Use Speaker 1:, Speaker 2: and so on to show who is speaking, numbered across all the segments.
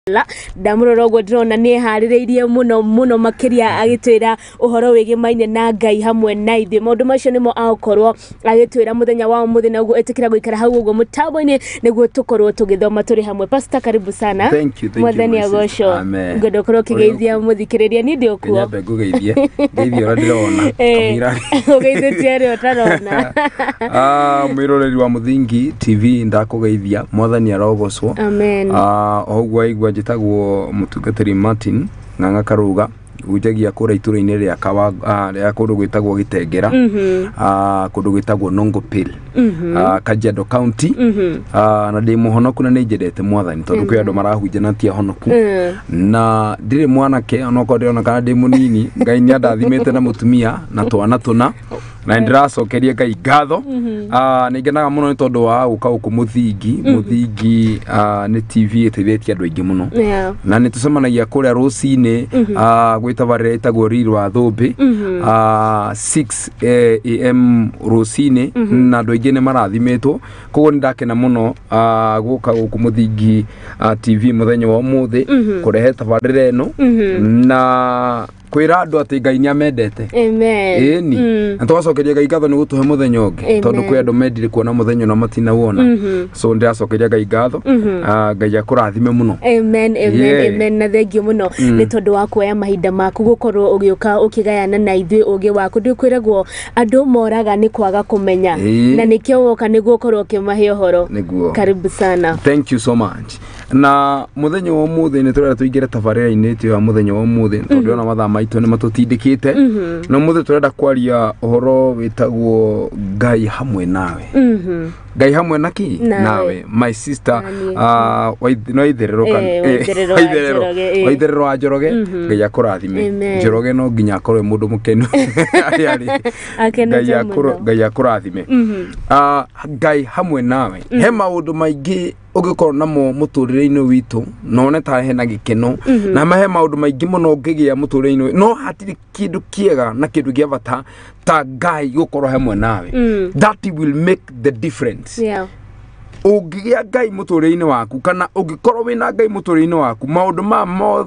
Speaker 1: Ndamũrora ũguo ndĩrona nĩ eharĩrĩirie mũno mũno makĩria, agĩtwĩra ũhoro wĩgĩmaine na Ngai hamwe na ithuĩ. Maũndũ macio nĩmo agũkorwo agĩtwĩra mũthenya wa ũmũthĩ, na ũguo ĩtĩkĩra gũikara hau ũguo mũtambo-inĩ nĩguo tũkorwo tũgĩthoma tũrĩ hamwe. Pastor, karibu sana.
Speaker 2: Thank you, thank you,
Speaker 1: Mwathani
Speaker 2: my sister.
Speaker 1: agocwo.
Speaker 2: Amen.
Speaker 1: Ngwenda ũkorwo ũkĩgeithia mũthikĩrĩria, niĩ ndĩ ũkuo.
Speaker 2: Nyambe ngũgeithie, ngeithie ũrĩa ndĩrona. Kamũira.
Speaker 1: Ũgeithĩtie arĩa ũtarona.
Speaker 2: Ah, mwĩroreri wa Mũthingi TV, ndakũgeithia, Mwathani arogocwo.
Speaker 1: Amen.
Speaker 2: Ah, o ũguo waigua, njĩtagwo mũtungatĩri Martin Ng'ang'a Karũga, hunjagia kũrĩa itũra-inĩ rĩa Kawa, rĩa kũndũ gwĩtagwo Gĩtengera, kũndũ gwĩtagwo Nongopil, Kajiado County. Na ndĩ mũhonoku na nĩ njendete Mwathani, tondũ kwĩ andũ marahunjia na ti ahonoku. Na ndirĩ mwanake, onokorwo ndĩrona kana ndĩ mũnini, Ngai nĩ andathimĩte na mũtumia na twana tũna, na nĩ ndĩracokeria Ngai ngatho. Nĩ ngenaga mũno nĩ tondũ wa gũka gũkũ Mũthingi. Mũthingi nĩ TV ĩteithĩtie andũ aingĩ mũno. Na nĩ tũcemanagia kũrĩa rũcinĩ gwĩ tabarĩra ĩtagwo Riri wa Thũmbĩ, 6 am rũcinĩ, na andũ aingĩ nĩ marathimĩtwo. Koguo nĩ ndakena mũno gũka gũkũ Mũthingi TV mũthenya wa ũmũthĩ kũrehe tabarĩra ĩno na kwĩra andũ atĩ Ngai nĩ amendete.
Speaker 1: Amen.
Speaker 2: Ĩni na tũgacokeria Ngai ngatho nĩ gũtũhe mũthenya ũngĩ. Tondũ kwĩ andũ mendire kuona mũthenya na matinawona, so ndĩracokeria Ngai ngatho. Ngai akũrathime mũno.
Speaker 1: Amen, amen. Amen, na thengio mũno nĩ tondũ wa kuoya mahinda maku gũkorwo ũgĩũka ũkĩgayana na ithuĩ ũgĩ waku. Ndĩkwĩragwo andũ moraga nĩ kwaga kũmenya. Na nĩkĩo woka nĩguo ũkorwo ũkĩmahe ũhoro.
Speaker 2: Nĩguo.
Speaker 1: Karibu sana.
Speaker 2: Thank you so much. Na mũthenya wa ũmũthĩ nĩ tũrenda tũingĩre tabarĩra-inĩ ĩtũ ya mũthenya wa ũmũthĩ, tondũ ndĩrona mathaa maitũ nĩ matũtindĩkĩte. Na ũmũthĩ tũrenda kwaria ũhoro wĩtagwo Ngai hamwe nawe. Ngai hamwe na ki?
Speaker 1: Nawe.
Speaker 2: Nawe, my sister.
Speaker 1: Na niĩ.
Speaker 2: No itherero kana
Speaker 1: Waitherero wa Njoroge.
Speaker 2: Waitherero wa Njoroge, Ngai akũrathime.
Speaker 1: Amen.
Speaker 2: Njoroge no nginya akorwo e mũndũ mũkenu harĩa arĩ.
Speaker 1: Akenete
Speaker 2: Ngai
Speaker 1: mũno.
Speaker 2: Ngai akũrathime. Ngai hamwe nawe, he maũndũ maingĩ ũngĩkorwo namo mũtũrĩre-inĩ witũ na one ta hena gĩkeno, na he maũndũ maingĩ mũno ũngĩgĩa mũtũrĩre-inĩ, no hatirĩ kĩndũ kĩega na kĩndũ kĩa bata ta Ngai gũkorwo hamwe nawe. That will make the difference. Ũngĩgĩa Ngai mũtũrĩre-inĩ waku, kana ũngĩkorwo wĩna Ngai mũtũrĩre-inĩ waku, maũndũ ma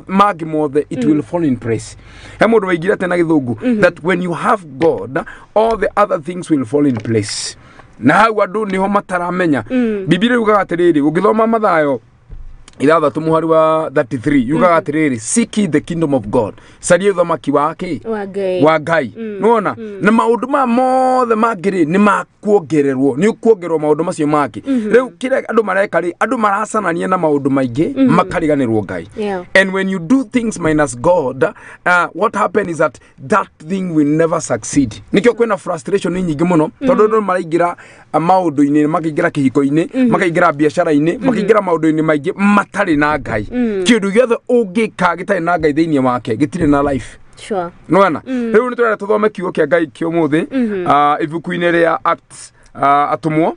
Speaker 2: mangĩ mothe, it will fall in place. He mũndũ waigire atĩ na Gĩthũngũ that when you have God, all the other things will fall in place. Na hau andũ nĩho mataramenya. Bibilia yugaga atĩrĩrĩ, ũngĩthoma Mathayo 6 mũhari wa 33, yugaga atĩrĩrĩ, "Seek ye the kingdom of God," caria ũthamaki wa kĩ?
Speaker 1: Wa Ngai.
Speaker 2: Wa Ngai. Nĩwona na maũndũ maya mothe mangĩ rĩ, nĩ makuongererwo, nĩ ũkuongererwo maũndũ macio mangĩ. Rĩu kĩrĩa andũ mareka rĩ, andũ maracanania na maũndũ maingĩ makariganĩrwo Ngai. And when you do things minus God, what happen is that that thing will never succeed. Nikĩo kwĩna frustration nyingĩ mũno, tondũ andũ maraingĩra maũndũ-inĩ, makaingĩra kĩhiko-inĩ, makaingĩra biacara-inĩ, makaingĩra maũndũ-inĩ maingĩ matarĩ na Ngai. Kĩndũ gĩothe ũngĩka gĩtarĩ na Ngai thĩinĩ wake gĩtirĩ na life. Nĩwona rĩu nĩ tũrenda tũthome kiugo kĩa Ngai kĩa ũmũthĩ, ibuku-inĩ rĩa Acts, Atũmwo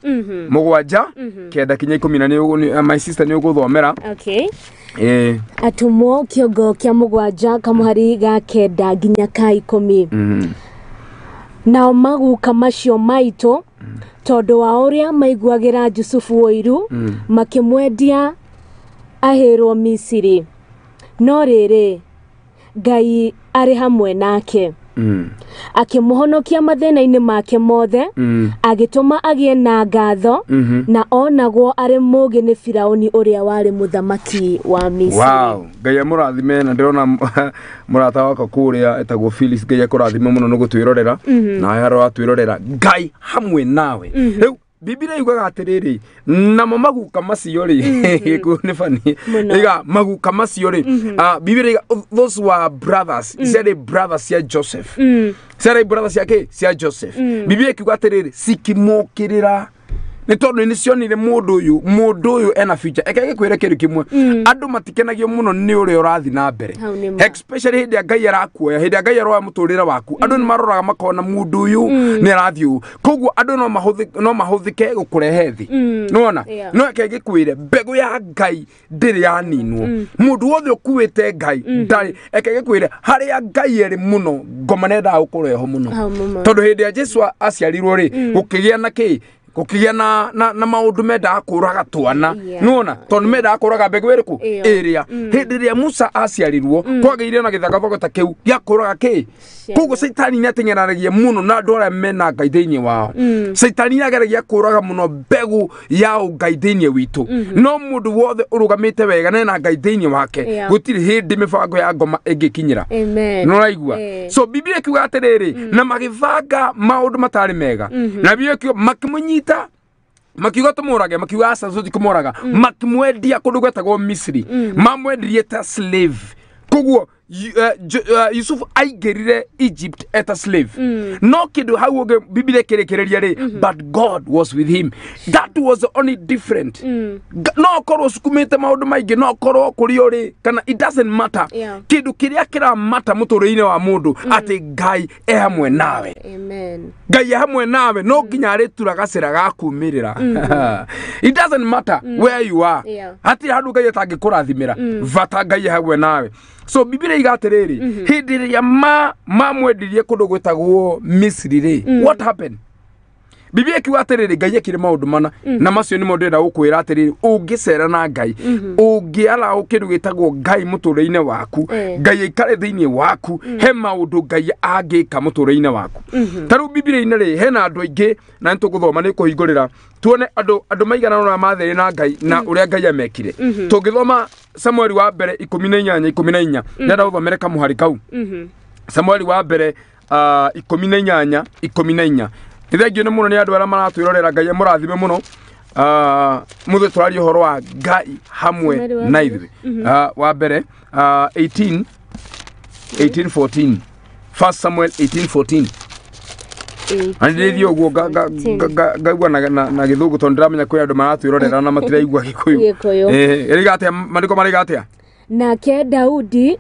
Speaker 2: 7, 9 kinya 10, na my sister nĩ ũgũthomera.
Speaker 1: Okay.
Speaker 2: Ĩĩ.
Speaker 1: Atũmwo kĩongo kĩa 7, kamũhari ga 9 nginya ka 10. Nao maguka macio maitũ, tondũ wa ũrĩa maiguagĩra Jusufu ũiru, makĩmwendia ahĩrwo Misiri. No rĩrĩ, Ngai arĩ hamwe nake, akĩmũhonokia mathĩna-inĩ make mothe, agĩtũma agĩe na ngatho, na onagwo arĩ mũũgĩ nĩ Firaũni ũrĩa warĩ mũthamaki wa Misiri.
Speaker 2: Wow, Ngai amũrathime. Na ndĩrona mũrata wakwa kũrĩa etagwo Phyllis, Ngai akũrathime mũno nĩ gũtwĩrorera na harĩa watwĩrorera. Ngai hamwe nawe. Rĩu Bibilia yugaga atĩrĩrĩ, namo maguka macio rĩ, gĩkũyũ nĩ bani.
Speaker 1: Mũno.
Speaker 2: Iga maguka macio rĩ, Bibilia iga those were brothers, ciarĩ brothers cia Joseph, ciarĩ brothers cia kĩ? Cia Joseph. Bibilia ikiuga atĩrĩrĩ, cikĩmũkĩrĩra nĩ tondũ nĩ cionire mũndũ ũyũ ena future. Eke gĩkwĩre kĩndũ kĩmwe, andũ matikenagio mũno nĩ ũrĩa ũrathiĩ na mbere.
Speaker 1: Hau nĩ ma.
Speaker 2: Especially hĩndĩ ya Ngai arakuoya, hĩndĩ ya Ngai aroya mũtũrĩre waku, andũ nĩ maroraga makona mũndũ ũyũ nĩ arathiĩ ũũ, koguo andũ no mahũthĩke gũkũrehe thĩ, nĩwona? No reke ngĩkwĩre, mbegũ ya Ngai ndĩrĩ yaninwo. Mũndũ wothe ũkuĩte Ngai ndarĩ. Eke gĩkwĩre, harĩa Ngai ĩrĩ mũno, ngoma nendaga gũkorwo ĩho mũno.
Speaker 1: Hau mũno.
Speaker 2: Tondũ hĩndĩ ya Jesu aciarirwo rĩ, gũkĩgĩa na kĩ? Gũkĩgĩa na maũndũ mendaga kũraga twana. Nĩwona tondũ mendaga kũraga mbegũ ĩrĩkũ ĩrĩa. Hĩndĩ ĩrĩa Musa aciarirwo kwagĩire na gĩthagathago ta kĩu gĩa kũraga kĩ. Koguo Caitani nĩateng'eranagia mũno na andũ arĩa mena Ngai thĩinĩ wao. Caitani nĩageragia kũraga mũno mbegũ ya ũngai thĩinĩ witũ. No mũndũ wothe ũrũgamĩte wega na ena Ngai thĩinĩ wake gũtirĩ hĩndĩ mĩbango ya ngoma ĩngĩkinyĩra. Nĩũraigua? So Biblia ĩkiuga atĩrĩrĩ, na magĩbanga maũndũ matarĩ mega. Na Biblia ĩkiuga makĩmũnyita, makiuga tũmũrage, makiuga aca tũtikũmũraga, makĩmwendia kũndũ gwetagwo Misiri. Mamwendirie ta slave. Koguo Yusufu aingĩrire Egypt eta slave. No kĩndũ hau ũngĩ Biblia ĩkĩrĩkĩrĩria rĩ, but God was with him. That was the only different. No korwo ũcukumĩte maũndũ maingĩ, no korwo kũrĩa ũrĩ, kana it doesn't matter. Kĩndũ kĩrĩa kĩramata mũtũrĩre-inĩ wa mũndũ atĩ Ngai e hamwe nawe. Ngai e hamwe nawe no nginya arĩtura gacĩra ga kumĩrĩra. It doesn't matter where you are. Hatirĩ handũ Ngai atangĩkũrathimĩra, bata Ngai e hamwe nawe. So Biblia iga atĩrĩrĩ, hĩndĩ ĩrĩa mamwendirie kũndũ gwĩtagwo Misiri rĩ, what happened? Biblia ikiuga atĩrĩrĩ, Ngai ekire maũndũ mana, na macio nĩmo ndĩrenda gũkwĩra atĩrĩrĩ, ũngĩcera na Ngai, ũngĩaraũ kĩndũ gĩtagwo Ngai mũtũrĩre-inĩ waku, Ngai aikare thĩinĩ waku, he maũndũ Ngai angĩka mũtũrĩre-inĩ waku. Ta rĩu Biblia-inĩ rĩ, hena andũ aingĩ, na nĩtũgũthoma nĩ kũhingũrĩra tuone andũ maigana ũna mathĩrĩ na Ngai na ũrĩa Ngai amekire. Tũngĩthoma Samueli wa mbere 18 14, ndĩrenda gũthomere kamũhari kau. Samueli wa mbere 18 14. Nĩ thengio nĩ mũno nĩ andũ arĩa maratwĩrorera, Ngai amũrathime mũno. Mũthĩ tũraria ũhoro wa Ngai hamwe na ithuĩ. Wa mbere 18 18 14, 1 Samuel 18 14. Na ndĩrĩthiĩ ũguo ngaigua na gĩthũngũ tondũ ndĩramenya kwĩ andũ maratwĩrorera na matiraigua Gĩkũyũ. Ĩrĩga atĩa maandĩko marĩga atĩa?
Speaker 1: Nake Daudi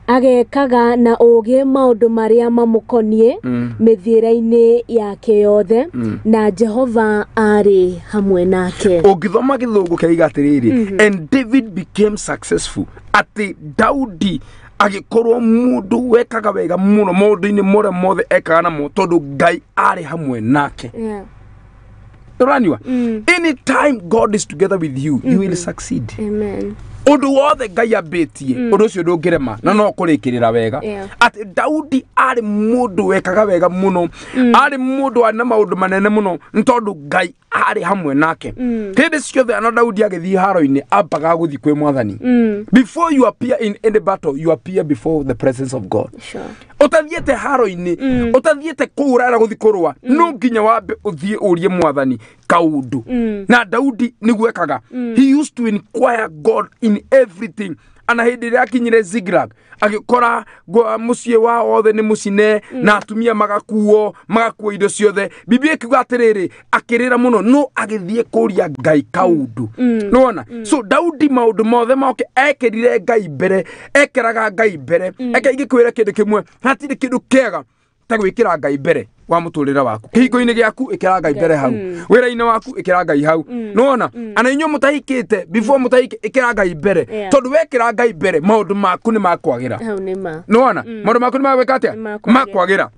Speaker 1: agekaga na ũũgĩ maũndũ marĩa mamũkoniĩ mĩthiĩre-inĩ yake yothe, na Jehova aarĩ hamwe nake.
Speaker 2: Ũngĩthoma gĩthũngũ kĩraiga atĩrĩrĩ, and David became successful. Atĩ Daudi agĩkorwo mũndũ wekaga wega mũno maũndũ-inĩ marĩa mothe ekaga namo tondũ Ngai aarĩ hamwe nake. Ũranyua? Anytime God is together with you, you will succeed.
Speaker 1: Amen.
Speaker 2: Ũndũ wothe Ngai ambĩtie, ũndũ ũcio ndũngĩrema na no kũrĩkĩrĩra wega. Atĩ Daudi arĩ mũndũ wekaga wega mũno, arĩ mũndũ warĩ na maũndũ manene mũno nĩ tondũ Ngai arĩ hamwe nake. Hĩndĩ ciothe ana Daudi agĩthiĩ haro-inĩ ambaga gũthiĩ kwĩ mwathani. Before you appear in any battle, you appear before the presence of God. Ũtathiĩte haro-inĩ, ũtathiĩte kũu ũrenda gũthiĩ kũrũa, no nginya wambe ũthiĩ ũrie mwathani kaũndũ. Na Daudi nĩguo ekaga. He used to inquire God in everything. Ana hĩndĩ ĩrĩa akinyire Ziklag, agĩkora mũciĩ wao othe nĩ mũcine, na atumia magakuo indo ciothe. Biblia ĩkiuga atĩrĩrĩ, akĩrĩra mũno, no agĩthiĩ kũria Ngai kaũndũ. Nĩwona? So Daudi maũndũ mothe moke ekĩrire Ngai mbere, ekĩraga Ngai mbere. Eke ingĩkwĩra kĩndũ kĩmwe, hatirĩ kĩndũ kĩega ta gwĩkĩra Ngai mbere wa mũtũrĩre waku. Kĩhingo-inĩ gĩaku ĩkĩra Ngai mbere hau, wĩra-inĩ waku ĩkĩra Ngai hau. Nĩwona? Ana inyuĩ mũtahikĩte, before mũtahike ĩkĩra Ngai mbere, tondũ wekĩra Ngai mbere maũndũ maku nĩ makwagĩra. Nĩwona? Maũndũ maku nĩ magwĩka atĩa? Makwagĩra.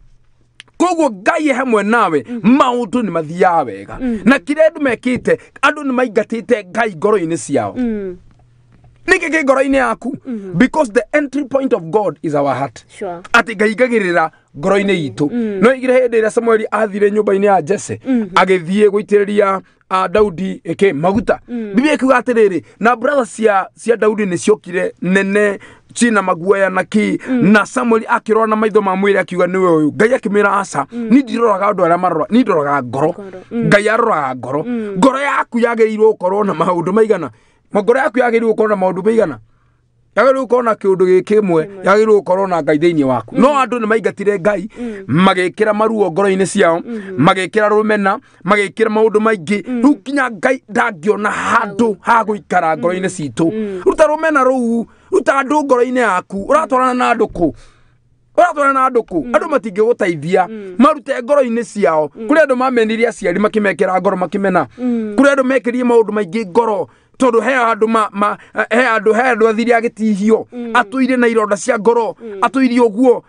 Speaker 2: Koguo Ngai e hamwe nawe, maũndũ nĩ mathiaga wega. Na kĩrĩa andũ mekĩte, andũ nĩ maingatĩte Ngai ngoro-inĩ ciao. Nĩkĩ kĩ ngoro-inĩ yaku? Because the entry point of God is our heart. Atĩ Ngai aingagĩrĩra ngoro-inĩ itũ. No igire hĩndĩ ĩrĩa Samueli athire nyũmba-inĩ ya Jesse, agĩthiĩ gũitĩrĩria Daudi ĩkĩ maguta. Biblia ĩkiuga atĩrĩrĩ, na brother cia Daudi nĩ ciokire nene cina maguoya na ki, na Samueli akĩrora na maitho ma mwĩrĩ akiuga nĩwe ũyũ. Ngai akĩmwĩra aca, ni ndiroraga andũ arĩa marora, ni ndoraga ngoro. Ngai aroraga ngoro. Ngoro yaku yagĩrĩirwo gũkorwo na maũndũ maigana. Ngoro yaku yagĩrĩirwo gũkorwo na maũndũ maigana. Yagĩrĩirwo gũkorwo na kĩũndũ gĩkĩ kĩmwe, yagĩrĩirwo gũkorwo na Ngai thĩinĩ waku. No andũ nĩ maingatire Ngai, magĩkĩra maruo ngoro-inĩ ciao, magĩkĩra rũmena, magĩkĩra maũndũ maingĩ. Rĩu nginya Ngai ndangĩona handũ ha gũikara ngoro-inĩ citũ. Ruta rũmena rũu, ruta andũ ngoro-inĩ yaku. Ũratwarana na andũ kũ? Ũratwarana na andũ kũ? Andũ matingĩgũteithia, marute ngoro-inĩ ciao. Kũrĩ andũ mamenirie aciari makĩmekĩra ngoro makĩmena. Kũrĩ andũ mekĩrire maũndũ maingĩ ngoro, tondũ he andũ he andũ athire agĩtihio, atũire na ironda cia ngoro, atũire ũguo.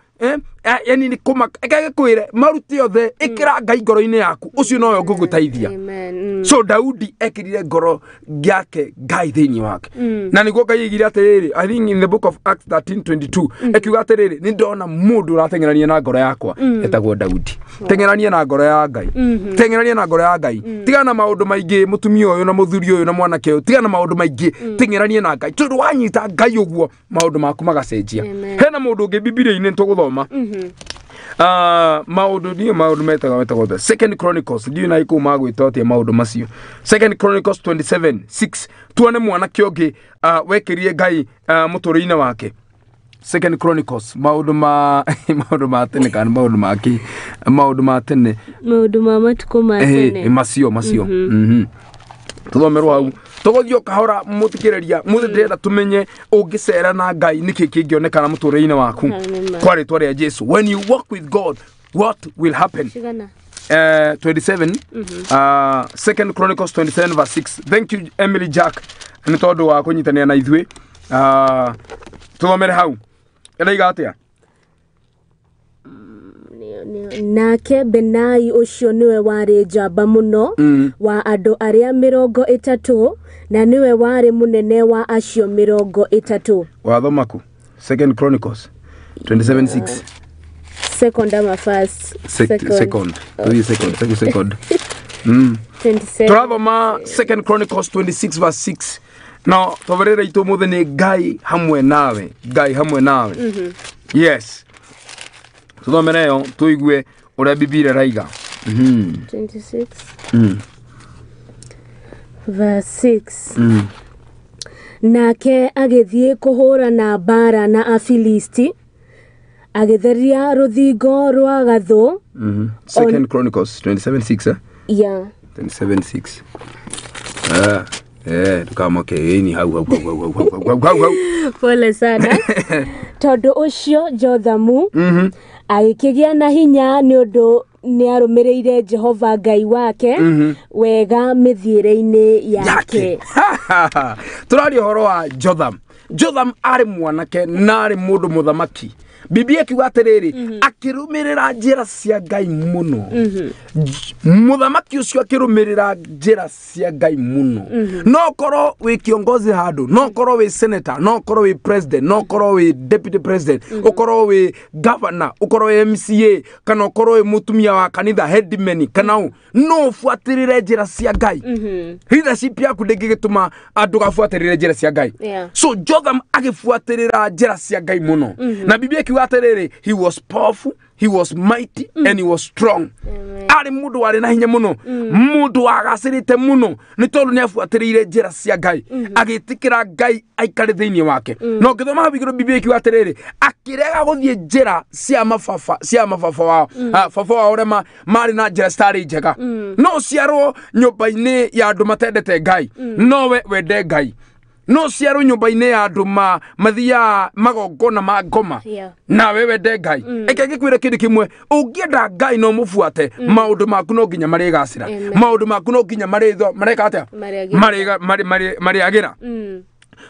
Speaker 2: Yani nĩ kũmaka ĩkagĩkwĩre marute othe ĩkĩra Ngai ngoro-inĩ yaku ũcio nowe ũngĩgũteithia.
Speaker 1: Amen.
Speaker 2: So Daudi ekĩrire ngoro yake Ngai thĩinĩ wake na nĩguo Ngai aigire atĩrĩrĩ, I think in the book of Acts 13:22 ekiuga atĩrĩrĩ, nĩ ndona mũndũ ũrateng'erania na ngoro yakwa etagwo Daudi. Teng'erania na ngoro ya Ngai, teng'erania na ngoro ya Ngai, tigana na maũndũ maingĩ, mũtumia ũyũ na mũthuri ũyũ na mwanake ũyũ, tigana na maũndũ maingĩ, teng'erania na Ngai tondũ wanyita Ngai ũguo maũndũ maku magacenjia.
Speaker 1: Amen.
Speaker 2: Hena mũndũ ũngĩ Bibilia-inĩ tũgũthoma maũndũ ndiũ maũndũ metagwo atĩa? Second Chronicles, ndiũ na ikũu magwĩta atĩa maũndũ macio. Second Chronicles 27:6, tuone mwanake ũngĩ wekĩrire Ngai mũtũrĩre-inĩ wake. Second Chronicles, maũndũ ma maũndũ ma tene kana maũndũ ma kĩ, maũndũ ma tene.
Speaker 1: Maũndũ ma matukũ ma tene.
Speaker 2: Macio tuthomerwo hau tũgũthiĩ o kahora mũthikĩrĩria mũthĩ ndĩrenda tũmenye ũngĩcera na Ngai nĩkĩ kĩngĩonekana mũtũrĩre-inĩ waku.
Speaker 1: Amen.
Speaker 2: Kwa rĩtwa rĩa Jesu, when you walk with God, what will happen?
Speaker 1: Cigana?
Speaker 2: 27, Second Chronicles 27 verse 6. Thank you, Emily Jack, nĩ tondũ wa kũnyitanĩra na ithuĩ. Tũthomere hau ĩraiga atĩa?
Speaker 1: Nake Benai ũcio nĩwe warĩ njamba mũno wa andũ arĩa 30, na nĩwe warĩ mũnene wa acio 30.
Speaker 2: Wathoma ku Second Chronicles 27:6?
Speaker 1: Second ama first?
Speaker 2: Second. Tũthiĩ second, second, second.
Speaker 1: 27.
Speaker 2: Tũrathoma Second Chronicles 26 verse 6 no tũberere itũ mũthĩ nĩ Ngai hamwe nawe, Ngai hamwe nawe. Yes, tũthomere ĩyo tũigue ũrĩa Bibilia ĩraiga.
Speaker 1: 26 verse 6. Nake agĩthiĩ kũhũrana mbara na Afilisti, agĩtheria rũthingo rwa Gathũ.
Speaker 2: Second Chronicles 27:6, eh?
Speaker 1: Yeah.
Speaker 2: 27:6. Ah, ndũkamake ĩni hau hau hau hau hau hau hau hau hau.
Speaker 1: Pole sana. Tondũ ũcio Jothamu agĩkĩgĩa na hinya nĩ ũndũ nĩ arũmĩrĩire Jehova Ngai wake wega mĩthiĩre-inĩ yake.
Speaker 2: Tũraria ũhoro wa Jotham. Jotham arĩ mwanake na arĩ mũndũ mũthamaki. Biblia ĩkiuga atĩrĩrĩ, akĩrũmĩrĩra njĩra cia Ngai mũno. Mũthamaki ũcio akĩrũmĩrĩra njĩra cia Ngai mũno. No korwo wĩ kiongozi handũ, no korwo wĩ senator, no korwo wĩ president, no korwo wĩ deputy president, ũkorwo wĩ governor, ũkorwo wĩ MCA, kana ũkorwo wĩ mũtumia wa kanitha, headman, kana ũ, no ũbuatĩrĩre njĩra cia Ngai. Leadership yaku ndĩngĩgĩtũma andũ gabuatĩrĩre njĩra cia Ngai. So Jotham agĩbuatĩrĩra njĩra cia Ngai mũno na Biblia ĩkiuga atĩrĩrĩ, he was powerful, he was mighty and he was strong. Arĩ mũndũ warĩ na hinya mũno, mũndũ wagacĩrĩte mũno nĩ tondũ nĩ abuatĩrĩire njĩra cia Ngai, agĩtĩkĩra Ngai aikare thĩinĩ wake. Na ũngĩthoma hau igũrũ Biblia ĩkiuga atĩrĩrĩ, akĩrega gũthiĩ njĩra cia mababa, cia mababa wao. Baba wao ũrĩa marĩ na njĩra citarĩ njega. No ũciarwo nyũmba-inĩ ya andũ matendete Ngai, no we wende Ngai. No ũciarwo nyũmba-inĩ ya andũ mathiaga magongona ma ngoma, nawe wende Ngai. Eke ngĩkwĩre kĩndũ kĩmwe, ũngĩenda Ngai no mũbuate, maũndũ maku no nginya marĩgacĩra.
Speaker 1: Amen.
Speaker 2: Maũndũ maku no nginya marĩtho mareka atĩa?
Speaker 1: Marĩagĩra.
Speaker 2: Marĩagĩra.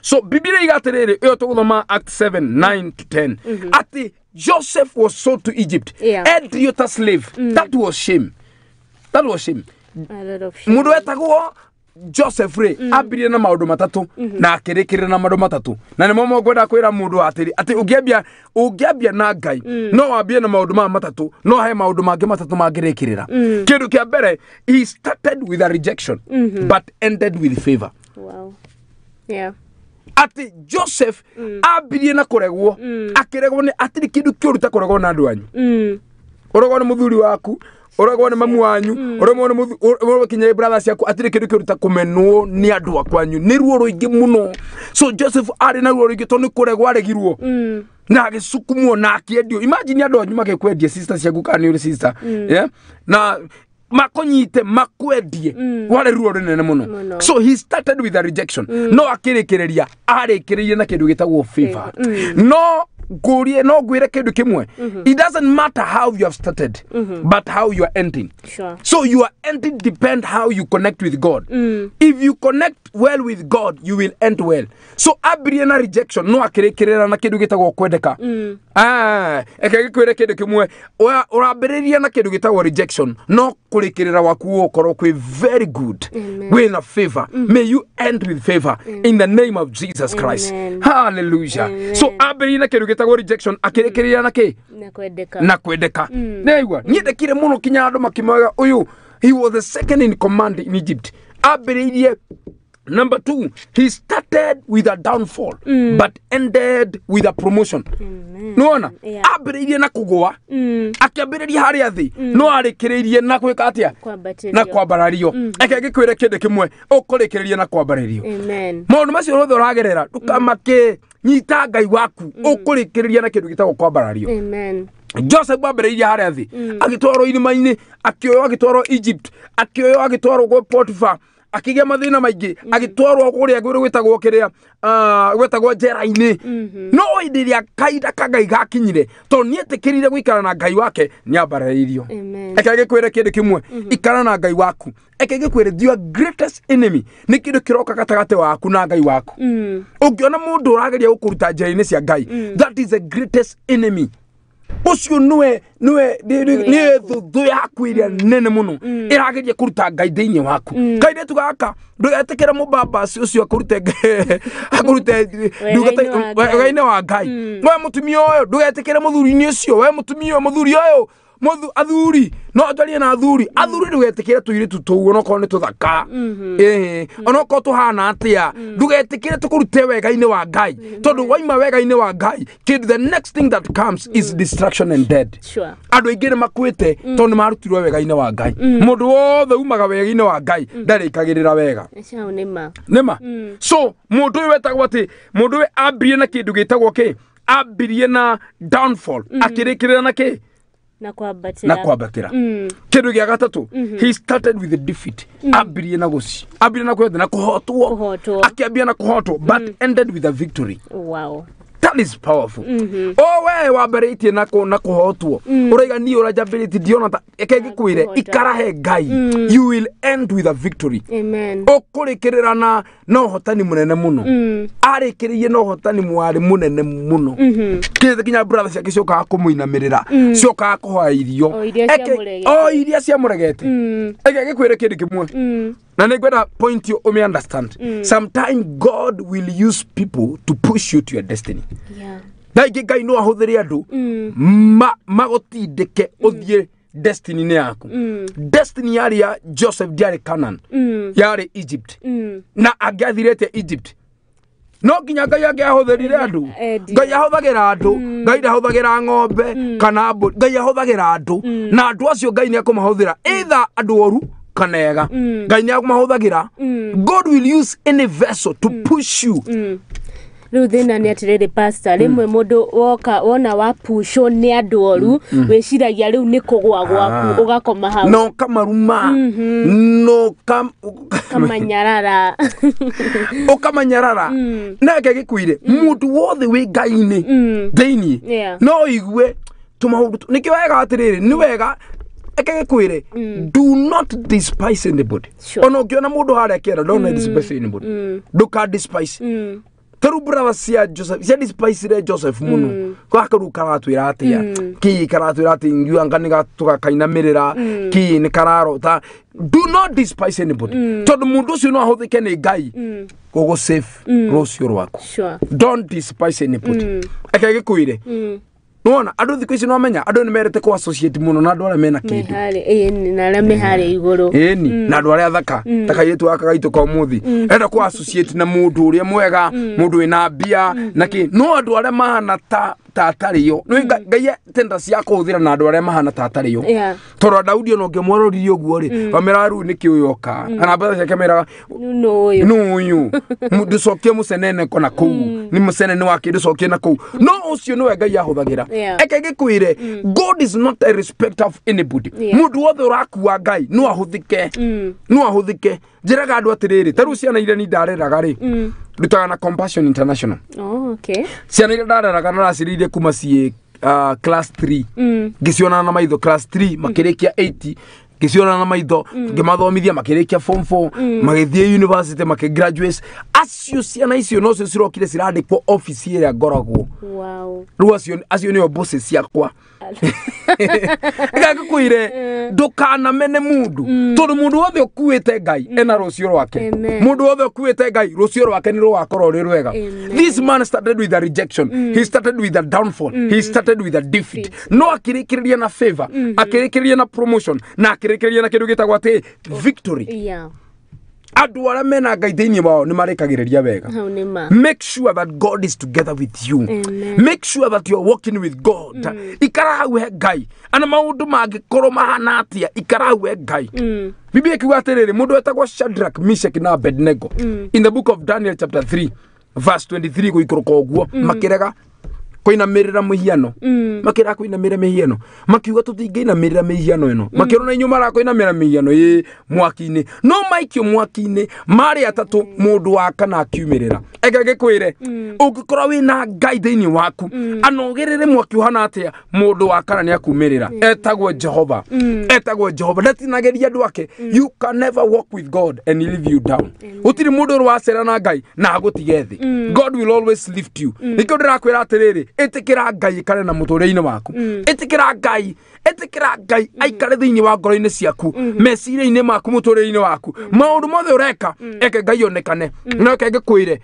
Speaker 2: So Biblia iga atĩrĩrĩ, ĩyo tũgũthoma Act 7 9 to 10, atĩ Joseph was sold to Egypt. Endirio ta slave. That was shame, that was shame.
Speaker 1: A lot of shame.
Speaker 2: Mũndũ wetagwo Joseph rĩ, ambirie na maũndũ matatũ na akĩrĩkĩrĩra na maũndũ matatũ, na nĩmo ngwenda kwĩra mũndũ atĩrĩ, atĩ ũngĩambia na Ngai no wambie na maũndũ maya matatũ, no he maũndũ mangĩ matatũ mangĩrĩkĩrĩra. Kĩndũ kĩa mbere, he started with a rejection but ended with favor.
Speaker 1: Wow. Yeah.
Speaker 2: Atĩ Joseph ambirie na kũregwo, akĩregwo nĩ atirĩ kĩndũ kĩũru ta kũregwo na andũ anyu. Ũregwo nĩ mũthuri waku, ũregwo nĩ mamu wanyu, ũregwo nĩ ũregwo kinya brother ciaku, atirĩ kĩndũ kĩũru ta kũmenwo nĩ andũ a kwanyu, nĩ ruo rũingĩ mũno. So Joseph arĩ na ruo rũingĩ tondũ nĩ kũregwo aregirwo na agĩcukumwo na akĩendio. Imagine andũ anyu magĩkwendia, sister ciaku, kana nĩ ũrĩ sister, yeah? Na makũnyite makwendie, warĩ ruo rũnene mũno.
Speaker 1: Mũno.
Speaker 2: So he started with a rejection, no akĩrĩkĩrĩria arĩkĩrĩirie na kĩndũ gĩtagwo favor. No ngũrie, no ngwĩre kĩndũ kĩmwe, it doesn't matter how you have started but how you are ending.
Speaker 1: Sure.
Speaker 2: So your ending depend how you connect with God. If you connect well with God, you will end well. So ambirie na rejection no akĩrĩkĩrĩra na kĩndũ gĩtagwo kwendeka. Eke gĩkwĩre kĩndũ kĩmwe, ũrambĩrĩria na kĩndũ gĩtagwo rejection, no kũrĩkĩrĩra waku gũgũkorwo kwĩ very good. Wĩna favor. May you end with favor in the name of Jesus Christ.
Speaker 1: Amen.
Speaker 2: Hallelujah.
Speaker 1: Amen.
Speaker 2: So ambĩrĩria na kĩndũ gĩtagwo rejection, akĩrĩkĩrĩra na kĩ?
Speaker 1: Na kwendeka.
Speaker 2: Na kwendeka. Nĩaigua niĩ ndekire mũno kinya andũ makĩmoiga ũyũ, he was the second in command in Egypt. Ambĩrĩirie number 2, he started with a downfall but ended with a promotion. Nĩwona?
Speaker 1: Yeah.
Speaker 2: Ambĩrĩirie na kũgũa, akĩambĩrĩria harĩa thĩ, no arĩkĩrĩirie na gwĩka atĩa?
Speaker 1: Kwambatĩrio.
Speaker 2: Na kwambarario. Eke ngĩkwĩre kĩndũ kĩmwe, ũkũrĩkĩrĩria na kwambarario.
Speaker 1: Amen.
Speaker 2: Maũndũ macio mothe ũragerera, ndũkamake, nyita Ngai waku, ũkũrĩkĩrĩria na kĩndũ gĩtagwo kwambarario.
Speaker 1: Amen.
Speaker 2: Joseph ambĩrĩirie harĩa thĩ, agĩtwarwo irima-inĩ, akĩoywo agĩtwarwo Egypt, akĩoywo agĩtwarwo gwĩ Potiphar, akĩgĩa mathĩna maingĩ, agĩtwarwo kũrĩa gwĩtagwo kĩrĩa, gwĩtagwo njera-inĩ. No hĩndĩ ĩrĩa kahinda ka Ngai gakinyire, tondũ nĩetĩkĩrire gũikara na Ngai wake, nĩambarĩirio.
Speaker 1: Amen.
Speaker 2: Eke ngĩkwĩre kĩndũ kĩmwe, ikara na Ngai waku. Eke ngĩkwĩre, your greatest enemy nĩ kĩndũ kĩroka gatagatĩ waku na Ngai waku. Ũngĩona mũndũ ũrageria gũkũruta njĩra-inĩ cia Ngai, that is the greatest enemy. Ũcio nĩwe nĩwe nĩwe thũ yaku ĩrĩa nene mũno ĩrageria kũruta Ngai thĩinĩ waku. Kairĩtu gaka, ndũgetĩkĩre mũbambaci ũcio akũrute
Speaker 1: Wega-inĩ wa Ngai.
Speaker 2: wega-inĩ wa Ngai. We mũtumia ũyũ, ndũgetĩkĩre mũthuri-inĩ ũcio. We mũtumia ũyũ, mũthuri ũyũ, athuri, no njarie na athuri. Athuri, ndũgetĩkĩre tũirĩtu tũu, onokorwo nĩ tũthaka, ĩĩ, onokorwo tũhana atĩa, ndũgetĩkĩre tũkũrute wega-inĩ wa Ngai, tondũ waima wega-inĩ wa Ngai, kĩndũ the next thing that comes is destruction and dead. Andũ aingĩ nĩ makuĩte tondũ nĩ marutirwo wega-inĩ wa Ngai. Mũndũ wothe umaga wega-inĩ wa Ngai ndarĩkagĩrĩra wega.
Speaker 1: Acio nĩ ma.
Speaker 2: Nĩma. So mũndũ ũyũ wetagwo atĩ, mũndũ ũyũ ambirie na kĩndũ gĩtagwo kĩ? Ambirie na downfall, akĩrĩkĩrĩra na kĩ?
Speaker 1: Na kwambatĩra.
Speaker 2: Na kwambatĩra. Kĩndũ gĩa gatatũ, he started with a defeat. Ambirie na gũci, ambirie na kwetha na kũhotwo.
Speaker 1: Kũhotwo.
Speaker 2: Akĩambia na kũhotwo but ended with a victory. That is powerful. O we wambĩrĩtie na kũhotwo, ũraiga niĩ ũrĩa njambĩrĩtie ndiona ta eke ngĩkwĩre,
Speaker 1: Kũhota.
Speaker 2: ikara he Ngai, you will end with a victory.
Speaker 1: Amen.
Speaker 2: Ũkũrĩkĩrĩra na ũhotani mũnene mũno. Arĩkĩrĩirie na ũhotani mwarĩ mũnene mũno, kĩrĩ kinya brother ciake ciokaga kũmũinamĩrĩra, ciokaga kũhoya irio.
Speaker 1: O iria ciamũregete.
Speaker 2: O iria ciamũregete. Eke gĩkwĩre kĩndũ kĩmwe, na nĩ ngwenda point you ũmĩ understand. Sometimes God will use people to push you to your destiny. Thaa ingĩ Ngai no ahũthĩre andũ magũtindĩke ũthiĩ destiny-inĩ yaku. Destiny yarĩ ya Joseph ndiarĩ Canaan, yarĩ Egypt. Na angĩathirĩte Egypt, no nginya Ngai angĩahũthĩrire andũ.
Speaker 1: Endi.
Speaker 2: Ngai ahũthagĩra andũ. Ngai ndahũthagĩra ng'ombe kana mbũri. Ngai ahũthagĩra andũ, na andũ acio Ngai nĩ ekũmahũthĩra, either andũ oru kana ega. Ngai nĩ akũmahũthagĩra. God will use any vessel to push you.
Speaker 1: Rĩu thĩna nĩ atĩrĩrĩ, pastor, rĩmwe mũndũ woka wona wapucwo nĩ andũ oru, wĩciragia rĩu nĩ kũgwa gwaku, ũgakoma hau.
Speaker 2: No kamaruma, no kam
Speaker 1: Kamanyarara.
Speaker 2: Ũkamanyarara. Nake gĩkwĩre, mũndũ wothe wĩ Ngai-inĩ thĩiniĩ, no igue tũmaũndũ nĩkĩo wega atĩrĩrĩ, nĩ wega eke gĩkwĩre, do not despise anybody. Ona ũngĩona mũndũ harĩa kĩara, don't despise anybody. Ndũka despise. Tarĩu brother cia Joseph cia despisire Joseph mũno. Gaka rĩu karatwĩra atĩa? Kĩ karatwĩra atĩ ngiuga nĩ tũgakainamĩrĩra kĩ nĩ kararota? Do not despise anybody, tondũ mũndũ ũcio no ahũthĩke nĩ Ngai gũgũ save rũciũ rwaku. Don't despise anybody. Eke gĩkwĩre, nĩwona andũ thikũ ici, nomenya andũ nĩ merete kũ associate mũno na andũ arĩa mena kĩndũ.
Speaker 1: Meharĩ ĩĩ, na arĩa meharĩ igũrũ.
Speaker 2: Ĩni, na andũ arĩa athaka, ta kairĩtu gaka gaitũ ka ũmũthĩ enda kũ associate na mũndũ ũrĩa mwega, mũndũ wĩna mbia na kĩ, no andũ arĩa mahana ta atarĩo nĩ Ngai tenda cia kũhũthĩra na andũ arĩa mahana ta atarĩo. Tondũ Daudi ona ũngĩmwaroririe ũguo rĩ, wameraga rĩu nĩkĩ ũyũ oka kana mbeca ciake, meraga
Speaker 1: nũ ũyũ?
Speaker 2: Nũ ũyũ? Ndũcokie mũcenene kona kũu, nĩ mũcenene wake, ndũcokie na kũu. No ũcio nĩwe Ngai ahũthagĩra. Eke gĩkwĩre, God is not a respecter of anybody. Mũndũ wothe ũrakua Ngai no ahũthĩke, no ahũthĩke. Njĩraga andũ atĩrĩrĩ, ta rĩu ciana iria ni ndareraga rĩ, ndutaga na Compassion International.
Speaker 1: Oh, okay.
Speaker 2: Ciana iria ndareraga na racirĩirie kuma ciĩ class 3, ngĩcionana na maitho class 3 makĩrĩkia 80. Ngĩciona na maitho, ngĩmathomithia makĩrĩkia form 4, magĩthiĩ university, makĩgraduate. Acio ciana icio nocio cirokire cirandĩkwo office ĩrĩa ngoragwo. Rĩu acio nĩo bosses ciakwa. Ngagĩkwĩre ndũkanamene mũndũ, tondũ mũndũ wothe ũkuĩte Ngai ena rũciũ rwake.
Speaker 1: Amen.
Speaker 2: Mũndũ wothe ũkuĩte Ngai rũciũ rwake nĩ rũgakorwo rwĩ rwega.
Speaker 1: Amen.
Speaker 2: This man started with a rejection, he started with a downfall, he started with a defeat, no akĩrĩkĩrĩria na favor, akĩrĩkĩrĩria na promotion, na akĩrĩkĩrĩria na kĩndũ gĩtagwo atĩ victory. Andũ arĩa mena Ngai thĩinĩ wao nĩ marĩkagĩrĩria wega.
Speaker 1: Hau nĩ ma.
Speaker 2: Make sure that God is together with you.
Speaker 1: Amen.
Speaker 2: Make sure that you are walking with God. Ikara hau he Ngai. Ana maũndũ mangĩkorwo mahana atĩa, ikara hau he Ngai. Biblia ikiuga atĩrĩrĩ, mũndũ wetagwo Shadrach, Meshach na Abednego, in the book of Daniel chapter 3 verse 23 gũikũrũka ũguo, makĩrega kũinamĩrĩra mũhiano, makĩrega kũinamĩrĩra mĩhiano, makiuga tũtingĩinamĩrĩra mĩhiano ĩno. Makĩrona inyuĩ marakũinamĩrĩra mĩhiano ĩ mwaki-inĩ, no maikio mwaki-inĩ marĩ atatũ, mũndũ wa kana akiumĩrĩra. Eke ngĩkwĩre, ũngĩkorwo wĩna Ngai thĩinĩ waku, anogĩrĩre mwaki ũhana atĩa, mũndũ wa kana nĩ akumĩrĩra, etagwo Jehova, etagwo Jehova. Ndatinagĩria andũ ake. You can never walk with God and he leave you down. Gũtirĩ mũndũ ũrĩ wacera na Ngai na agũtige thĩ. God will always lift you. Nĩkĩo ndĩrakwĩra atĩrĩrĩ, ĩtĩkĩra Ngai ikare na mũtũrĩre-inĩ waku. Ĩtĩkĩra Ngai, ĩtĩkĩra Ngai aikare thĩinĩ wa ngoro-inĩ ciaku, meciria-inĩ maku, mũtũrĩre-inĩ waku, maũndũ mothe ũreka, eke Ngai onekane. No eke ngĩkwĩre,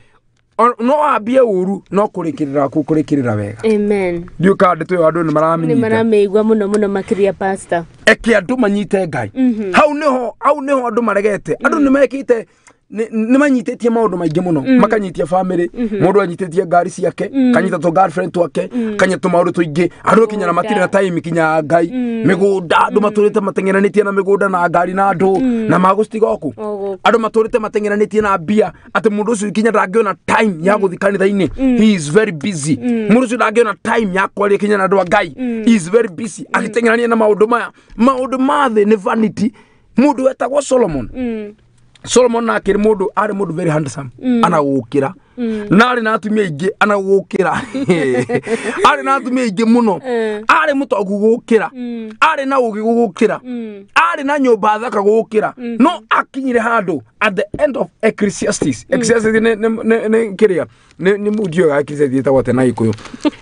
Speaker 2: no wambie ũru, no kũrĩkĩrĩra ku kũrĩkĩrĩra wega.
Speaker 1: Amen.
Speaker 2: Ndiũ kana ndeto ĩyo andũ nĩ
Speaker 1: Nĩ
Speaker 2: maramĩnyita.
Speaker 1: maramĩigua mũno mũno makĩria, pastor.
Speaker 2: Eke andũ manyite Ngai. Hau nĩho, hau nĩho andũ maregete. Andũ nĩ mekĩte, nĩ manyitĩtie maũndũ maingĩ mũno, makanyitia family, mũndũ anyitĩtie ngari ciake, kanyita tũ girlfriend twake, kanyita tũmaũndũ tũingĩ, andũ kinya na matirĩ na time kinya Ngai. Mĩgũnda, andũ matũrĩte mateng'eranĩtie na mĩgũnda na ngari na andũ na magũcitiga o kũ.
Speaker 1: O gũkũ.
Speaker 2: Andũ matũrĩte mateng'eranĩtie na mbia, atĩ mũndũ ũcio kinya ndangĩona time ya gũthiĩ kanitha-inĩ, he is very busy. Mũndũ ũcio ndangĩona time ya kwaria kinya na andũ a Ngai, he is very busy agĩteng'erania na maũndũ maya. Maũndũ ma thĩ nĩ vanity. Mũndũ wetagwo Solomon, Solomon nake nĩ mũndũ arĩ mũndũ very handsome anagũkĩra, na arĩ na atumia aingĩ anagũkĩra, arĩ na atumia aingĩ mũno, arĩ mũtongu gũkĩra, arĩ na ũgĩ gũkĩra, arĩ na nyũmba thaka gũkĩra, no akinyire handũ at the end of Ecclesiastes. Ecclesiastes nĩ kĩrĩa nĩ mũndioga Ecclesiastes ĩtagwo atĩa na Gĩkũyũ?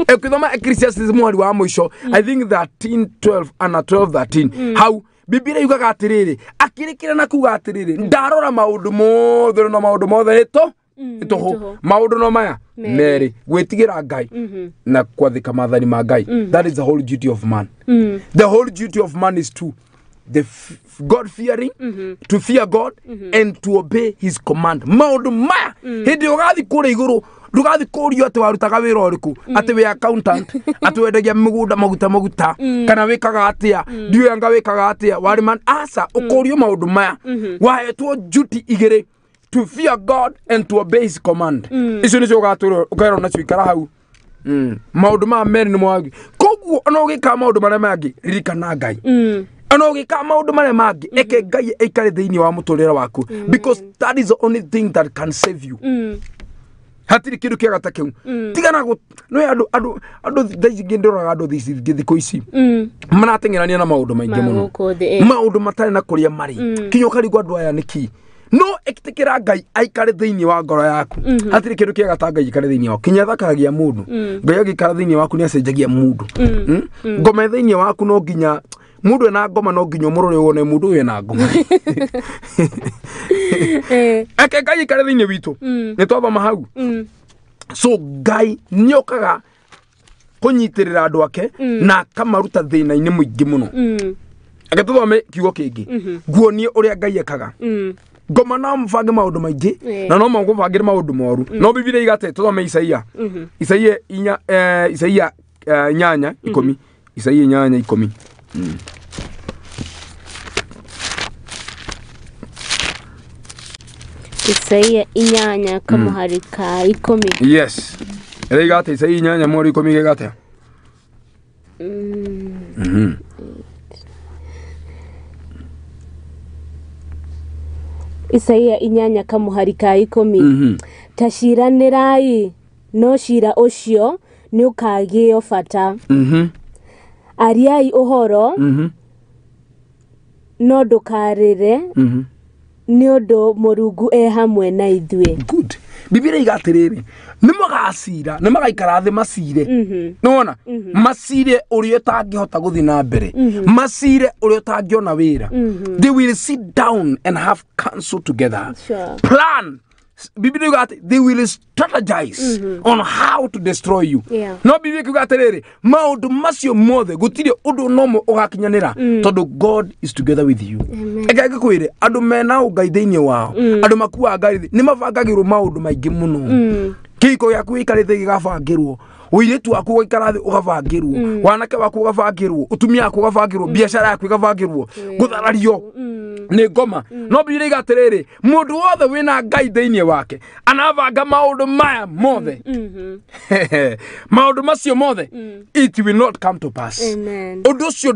Speaker 2: Ũkĩthoma Ecclesiastes mweri wa mũico, I think 13 12 ana 12 13, hau Biblia yugaga atĩrĩrĩ, akĩrĩkĩra na kuga atĩrĩrĩ, ndarora maũndũ mothe, no maũndũ mothe nĩ tũ tũhũ.
Speaker 1: Tũhũ.
Speaker 2: Maũndũ no maya
Speaker 1: Merĩ.
Speaker 2: Merĩ, gwĩtigĩra Ngai na kwathĩka maathani ma Ngai. That is the whole duty of man. The whole duty of man is to the God fearing, to fear God and to obey his command. Maũndũ maya, hĩndĩ ĩyo ũgathiĩ kũrĩa igũrũ, ndũgathiĩ kũrio atĩ warutaga wĩra ũrĩkũ, atĩ wĩ accountant, atĩ wendagia mĩgũnda maguta maguta, kana wĩkaga atĩa, ndiũĩ anga wĩkaga atĩa, warĩ man aca. Ũkũrio maũndũ maya, wahetwo duty igĩrĩ, to fear God and to obey his command. Icio nĩcio ũgatũrwo ũkerwo nacio. Ikara hau. Maũndũ maya merĩ nĩ mwagi. Koguo ona ũgĩkaga maũndũ marĩa mangĩ, ririkana Ngai. Ona ũgĩkaga maũndũ marĩa mangĩ, eke Ngai aikare thĩinĩ wa mũtũrĩre waku, because that is the only thing that can save you. Hatirĩ kĩndũ kĩega ta kĩu. Tigana nĩ andũ thaa ici ngĩndoraga andũ thaa ici thikũ ici marateng'erania na maũndũ maingĩ
Speaker 1: Ma
Speaker 2: mũno,
Speaker 1: gũkũ thĩ, eh.
Speaker 2: maũndũ matarĩ na kũrĩa marĩ kinya ũkarigwo andũ aya nĩkĩ. No ĩtĩkĩra Ngai aikare thĩinĩ wa ngoro yaku. Hatirĩ kĩndũ kĩega ta Ngai aikare thĩinĩ waku. Kinya thakagia mũndũ. Ngai angĩikara thĩinĩ waku nĩ acenjagia mũndũ. Ngoma thĩinĩ waku, no nginya mũndũ ena ngoma, no nginya ũmũrore wone mũndũ ũyũ ena ngoma. Eke Ngai aikare thĩinĩ witũ. Nĩ twathoma hau. So Ngai nĩ okaga kũnyitĩrĩra andũ ake na akamaruta thĩna-inĩ mũingĩ mũno. Eke tũthome kiugo kĩngĩ nguonie ũrĩa Ngai ekaga. Ngoma no mũbange maũndũ maingĩ na no magũbangĩre maũndũ moru, no Bibilia igate. Tũthome Isaia, Isaia inya, Isaia 8:10, Isaia 8:10.
Speaker 1: Isaia 8 kamũhari ka 10.
Speaker 2: Yes, ĩrĩa igate Isaia 8 mweri 10 gĩgate.
Speaker 1: Isaia 8 kamũhari ka 10. Ta ciranĩrai, no cira ũcio nĩ ũkagĩo bata. Ariai ũhoro. No ndũkarĩre nĩ ũndũ Mũrungu e hamwe na ithuĩ.
Speaker 2: Good. Biblia iga atĩrĩrĩ, nĩ magacira, nĩ magaikara thĩ macire. Nĩwona macire ũrĩa ũtangĩhota gũthiĩ na mbere, macire ũrĩa ũtangĩona wĩra. They will sit down and have counsel together.
Speaker 1: Sure.
Speaker 2: Plan. Biblia iga atĩ they will strategize on how to destroy you.
Speaker 1: Yeah.
Speaker 2: No Biblia ikiuga atĩrĩrĩ, maũndũ macio mothe gũtirĩ ũndũ nomwe ũgakinyanĩra, tondũ God is together with you. Reke ngĩkwĩre, andũ mena ũngai thĩinĩ wao, andũ makuaga ngai nĩ mabangagĩrwo maũndũ maingĩ mũno. Kĩhiko gĩaku gĩikarĩte gĩgabangĩrwo, ũirĩtu waku ũgaikara thĩ ũgabangĩrwo, wanake waku ũgabangĩrwo, ũtumia waku ũgabangĩrwo, biacara yaku ĩgabangĩrwo, gũtharario nĩ ngoma. No Biblia iga atĩrĩrĩ, mũndũ wothe wĩna ngai thĩinĩ wake anabanga maũndũ maya mothe, maũndũ macio mothe, it will not come to pass.
Speaker 1: Amen.
Speaker 2: Ũndũ ũcio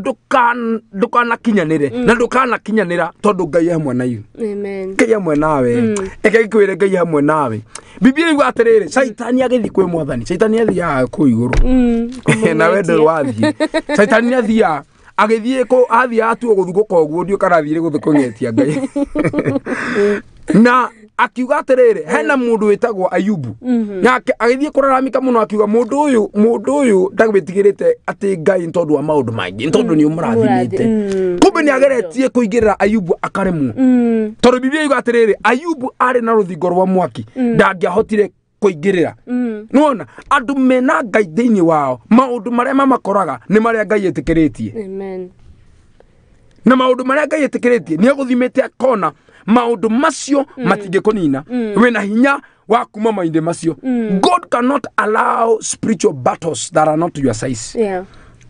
Speaker 2: ndũkanakinyanĩre na ndũkanakinyanĩra, tondũ Ngai e hamwe na iu.
Speaker 1: Amen.
Speaker 2: Ngai hamwe nawe. Reke ngĩkwĩre, Ngai hamwe nawe. Biblia iuga atĩrĩrĩ, Caitani agĩthiĩ kwĩ Mwathani. Caitani athiaga kũu igũrũ nawe ndũrĩ wathiĩ. Caitani athiaga agĩthiĩ kũ athiaga atuo gũthugũka ũguo, ndiũ kana athiire gũthiĩ kũng'etia Ngai, na akiuga atĩrĩrĩ, hena mũndũ wĩtagwo Ayubu. Nake agĩthiĩ kũraramika mũno, akiuga mũndũ ũyũ ndagwĩtigĩrĩte atĩ Ngai nĩ tondũ wa maũndũ maingĩ, nĩ tondũ nĩ ũmũrathimĩte. Kumbe nĩ ageretie kũingĩrĩra Ayubu akaremwo, tondũ Biblia yuga atĩrĩrĩ, Ayubu arĩ na rũthingo rwa mwaki, ndangĩahotire kũingĩrĩra. Nĩwona andũ mena Ngai thĩinĩ wao, maũndũ marĩa mamakoraga nĩ marĩa Ngai ĩtĩkĩrĩtie.
Speaker 1: Amen.
Speaker 2: Na maũndũ marĩa Ngai ĩtĩkĩrĩtie nĩ agũthimĩte, akona maũndũ macio matingĩkũnina, wĩna hinya wa kuma maũndũ macio. God cannot allow spiritual battles that are not your size.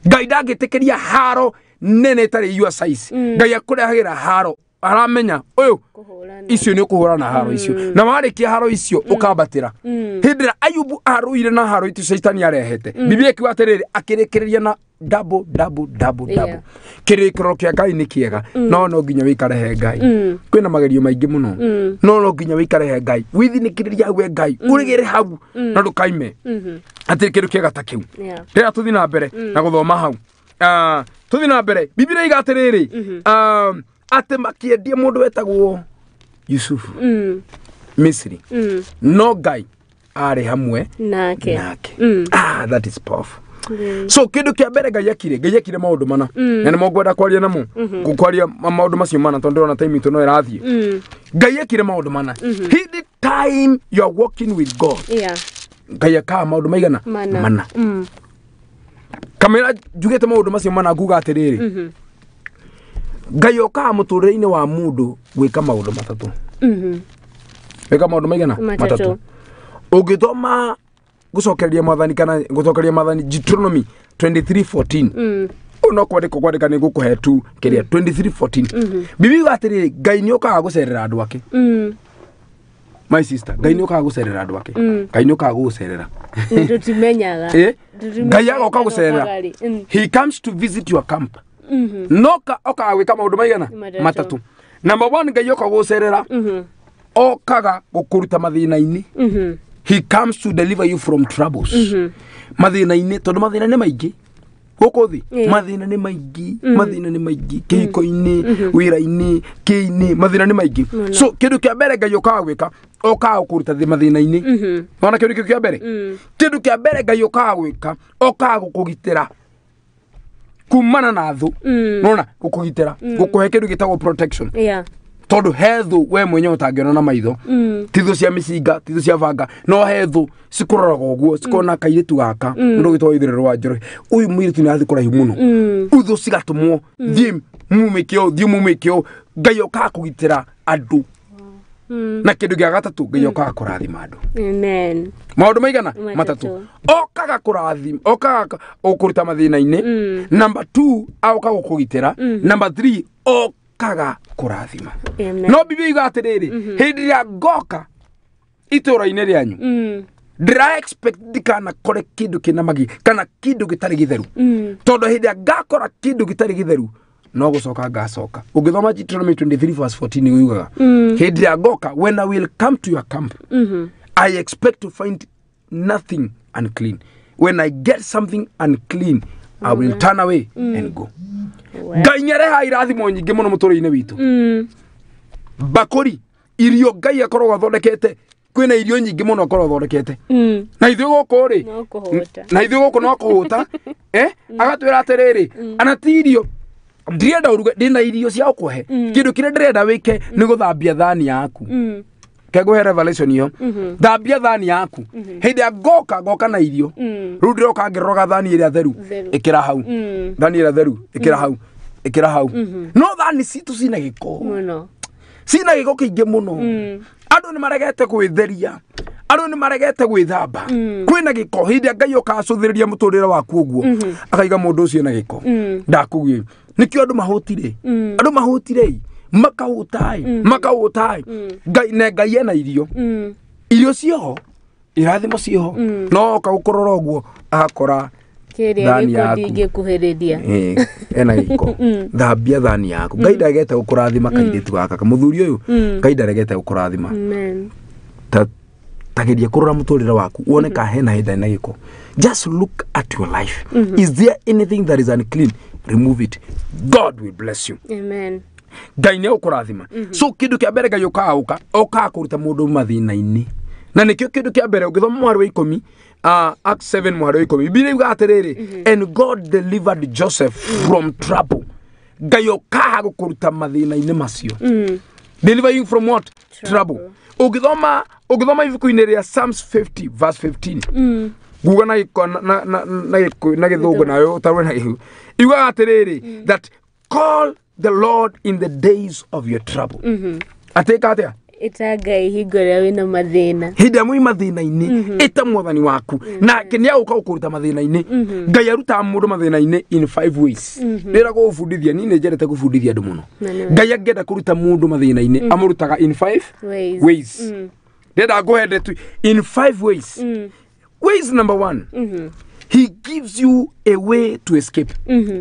Speaker 2: Ngai ndangĩtĩkĩria haro nene ĩtarĩ your size. Ngai akũrehagĩra haro aramenya ũyũ
Speaker 1: Kũhũrana.
Speaker 2: icio nĩ ũkũhũrana haro icio, na warĩkia haro icio ũkambatĩra. Hĩndĩ ĩrĩa Ayubu arũire na haro icio Caitani arehete, Biblia ĩkiuga atĩrĩrĩ, akĩrĩkĩrĩria na double, double, double, double. Kĩrĩkĩrĩro kĩa Ngai nĩ kĩega, no no nginya wĩikare he Ngai. Kwĩna magerio maingĩ mũno, no no nginya wĩikare he Ngai, wĩthinĩkĩrĩrie hau he Ngai, ũrĩgĩre hau na ndũkaime atĩ kĩndũ kĩega ta kĩu. Rĩrĩa tũthiĩ na mbere na gũthoma hau, tũthiĩ na mbere, Biblia iga atĩrĩrĩ, atĩ makĩendia mũndũ wetagwo Yusufu Misri, no Ngai arĩ hamwe
Speaker 1: nake.
Speaker 2: Nake. Ah, that is powerful. So kĩndũ kĩa mbere Ngai ekire, Ngai ekire maũndũ mana, na nĩmo ngwenda kwaria namo, kwaria maũndũ macio mana, tondũ ndĩrona time itũ no ĩrathiĩ. Ngai ekire maũndũ mana. Hĩndĩ time you are walking with God, Ngai ekaga maũndũ maigana?
Speaker 1: Mana.
Speaker 2: Mana. Kamera njugĩte maũndũ macio mana, nguga atĩrĩrĩ, Ngai okaga mũtũrĩre-inĩ wa mũndũ gwĩka maũndũ matatũ. Gwĩka maũndũ maigana?
Speaker 1: Matatũ.
Speaker 2: Ũngĩthoma gũcokereria Mwathani kana gũcokereria Mwathani, Deuteronomy 23:14, ũyũ no kwandĩka kwandĩka nĩ ngũkũhe tu kĩrĩa 23:14. Bibi yuga atĩrĩrĩ, Ngai nĩ okaga gũcerera andũ ake. My sister, Ngai nĩ okaga gũcerera andũ ake. Ngai nĩ okaga gũgũcerera.
Speaker 1: Tũtimenyaga.
Speaker 2: Eh?
Speaker 1: Tũtimenyaga.
Speaker 2: Ngai agoka gũcerera.
Speaker 1: Okaga rĩ.
Speaker 2: He comes to visit your camp. No ka okaga gwĩka maũndũ maigana?
Speaker 1: Matatũ.
Speaker 2: Matatũ. Number one, Ngai oka gũcerera, okaga gũkũruta mathĩna-inĩ. He comes to deliver you from troubles, mathĩna-inĩ, tondũ mathĩna nĩ maingĩ gũkũ thĩ. Mathĩna nĩ maingĩ, mathĩna nĩ maingĩ kĩhiko-inĩ, wĩra-inĩ, kĩ-inĩ, mathĩna nĩ maingĩ. So kĩndũ kĩa mbere Ngai okaga gwĩka, okaga gũkũruta thĩ mathĩna-inĩ. Wona kĩndũ kĩu kĩa mbere, kĩndũ kĩa mbere Ngai okaga gwĩka, okaga gũkũgitĩra kumana na thũ. Nona gũkũgitĩra, gũkũhe kĩndũ gĩtagwo protection, tondũ he thũ we mwenyewe ũtangĩona na maitho. Ti thũ cia mĩcinga, ti thũ cia banga, no he thũ cikũroraga ũguo, cikona kairĩtu gaka, mũndũ ũgĩtwo Ithĩrĩro wa Njoroge, ũyũ mũirĩtu nĩ arathiĩ kũraihu mũno. Thũ cigatũmwo, thiĩ mumĩke ũũ, thiĩ mumĩke ũũ. Ngai okaga kũgitĩra andũ. Na kĩndũ gĩa gatatũ, Ngai okaga kũrathima andũ.
Speaker 1: Amen.
Speaker 2: Maũndũ maigana?
Speaker 1: Matatũ.
Speaker 2: Matatũ. Okaga kũrathima, okaga gũkũruta mathĩna-inĩ. Number 2, aoka gũkũgitĩra. Number 3, okaga kũrathima.
Speaker 1: Amen.
Speaker 2: No Biblia iga atĩrĩrĩ, hĩndĩ ĩrĩa ngoka itũũra-inĩ rĩanyu, ndĩra expect ndikanakore kĩndũ kĩna magi kana kĩndũ gĩtarĩ gĩtheru, tondũ hĩndĩ ĩrĩa ngakora kĩndũ gĩtarĩ gĩtheru, no gũcoka ngacoka. Ũngĩthoma Deuteronomy 23 verse 14, yugaga hĩndĩ ĩrĩa ngoka, when I will come to your camp, I expect to find nothing unclean. When I get something unclean, I will turn away and go. Ngai nĩarehaga irathimo nyingĩ mũno mũtũrĩre-inĩ witũ. Mbakũri irio Ngai akoragwo athondekete, kwĩna irio nyingĩ mũno akoragwo athondekete. Na ithuĩ gũkũ rĩ,
Speaker 1: No kũhũta.
Speaker 2: na ithuĩ gũkũ no kũhũta. Agatwĩra atĩrĩrĩ, ana ti irio ndirenda ũruge, ndĩna irio cia gũkũhe, kĩndũ kĩrĩa ndĩrenda wĩke nĩ gũthambia thani yaku. Kegũhe revelation ĩyo, thambia thani yaku, hĩndĩ ya ngoka ngoka na irio. Rĩu ndĩroka ngĩroraga thani ĩrĩa theru.
Speaker 1: Theru.
Speaker 2: Ĩkĩra hau. Thani ĩrĩa theru ĩkĩra hau, ĩkĩra hau. No thani citũ cina gĩko.
Speaker 1: Mũno.
Speaker 2: Cina gĩko kĩingĩ mũno. Andũ nĩ maregete gwĩtheria, andũ nĩ maregete gwĩthamba, kwĩna gĩko. Hĩndĩ ĩrĩa Ngai ũkacũthĩrĩria mũtũrĩre waku ũguo, akaiga mũndũ ũcio na gĩko ndakugie. Nĩkĩo andũ mahũtire, andũ mahũtire, makahũtai, makahũtai. Ngai na Ngai ena irio. Irio ciĩho, irathimo ciĩho, no oka gũkũrora ũguo agakora
Speaker 1: Kĩrĩa
Speaker 2: thani
Speaker 1: gĩko
Speaker 2: yaku.
Speaker 1: Ndingĩkuhĩrĩria.
Speaker 2: Ena gĩko. Thambia thani yaku. Ngai ndaregete gũkũrathima, kairĩtu gaka, mũthuri ũyũ, Ngai ndaregete gũkũrathima.
Speaker 1: Amen.
Speaker 2: Ta tageria kũrora mũtũrĩre waku wone ka hena hĩndĩ na gĩko. Just look at your life. Is there anything that is unclean? Remove it. God will bless you.
Speaker 1: Amen.
Speaker 2: Ngai nĩ ũkũrathima. So kĩndũ kĩa mbere Ngai ũkaga ũka okaga kũruta mũndũ mathĩna-inĩ, na nĩkĩo kĩndũ kĩa mbere ũngĩthoma mũhari wa 10, Acts 7 mũhari wa 10, Biblia yugaga atĩrĩrĩ, "And God delivered Joseph from trouble." Ngai ũkaga gũkũruta mathĩna-inĩ macio. Deliver you from what? Trouble. Ũngĩthoma ibuku-inĩ rĩa Psalms 50 verse 15, nguga na gĩko- na na na na gĩkũ- na gĩthũngũ nawe ũtarwe na gĩhu, yugaga atĩrĩrĩ that call the Lord in the days of your trouble. Atĩka atĩa?
Speaker 1: Ĩta Ngai hingo ĩrĩa wĩna mathĩna.
Speaker 2: Hĩndĩ ĩrĩa mwĩ mathĩna-inĩ, ĩta Mwathani waku nake nĩ agũka gũkũruta mathĩna-inĩ. Ngai arutaga mũndũ mathĩna-inĩ in five ways. Rĩra gũgũbundithia, niĩ nĩ njerete gũbundithia andũ mũno.
Speaker 1: Na nĩ
Speaker 2: Ngai angĩenda kũruta mũndũ mathĩna-inĩ, amũrutaga in five
Speaker 1: ways.
Speaker 2: Ways. Ndĩrenda ngũhe tu in five ways. Ways number one, he gives you a way to escape.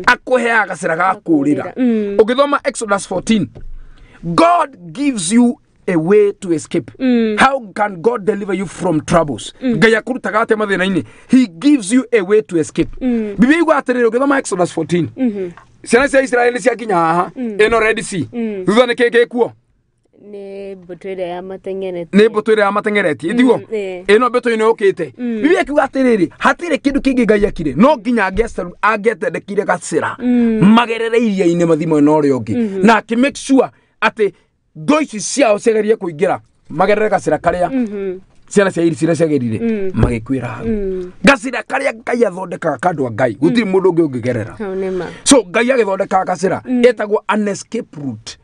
Speaker 2: Akũheaga gacĩra ga kũũrĩra. Ũngĩthoma Exodus 14, God gives you a way to escape. How can God deliver you from troubles? Ngai akũrutaga atĩa mathĩna-inĩ? He gives you a way to escape. Biblia yuga atĩrĩrĩ, ũngĩthoma Exodus 14, ciana cia Israeli ciakinya haha ĩno Red Sea, thutha nĩ kĩ gĩkuo?
Speaker 1: Nĩ mbũtũ ĩrĩa ya mateng'erete.
Speaker 2: Nĩ mbũtũ ĩrĩa yamateng'eretie itiguo. Ĩno mbũtũ ĩno yũkĩte. Biblia ĩkiuga atĩrĩrĩ, hatirĩ kĩndũ kĩngĩ Ngai ekire, no nginya angĩatendekire gacĩra magerere iria-inĩ mathi mwena ũrĩa ũngĩ, na akĩ make sure atĩ thũ ici ciao ciagerie kũingĩra magerere gacĩra karĩa ciana cia ciria ciagerire magĩkuĩra hau. Gacĩra karĩa Ngai athondekaga kandũ a Ngai, gũtirĩ mũndũ ũngĩ ũngĩgerera.
Speaker 1: Hau nĩ ma.
Speaker 2: So Ngai agĩthondeka gacĩra ĩtagwo an escape route.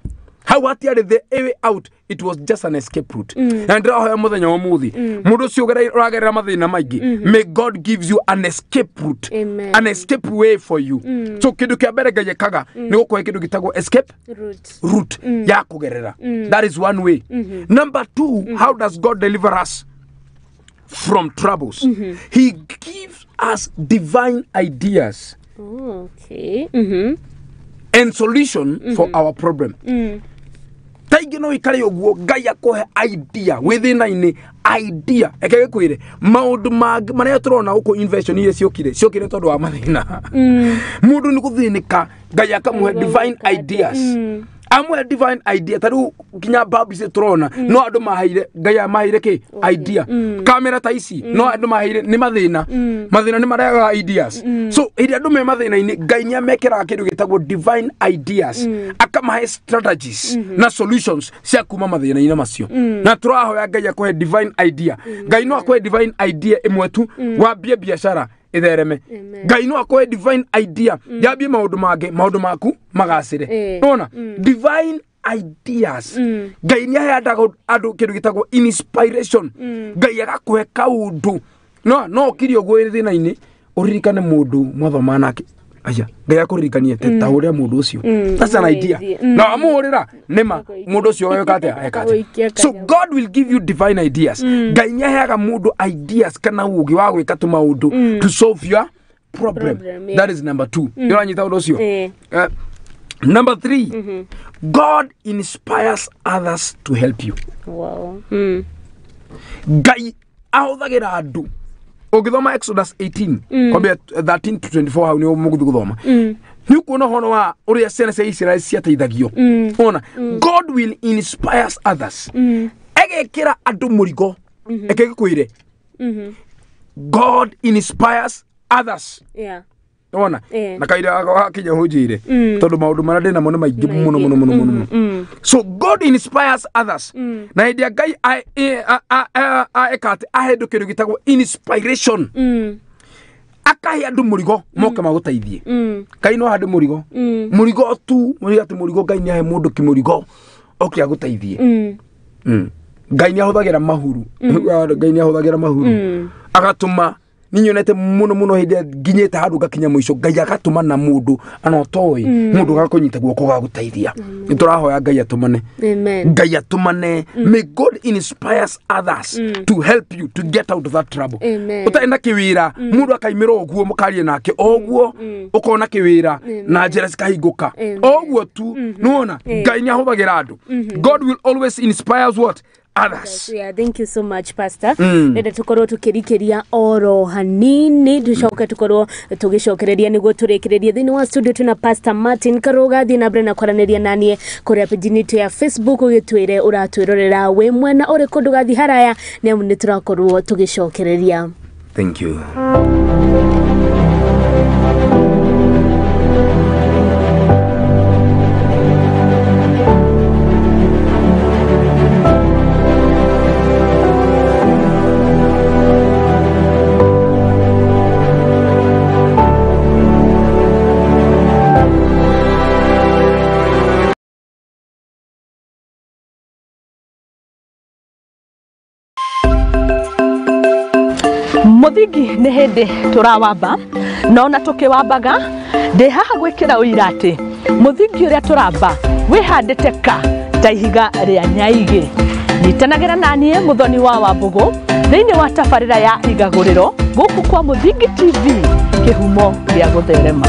Speaker 2: Hau hatiarĩ the way out, it was just an escape route. Na ndĩrahoya mũthenya wa ũmũthĩ, mũndũ ũcio ũragerera mathĩna maingĩ, may God gives you an escape route.
Speaker 1: Amen.
Speaker 2: An escape way for you. So kĩndũ kĩa mbere Ngai ekaga nĩ gũkũhe kĩndũ gĩtagwo escape
Speaker 1: route.
Speaker 2: Route ya kũgerera. That is one way. Number two, how does God deliver us from troubles? He gives us divine ideas
Speaker 1: Oh, okay.
Speaker 2: And solution for our problem. Taingĩ no ikare ũguo, Ngai akũhe idea wĩ thĩna-inĩ. Idea eke gĩkwĩre maũndũ mangĩ marĩa tũrona gũkũ, invention iria ciokire, ciokire tondũ wa mathĩna. Mũndũ nĩ gũthĩnĩka, Ngai akamũhe divine ideas, amũhe divine idea. Ta rĩu nginya mbambu ici tũrona, no andũ maheire, Ngai amaheire kĩ? Idea. Kamera ta ici, no andũ maheire. Nĩ mathĩna, mathĩna nĩ marehaga ideas. So hĩndĩ andũ me mathĩna-inĩ, Ngai nĩ amekĩraga kĩndũ gĩtagwo divine ideas, akamahe strategies na solutions cia kuma mathĩna-inĩ macio. Na tũrahoya Ngai akũhe divine idea. Ngai no akũhe divine idea ĩmwe tu wambie biacara ĩthereme.
Speaker 1: Amen.
Speaker 2: Ngai no akũhe divine idea yambie maũndũ mangĩ, maũndũ maku magacĩre. Nona divine ideas, Ngai nĩ aheanaga andũ kĩndũ gĩtagwo inspiration. Ngai agakũhe kaũndũ, no no ũkirie ũguo wĩ thĩna-inĩ, ũririkane mũndũ mwathoma nake, aya Ngai akũririkanie ta ũrĩa mũndũ ũcio. That's an idea. Na wamũhũrĩra nĩma mũndũ ũcio weka atĩa, eka atĩa.
Speaker 1: Agũikia
Speaker 2: So
Speaker 1: kanyamũ.
Speaker 2: God will give you divine ideas. Ngai nĩ aheaga mũndũ ideas kana ũgĩ wa gwĩka tũmaũndũ to solve your problem.
Speaker 1: Problem, yeah.
Speaker 2: That is number two. Nĩũranyita ũndũ ũcio?
Speaker 1: Eh.
Speaker 2: Number three, God inspires others to help you.
Speaker 1: Wow.
Speaker 2: Ngai ahũthagĩra andũ. Ũngĩthoma Exodus 18 kwambia 13 to 24 hau nĩ mũgũthiĩ gũthoma, nĩ ũkuona ũhoro wa ũrĩa ciana cia Isiraeli ciateithagio. Ona God will inspire others, egekĩra andũ mũrigo. Eke gĩkwĩre, God inspires others. Ona na kaira gakinya hunjire tondu maundu maria ndina mo nĩ maingĩ mũno mũno mũno mũno. So God inspires others. Na hĩndĩ ya Ngai eka atĩ ahe andũ kĩndũ gĩtagwo inspiration, akahe andũ mũrigo moke magũteithie. Ngai no ahe andũ mũrigo, mũrigo tu, mũrigo atĩ mũrigo. Ngai nĩ ahe mũndũ kĩmũrigo oke agũteithie. Ngai nĩ ahũthagĩra mahuru. Ngai nĩ ahũthagĩra mahuru agatũma. Ninyonete muno muno hĩndĩ ĩrĩa nginyĩte handũ ngakinya mũico, Ngai agatũma na mũndũ ana ũtoĩ, mũndũ gakũnyita guoko gagũteithia. Nĩ tũrahoya Ngai atũmane.
Speaker 1: Amen.
Speaker 2: Ngai atũmane. May God inspires others to help you to get out of that trouble.
Speaker 1: Amen.
Speaker 2: Ũtarĩ na kĩwĩra, mũndũ akaimĩra ũguo, mũkarie nake o ũguo, ũkona kĩwĩra na njĩra cikahingũka.
Speaker 1: Amen.
Speaker 2: O ũguo tu. Nĩwona Ngai nĩ ahũthagĩra andũ. God will always inspires what? Others.
Speaker 1: Yeah, thank you so much, Pastor. Nenda tukorwo tukirikiria oro hanini, tucoke tukorwo tugicokereria niguo turikiririe. Thiini wa studio tuna Pastor Martin Karuga. Thiĩ na mbere na kwaranĩria nanie kũrĩa page itũ ya Facebook, ũgĩtwĩre ũratwĩrorera wĩ mwena ũrĩkũ. Ndũgathiĩ haraya nĩ amu nĩ tũrakorwo tũgĩcokereria.
Speaker 2: Thank you.
Speaker 3: Muthingi nĩ hĩndĩ tũrawamba, na ona tũkĩwambaga ndĩ haha gwĩkĩra ũira atĩ mũthingi ũrĩa tũramba wĩhandĩte ka ta ihiga rĩa nyaigĩ. Nyitanagĩra naniĩ Mũthoni wa Wambũgũ thĩinĩ wa tabarĩra ya Igagũrĩro gũkũ kwa Mũthingi TV, kĩhumo gĩa gũtherema.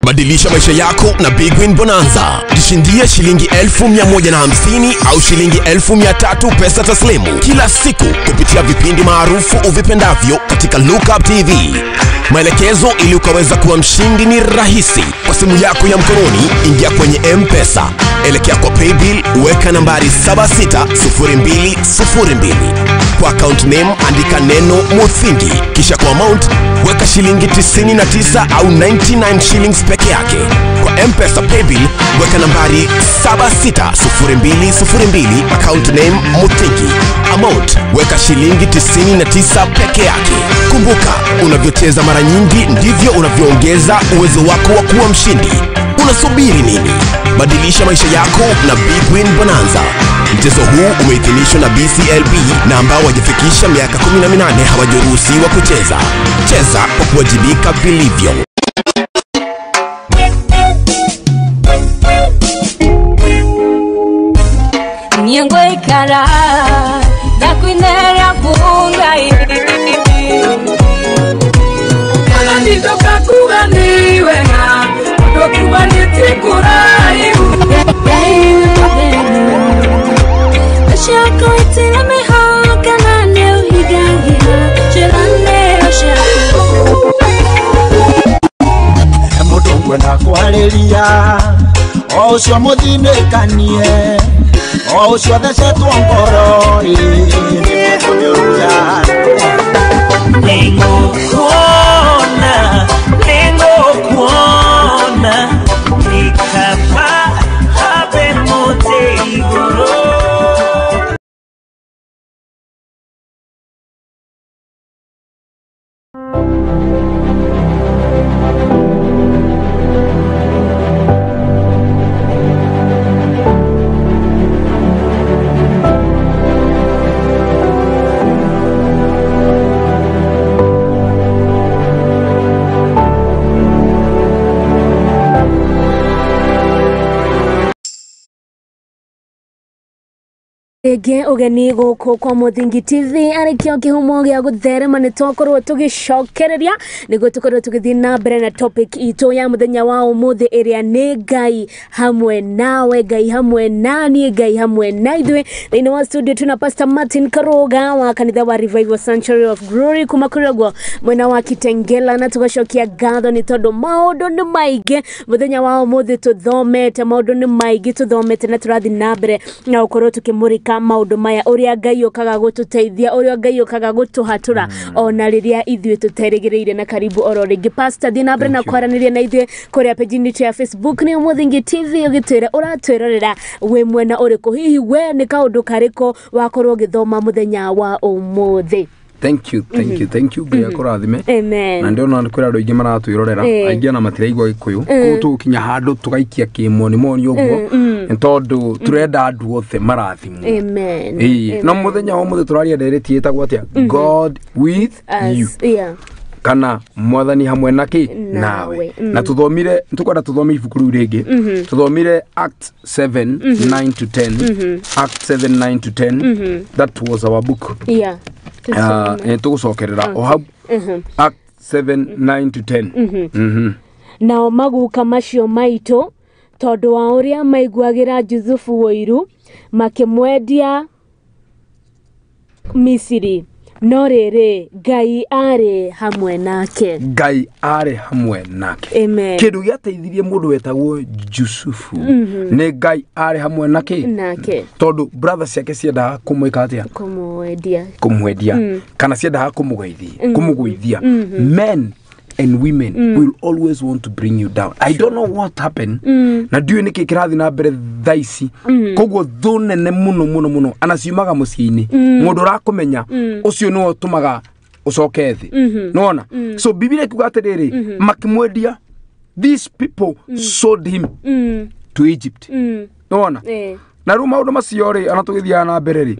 Speaker 4: Badilisha maisha yako na Big Win Bonanza. Jishindie shilingi 1,150 au shilingi 300,000 pesa taslimu kila siku kupitia vipindi maarufu uvipendavyo katika Lookup TV. Maelekezo ili ukaweza kuwa mshindi ni rahisi. Kwa simu yako ya mkononi, ingia kwenye M-Pesa, elekea kwa Paybill, weka nambari 760202. Kwa account name andika neno Muthingi, kisha kwa amount weka shilingi 99 au 99 shillings peke yake. Kwa M-Pesa Paybill weka nambari 760202, account name Muthingi, amount weka shilingi 99 peke yake. Kumbuka, unavyocheza mara nyingi ndivyo unavyoongeza uwezo wako wa kuwa mshindi. Unasubiri nini? Badilisha maisha yako na Big Win Bonanza. Mchezo huu umeidhinishwa na BCLB na ambao wajifikisha miaka 18 hawajaruhusiwa kucheza. Cheza kwa kuwajibika vilivyo.
Speaker 5: Nyengoikara ndakwinera kungai
Speaker 6: Nditoka kuganiwega ndokumanĩtie kũraihu.
Speaker 5: Ciako itirĩ mĩhaka na nĩ ũhingagia njĩra nĩyo ciaku.
Speaker 7: Mũndũ ngwenda kwarĩria o ũcio mũthinĩkanie, o ũcio thecetwo ngoro ĩ nĩ mũndũ.
Speaker 6: Nĩngũkuona.
Speaker 1: Rĩngĩ ũgeni gũkũ kwa Mũthingi TV arĩ kĩo kĩhumo gĩa gũtherema nĩ twakorwo tũgĩcokereria nĩguo tũkorwo tũgĩthiĩ na mbere na topic itũ ya mũthenya wa ũmũthĩ ĩrĩa nĩ Ngai hamwe nawe, Ngai hamwe naniĩ, Ngai hamwe na ithuĩ. Thĩinĩ wa studio tuna Pastor Martin Karuga wa kanitha wa Revival Sanctuary of Glory kuma kũrĩa ũguo mwena wa Kitengela, na tũgacokia ngatho nĩ tondũ maũndũ nĩ maingĩ mũthenya wa ũmũthĩ tũthomete, maũndũ nĩ maingĩ tũthomete na tũrathiĩ na mbere na gũkorwo tũkĩmũrĩka maũndũ maya, ũrĩa Ngai ũkaga gũtũteithia, ũrĩa Ngai ũkaga gũtũhatũra ona rĩrĩa ithuĩ tũterĩgĩrĩire. Na karibu oro rĩngĩ Pastor, thiĩ na mbere na
Speaker 2: Thank you.
Speaker 1: kwaranĩria na ithuĩ kũrĩa page-inĩ itũ ya Facebook nĩ Mũthingi TV, ũgĩtwĩra ũratwĩrorera wĩ mwena ũrĩkũ, hihi we nĩ kaũndũ karĩkũ wakorwo ũgĩthoma mũthenya wa ũmũthĩ.
Speaker 2: Thank you, thank you, thank you. Ngai akũrathime.
Speaker 1: Amen.
Speaker 2: Na ndĩrona kwĩna andũ aingĩ maratwĩrorera, aingĩ ona matiraigua Gĩkũyũ, koguo tũgũkinya handũ tũgaikia kĩmonimoni ũguo nĩ tondũ tũrenda andũ othe marathimwo.
Speaker 1: Amen.
Speaker 2: Ĩĩ, no mũthenya wa ũmũthĩ tũraria ndereti ĩtagwo atĩa? God with you.
Speaker 1: Us, yeah.
Speaker 2: Kana mwathani hamwe na kĩ?
Speaker 1: Nawe.
Speaker 2: Nawe. Na tuthomire, tukwenda tuthome ibuku rĩu rĩngĩ, tuthomire Act 7 9 to 10, Act 7 9 to 10. That was our book. Tũgũcokerera o hau Act 7 9 to 10.
Speaker 1: Nao maguka macio maitũ, tondũ wa ũrĩa maiguagĩra Jusufu ũiru, makĩmwendia Misiri, no rĩrĩ, Ngai arĩ hamwe nake.
Speaker 2: Ngai arĩ hamwe nake.
Speaker 1: Amen.
Speaker 2: Kĩndũ gĩateithirie mũndũ wetagwo Jusufu nĩ Ngai arĩ hamwe nake.
Speaker 1: Nake.
Speaker 2: Tondũ brother ciake ciendaga kũmwĩka atĩa?
Speaker 1: Kũmwendia.
Speaker 2: Kũmwendia kana ciendaga kũmũgeithia, kũmũgũithia. Men and women will always want to bring you down. I don't know what happened, na ndiũĩ nĩkĩ kĩrathiĩ na mbere thaa ici. Koguo thũ nene mũno mũno mũno anaciumaga mũciĩ-inĩ, mũndũ ũrakũmenya ũcio nĩwe ũtũmaga ũcoke thĩ, nĩwona? So Bibilia ĩkiuga atĩrĩrĩ, makĩmwendia, these people sold him to Egypt, nĩwona? Na rĩu maũndũ macio rĩ, ona tũgĩthiaga na mbere rĩ,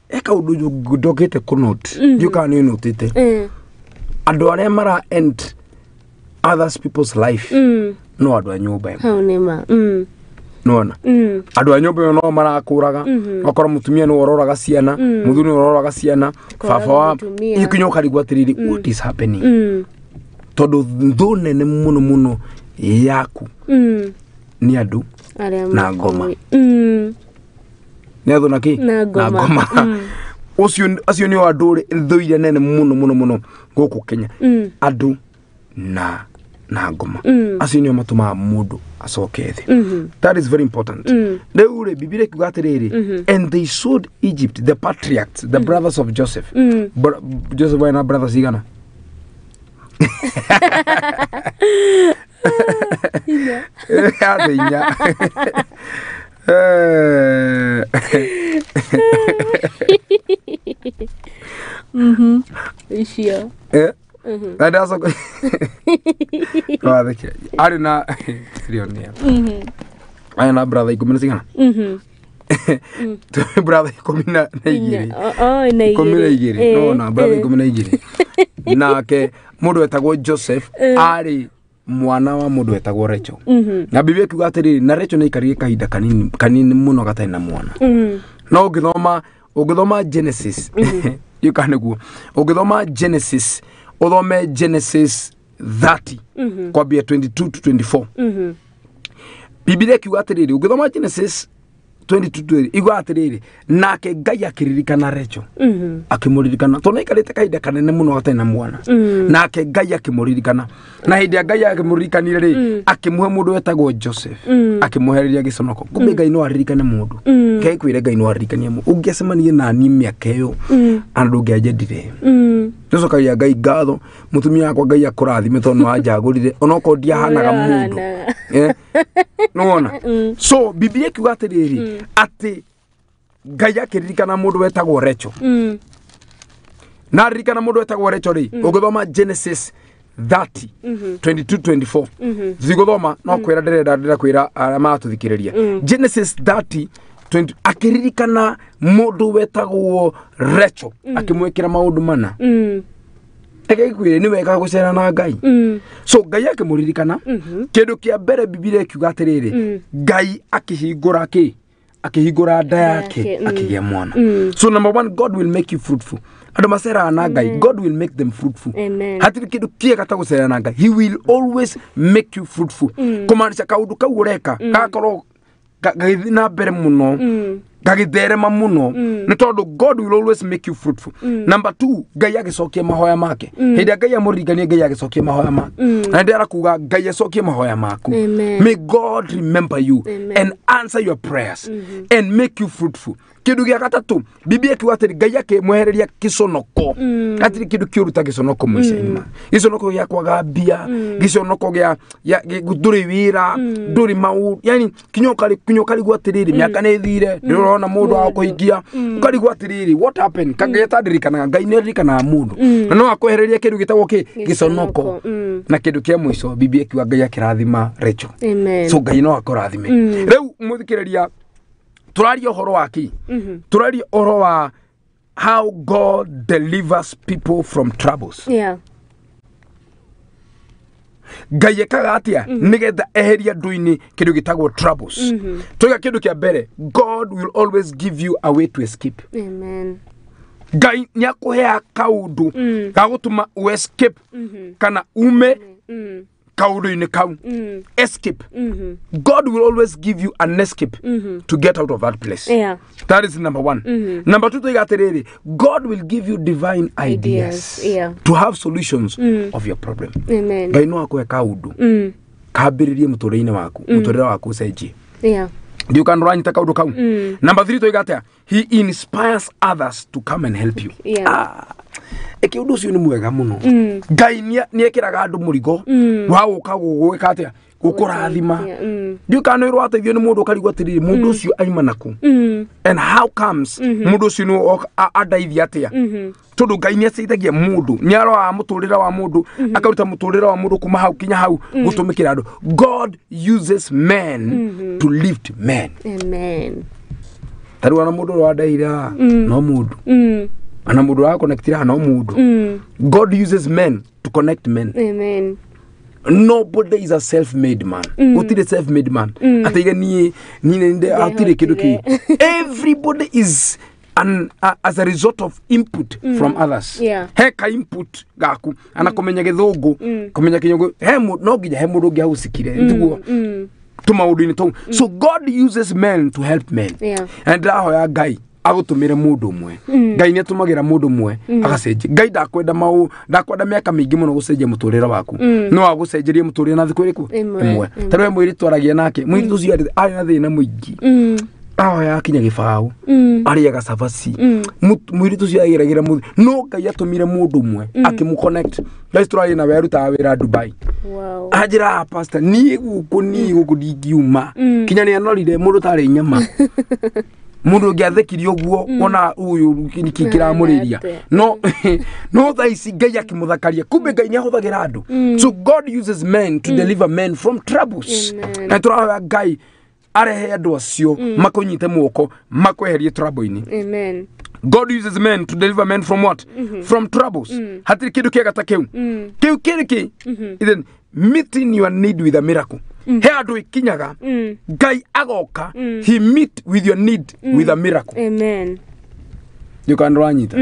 Speaker 2: he kaũndũ ndokĩte kũnote, ndiũ kana nĩ ũnotĩte, andũ arĩa mara end others people's life no andũ a nyũmba ĩmwe.
Speaker 1: Hau nĩ ma.
Speaker 2: Nĩwona? Andũ a nyũmba ĩyo no marakũraga, okorwo mũtumia nĩwe ũroraga ciana, mũthuri nĩwe ũroraga ciana, baba wa
Speaker 1: mũtumia.
Speaker 2: Ikinya ũkarigwo atĩrĩrĩ, what is happening? Tondũ thũ nene mũno mũno yaku nĩ andũ
Speaker 1: Arĩa
Speaker 2: na ngoma. Nĩ athũ na kĩ?
Speaker 1: Na ngoma.
Speaker 2: Ũcio, acio nĩo andũ thũ iria nene mũno mũno mũno gũkũ Kenya, andũ na ngoma, acio nĩo matũmaga mũndũ acoke thĩ. That is very important. Rĩu rĩ, Bibilia ĩkiuga atĩrĩrĩ, and they sold Egypt, the patriarchs, the brothers of Joseph. Joseph arĩ na brothers igana? Athĩ inya.
Speaker 1: Icio.
Speaker 2: Na ndacoka watheke, arĩ na trionia, arĩ na brother 10 na cigana? Brother 12.
Speaker 1: Oh, na
Speaker 2: 12.
Speaker 1: igĩrĩ.
Speaker 2: No na brother 12 nake mũndũ wetagwo Joseph arĩ mwana wa mũndũ wetagwo Rachel, na Biblia ĩkiuga atĩrĩrĩ, na Rachel nĩ aikarire kahinda kanini kanini mũno gatarĩ na mwana. No ũngĩthoma Genesis, ndiũĩ kana nĩguo, ũngĩthoma Genesis, ũthome Genesis 30 kwambia 22 to 24, Biblia ĩkiuga atĩrĩrĩ, ũngĩthoma Genesis 22 igua atĩrĩrĩ, nake Ngai akĩririkana Rachel, akĩmũririkana tondũ nĩaikarĩte kahinda kanene mũno gatarĩ na mwana. Nake Ngai akĩmũririkana, na hĩndĩ ya Ngai akĩmũririkanire rĩ, akĩmũhe mũndũ wetagwo Joseph, akĩmũhereria gĩconoko. Kumbe Ngai no aririkane mũndũ. Ngai kwĩre Ngai no aririkanie mũndũ. Ũngĩacemanirie nani mĩaka ĩyo, andũ ndũngĩanjendire. Nĩcokagia Ngai ngatho, mũtumia wakwa, Ngai akũrathime tondũ nĩwanjagũrire onokorwo ndiahanaga mũndũ. Nĩwona? So Biblia ĩkiuga atĩrĩrĩ, atĩ Ngai akĩririkana mũndũ wetagwo Rachel, na aririkana mũndũ wetagwo Rachel rĩ, ũngĩthoma Genesis 30 22 24, zigũthoma no kwĩra ndĩrenda, ndĩrenda kwĩra arĩa maratũthikĩrĩria Genesis 30 20, akĩririkana mũndũ wetagwo Rachel, akĩmwĩkĩra maũndũ mana. Reke ngwĩre, nĩ wega gũcera na Ngai. So Ngai akĩmũririkana, kĩndũ kĩa mbere Bibilia ĩkiuga atĩrĩrĩ, Ngai akĩhingũra kĩ? Akĩhingũra nda yake akĩgĩa mwana. So number one, God will make you fruitful. Andũ maceraga na Ngai, God will make them fruitful.
Speaker 1: Amen.
Speaker 2: Hatirĩ kĩndũ kĩega ta gũcera na Ngai. He will always make you fruitful. Kũmaanisha kaũndũ kau ũreka gakorwo gagĩthiĩ na mbere mũno, gagĩtherema mũno, nĩ tondũ God will always make you fruitful. Number two, Ngai agĩcokia mahoya make. Hĩndĩ ĩrĩa Ngai amũririkanie, Ngai agĩcokia mahoya make. Na ndĩra kuga Ngai acokie mahoya maku.
Speaker 1: Amen.
Speaker 2: May God remember you
Speaker 1: Amen.
Speaker 2: and answer your prayers and make you fruitful. Kĩndũ gĩa gatatũ, Biblia ĩkiuga atĩrĩ, Ngai akĩmwehereria kĩconoko. Hatirĩ kĩndũ kĩũru ta gĩconoko maica-inĩ ma. Gĩconoko gĩa kwaga mbia, gĩconoko gĩa ndũrĩ wĩra, ndũrĩ maũndũ, yani kinya ũkarigwo atĩrĩrĩ, mĩaka nĩ ĩthire, ndũrona mũndũ wa kũhingia, ũkarigwo atĩrĩrĩ, what happened? Kangĩeta ndirikanaga, Ngai nĩ aririkanaga mũndũ. Na no akwehereria kĩndũ gĩtagwo kĩ? Gĩconoko. Na kĩndũ kĩa mũico, Biblia ĩkiuga Ngai akĩrathima Rachel.
Speaker 1: Amen.
Speaker 2: So Ngai no akũrathime. Rĩu mũthikĩrĩria, tũraria ũhoro wa kĩ? Tũraria ũhoro wa how God delivers people from troubles.
Speaker 1: Yeah.
Speaker 2: Ngai ekaga atĩa nĩgetha eherie andũ-inĩ kĩndũ gĩtagwo troubles? Toiga kĩndũ kĩa mbere, God will always give you a way to escape.
Speaker 1: Amen.
Speaker 2: Ngai nĩ akũheaga kaũndũ ga gũtũma ũ escape kana ume kaũndũ-inĩ kau. Escape. God will always give you an escape to get out of that place.
Speaker 1: Yeah.
Speaker 2: That is number one. Number two, toiga atĩrĩrĩ, God will give you divine ideas,
Speaker 1: Ideas, yeah.
Speaker 2: to have solutions of your problem.
Speaker 1: Amen.
Speaker 2: Ngai no akũhe kaũndũ kambĩrĩrie mũtũrĩre-inĩ waku, mũtũrĩre waku ũcenjie.
Speaker 1: Yeah.
Speaker 2: Ndiũ kana ũranyita kaũndũ kau. Number three, toiga atĩa? He inspires others to come and help you.
Speaker 1: Yeah.
Speaker 2: Ah, ĩkĩ ũndũ ũcio nĩ mwega mũno. Ngai nĩ ekĩraga andũ mũrigo wa gũka gũgwĩka atĩa? Gũkũrathima.
Speaker 1: Yeah.
Speaker 2: Ndiũ kana nĩ ũrateithio nĩ mũndũ ũkarigwo atĩrĩrĩ, mũndũ ũcio aima nakũ? And how comes mũndũ ũcio nĩ andeithia atĩa? Tondũ Ngai nĩ aceithagia mũndũ, nĩ aroraga mũtũrĩre wa mũndũ, akaruta mũtũrĩre wa mũndũ kuma hau kinya hau gũtũmĩkĩra andũ. God uses men to lift men.
Speaker 1: Amen.
Speaker 2: Ta rĩu ona mũndũ ũrĩa wandeithia haha, no mũndũ. Ona mũndũ ũrĩa wakonektire haha, no mũndũ. God uses men to connect men.
Speaker 1: Amen.
Speaker 2: Nobody is a self-made man. Gũtirĩ self-made man ataiga niĩ niĩ nĩ hatirĩ kĩndũ kĩ. Everybody is an, as a result of input from others.
Speaker 1: Yeah.
Speaker 2: He ka input gaku ana kũmenya gĩthũngũ, kũmenya kĩnyũngũ, he no nginya he mũndũ ũngĩ ahũcikire tiguo tũmaũndũ-inĩ tũu. So God uses men to help men.
Speaker 1: Yeah.
Speaker 2: Na ndĩrahoya Ngai agũtũmĩre mũndũ ũmwe. Ngai nĩ atũmagĩra mũndũ ũmwe agacenjia. Ngai ndakwenda maũ, ndakwenda mĩaka mĩingĩ mũno gũcenjia mũtũrĩre waku. No agũcenjerie mũtũrĩre na thikũ ĩrĩkũ?
Speaker 1: Ĩmwe.
Speaker 2: Ĩmwe. Ta rĩu he mũirĩtu aragia nake, mũirĩtu ũcio arĩ na thĩna mũingĩ. Ahoya akinya gĩbaũ, arĩaga cabaci. Mũirĩtu ũcio ageragĩra mũthĩ, no Ngai atũmire mũndũ ũmwe akĩmũ-connect. Ngai tũraria nawe arutaga wĩra Dubai.
Speaker 1: Wow.
Speaker 2: Anjĩra, "Pastor, niĩ gũkũ ndingiuma." Kinya nĩ anorire mũndũ tarĩ nyama, mũndũ ũngĩ athekirie ũguo ona ũyũ nĩkĩ kĩramũrĩria. No thaa ici Ngai akĩmũthakaria. Kumbe Ngai nĩ ahũthagĩra andũ. So God uses men to deliver men from troubles.
Speaker 1: Amen.
Speaker 2: Na tũrahoya Ngai arehe andũ acio makũnyite moko makweherie trouble-inĩ.
Speaker 1: Amen.
Speaker 2: God uses men to deliver men from what? From troubles. Hatirĩ kĩndũ kĩega ta kĩu. Kĩu kĩrĩ kĩ? Then meeting your need with a miracle. He andũ ikinyaga Ngai agoka, he meet with your need with a miracle.
Speaker 1: Amen.
Speaker 2: Nĩ ũranyita?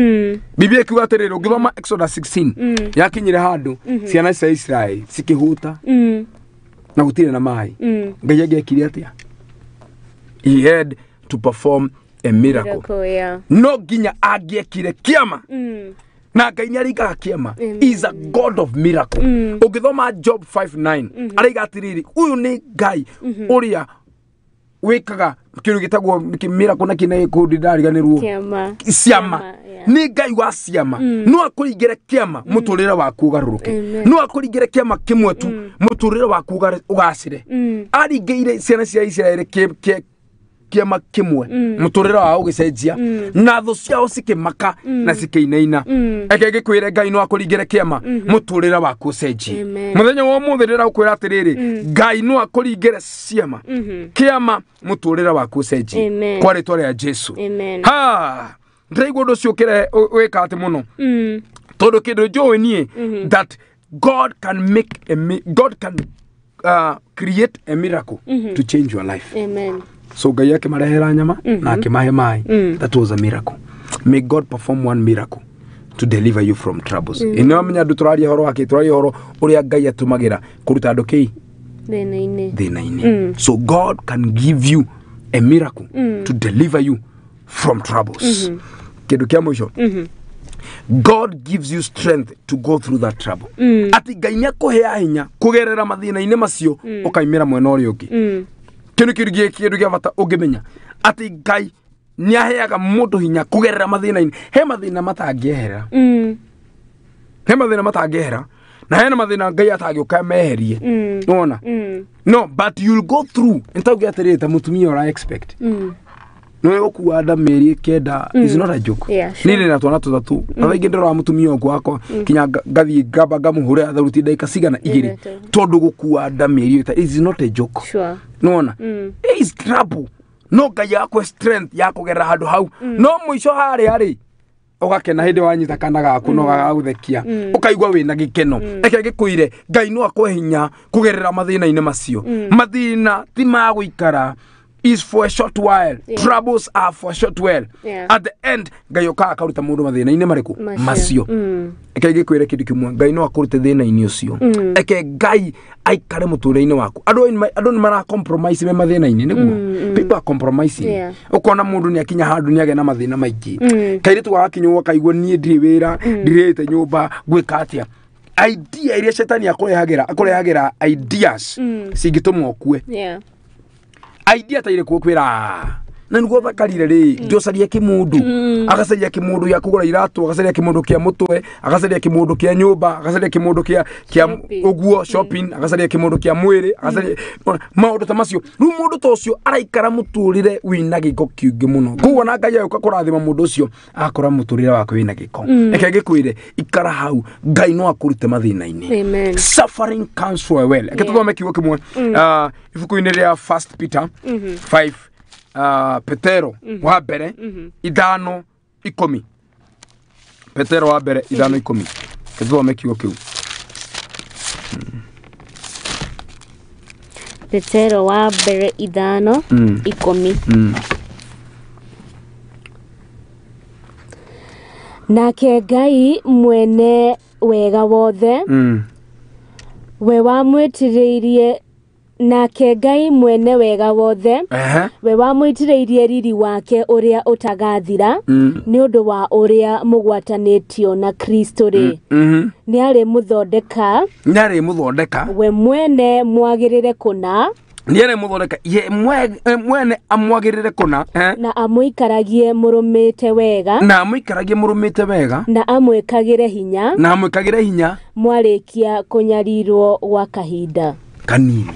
Speaker 2: Biblia ikiuga atĩrĩrĩ, ũngĩthoma Exodus 16, yakinyire handũ ciana cia Israeli cikĩhũta na gũtirĩ na maĩ. Ngai angĩekire atĩa? He had to perform a miracle.
Speaker 1: Miracle, yeah.
Speaker 2: No nginya angĩekire kĩama. Na Ngai nĩ aringaga kĩama. Is a God of miracle. Ũngĩthoma Job 5:9, araiga atĩrĩrĩ, ũyũ nĩ Ngai ũrĩa wĩkaga kĩndũ gĩtagwo miracle na kĩna kũndĩ ndariganĩrwo.
Speaker 1: Kĩama.
Speaker 2: Ciama.
Speaker 1: Yeah.
Speaker 2: Nĩ Ngai wa ciama. No akũringĩre kĩama mũtũrĩre waku ũgarũrũke.
Speaker 1: Amen.
Speaker 2: No akũringĩre kĩama kĩmwe tu mũtũrĩre waku ũgacĩre. Aringĩire ciana cia Isiraeli kĩama kĩmwe, mũtũrĩre wao ũgĩcenjia na thũ ciao cikĩmaka na cikĩinaina. Reke ngĩkwĩre, Ngai no akũringĩre kĩama mũtũrĩre waku ũcenjie.
Speaker 1: Amen.
Speaker 2: Mũthenya wa ũmũthĩ ndĩragũkwĩra atĩrĩrĩ, Ngai no akũringĩre ciama, kĩama, mũtũrĩre waku ũcenjie
Speaker 1: Amen.
Speaker 2: kwa rĩtwa rĩa Jesu.
Speaker 1: Amen.
Speaker 2: Ha, ndĩraigua ũndũ ũcio ũkĩre wĩka atĩ mũno, tondũ kĩndũ njũĩ niĩ that God can make a God can create a miracle to change your life.
Speaker 1: Amen.
Speaker 2: So Ngai akĩmarehera nyama na akĩmahe maĩ. That was a miracle. May God perform one miracle to deliver you from troubles. Ĩno amenya andũ tũraria horo wake, tũraria horo ũrĩa Ngai atũmagĩra kũruta andũ kĩi
Speaker 1: Thĩna-inĩ.
Speaker 2: Thĩna-inĩ. So God can give you a miracle to deliver you from troubles. Kĩndũ kĩa mũico, God gives you strength to go through that trouble. Ati Ngai nĩ akũheaga hinya kũgerera mathĩna-inĩ macio, ũkaimĩra mwena ũrĩa ũngĩ. Kĩndũ kĩa bata ũngĩmenya atĩ Ngai nĩ aheaga mũndũ hinya kũgerera mathĩna-inĩ. He mathĩna matangĩehera. He mathĩna matangĩehera na hena mathĩna Ngai atangĩũka meherie. Nĩwona? No, but you'll go through. Nĩtauge atĩrĩrĩ, ta mũtumia ũra expect nĩ gũkua nda mĩeri 9 is not a joke.
Speaker 1: Yeah, sure.
Speaker 2: Niĩ ndĩ na twana 3 na thaa ingĩ ndĩrora mũtumia ũngĩ wakwa kinya ngathiĩ ngamba ngamũhũrĩra tharuti ndagĩka cigana 2, tondũ gũkua nda mĩeri is not a joke. Nĩwona? Is trouble. No Ngai akwe strength ya kũgerera handũ hau. No mũico harĩa rĩ, ũgakena hĩndĩ wanyita kana gaku no gagagũthekia, ũkaigua wĩna gĩkeno. Reke ngĩkwĩre, Ngai no akwe hinya kũgerera mathĩna-inĩ macio. Mathĩna ti ma gũikara, is for a short while. Troubles are for a short while. At the end Ngai ũkaga akaruta mũndũ mathĩna-inĩ marĩkũ?
Speaker 1: Macio.
Speaker 2: Macio. Reke ngĩkwĩre kĩndũ kĩmwe, Ngai no akũrute thĩna-inĩ ũcio. Reke Ngai aikare mũtũrĩre-inĩ waku. Andũ nĩ mara compromise me mathĩna-inĩ, nĩguo people are compromising. Ũkona mũndũ nĩ akinya handũ nĩ agĩa na mathĩna maingĩ. Kairĩtu gagakinywo gakaigua niĩ ndirĩ wĩra, ndirĩte nyũmba, ngwĩka atĩa? Idea iria cetani akũrehagĩra, ideas cingĩtũma ũkue. Idea ta irĩkũ? Kwĩra na nĩguo thakarire rĩ, ndũcaria kĩmũndũ, agacaria kĩmũndũ gĩa kũgũra iratũ, agacaria kĩmũndũ kĩa mũtwe, agacaria kĩmũndũ kĩa nyũmba, agacaria kĩmũndũ kĩa
Speaker 1: Shopping.
Speaker 2: ũguo shopping, agacaria kĩmũndũ kĩa mwĩrĩ, agacaria maũndũ ta macio. Rĩu mũndũ ta ũcio araikara mũtũrĩre wĩna gĩko kĩingĩ mũno. Koguo na Ngai agĩũka kũrathima mũndũ ũcio, akora mũtũrĩre wake wĩna gĩko. Reke ngĩkwĩre, ikara hau, Ngai no akũrute mathĩna-inĩ.
Speaker 1: Amen.
Speaker 2: Suffering comes for a while. Reke tũthome kiugo kĩmwe, ibuku-inĩ rĩa First Peter 5, Petero wa mbere 5:10. Petero wa mbere 5:10. Reke tũthome kiugo kĩu.
Speaker 1: Petero wa mbere 5:10. Nake Ngai mwene wega wothe, we wamwĩtĩrĩirie, nake Ngai mwene wega wothe, we wamwĩtĩrĩirie riri wake ũrĩa ũtagathira nĩ ũndũ wa ũrĩa mũgwatanĩtio na Kristo rĩ, nĩ arĩ mũthondeka
Speaker 2: Nĩ arĩ mũthondeka
Speaker 1: we mwene mwagĩrĩre kũna,
Speaker 2: nĩ arĩ mũthondeka ye mwene amwagĩrĩre kũna,
Speaker 1: na amũikaragie mũrũmĩte wega,
Speaker 2: na amũikaragie mũrũmĩte wega,
Speaker 1: na amwĩkagĩre hinya,
Speaker 2: na amwĩkagĩre hinya
Speaker 1: mwarĩkia kũnyarirwo gwa kahinda
Speaker 2: kanini.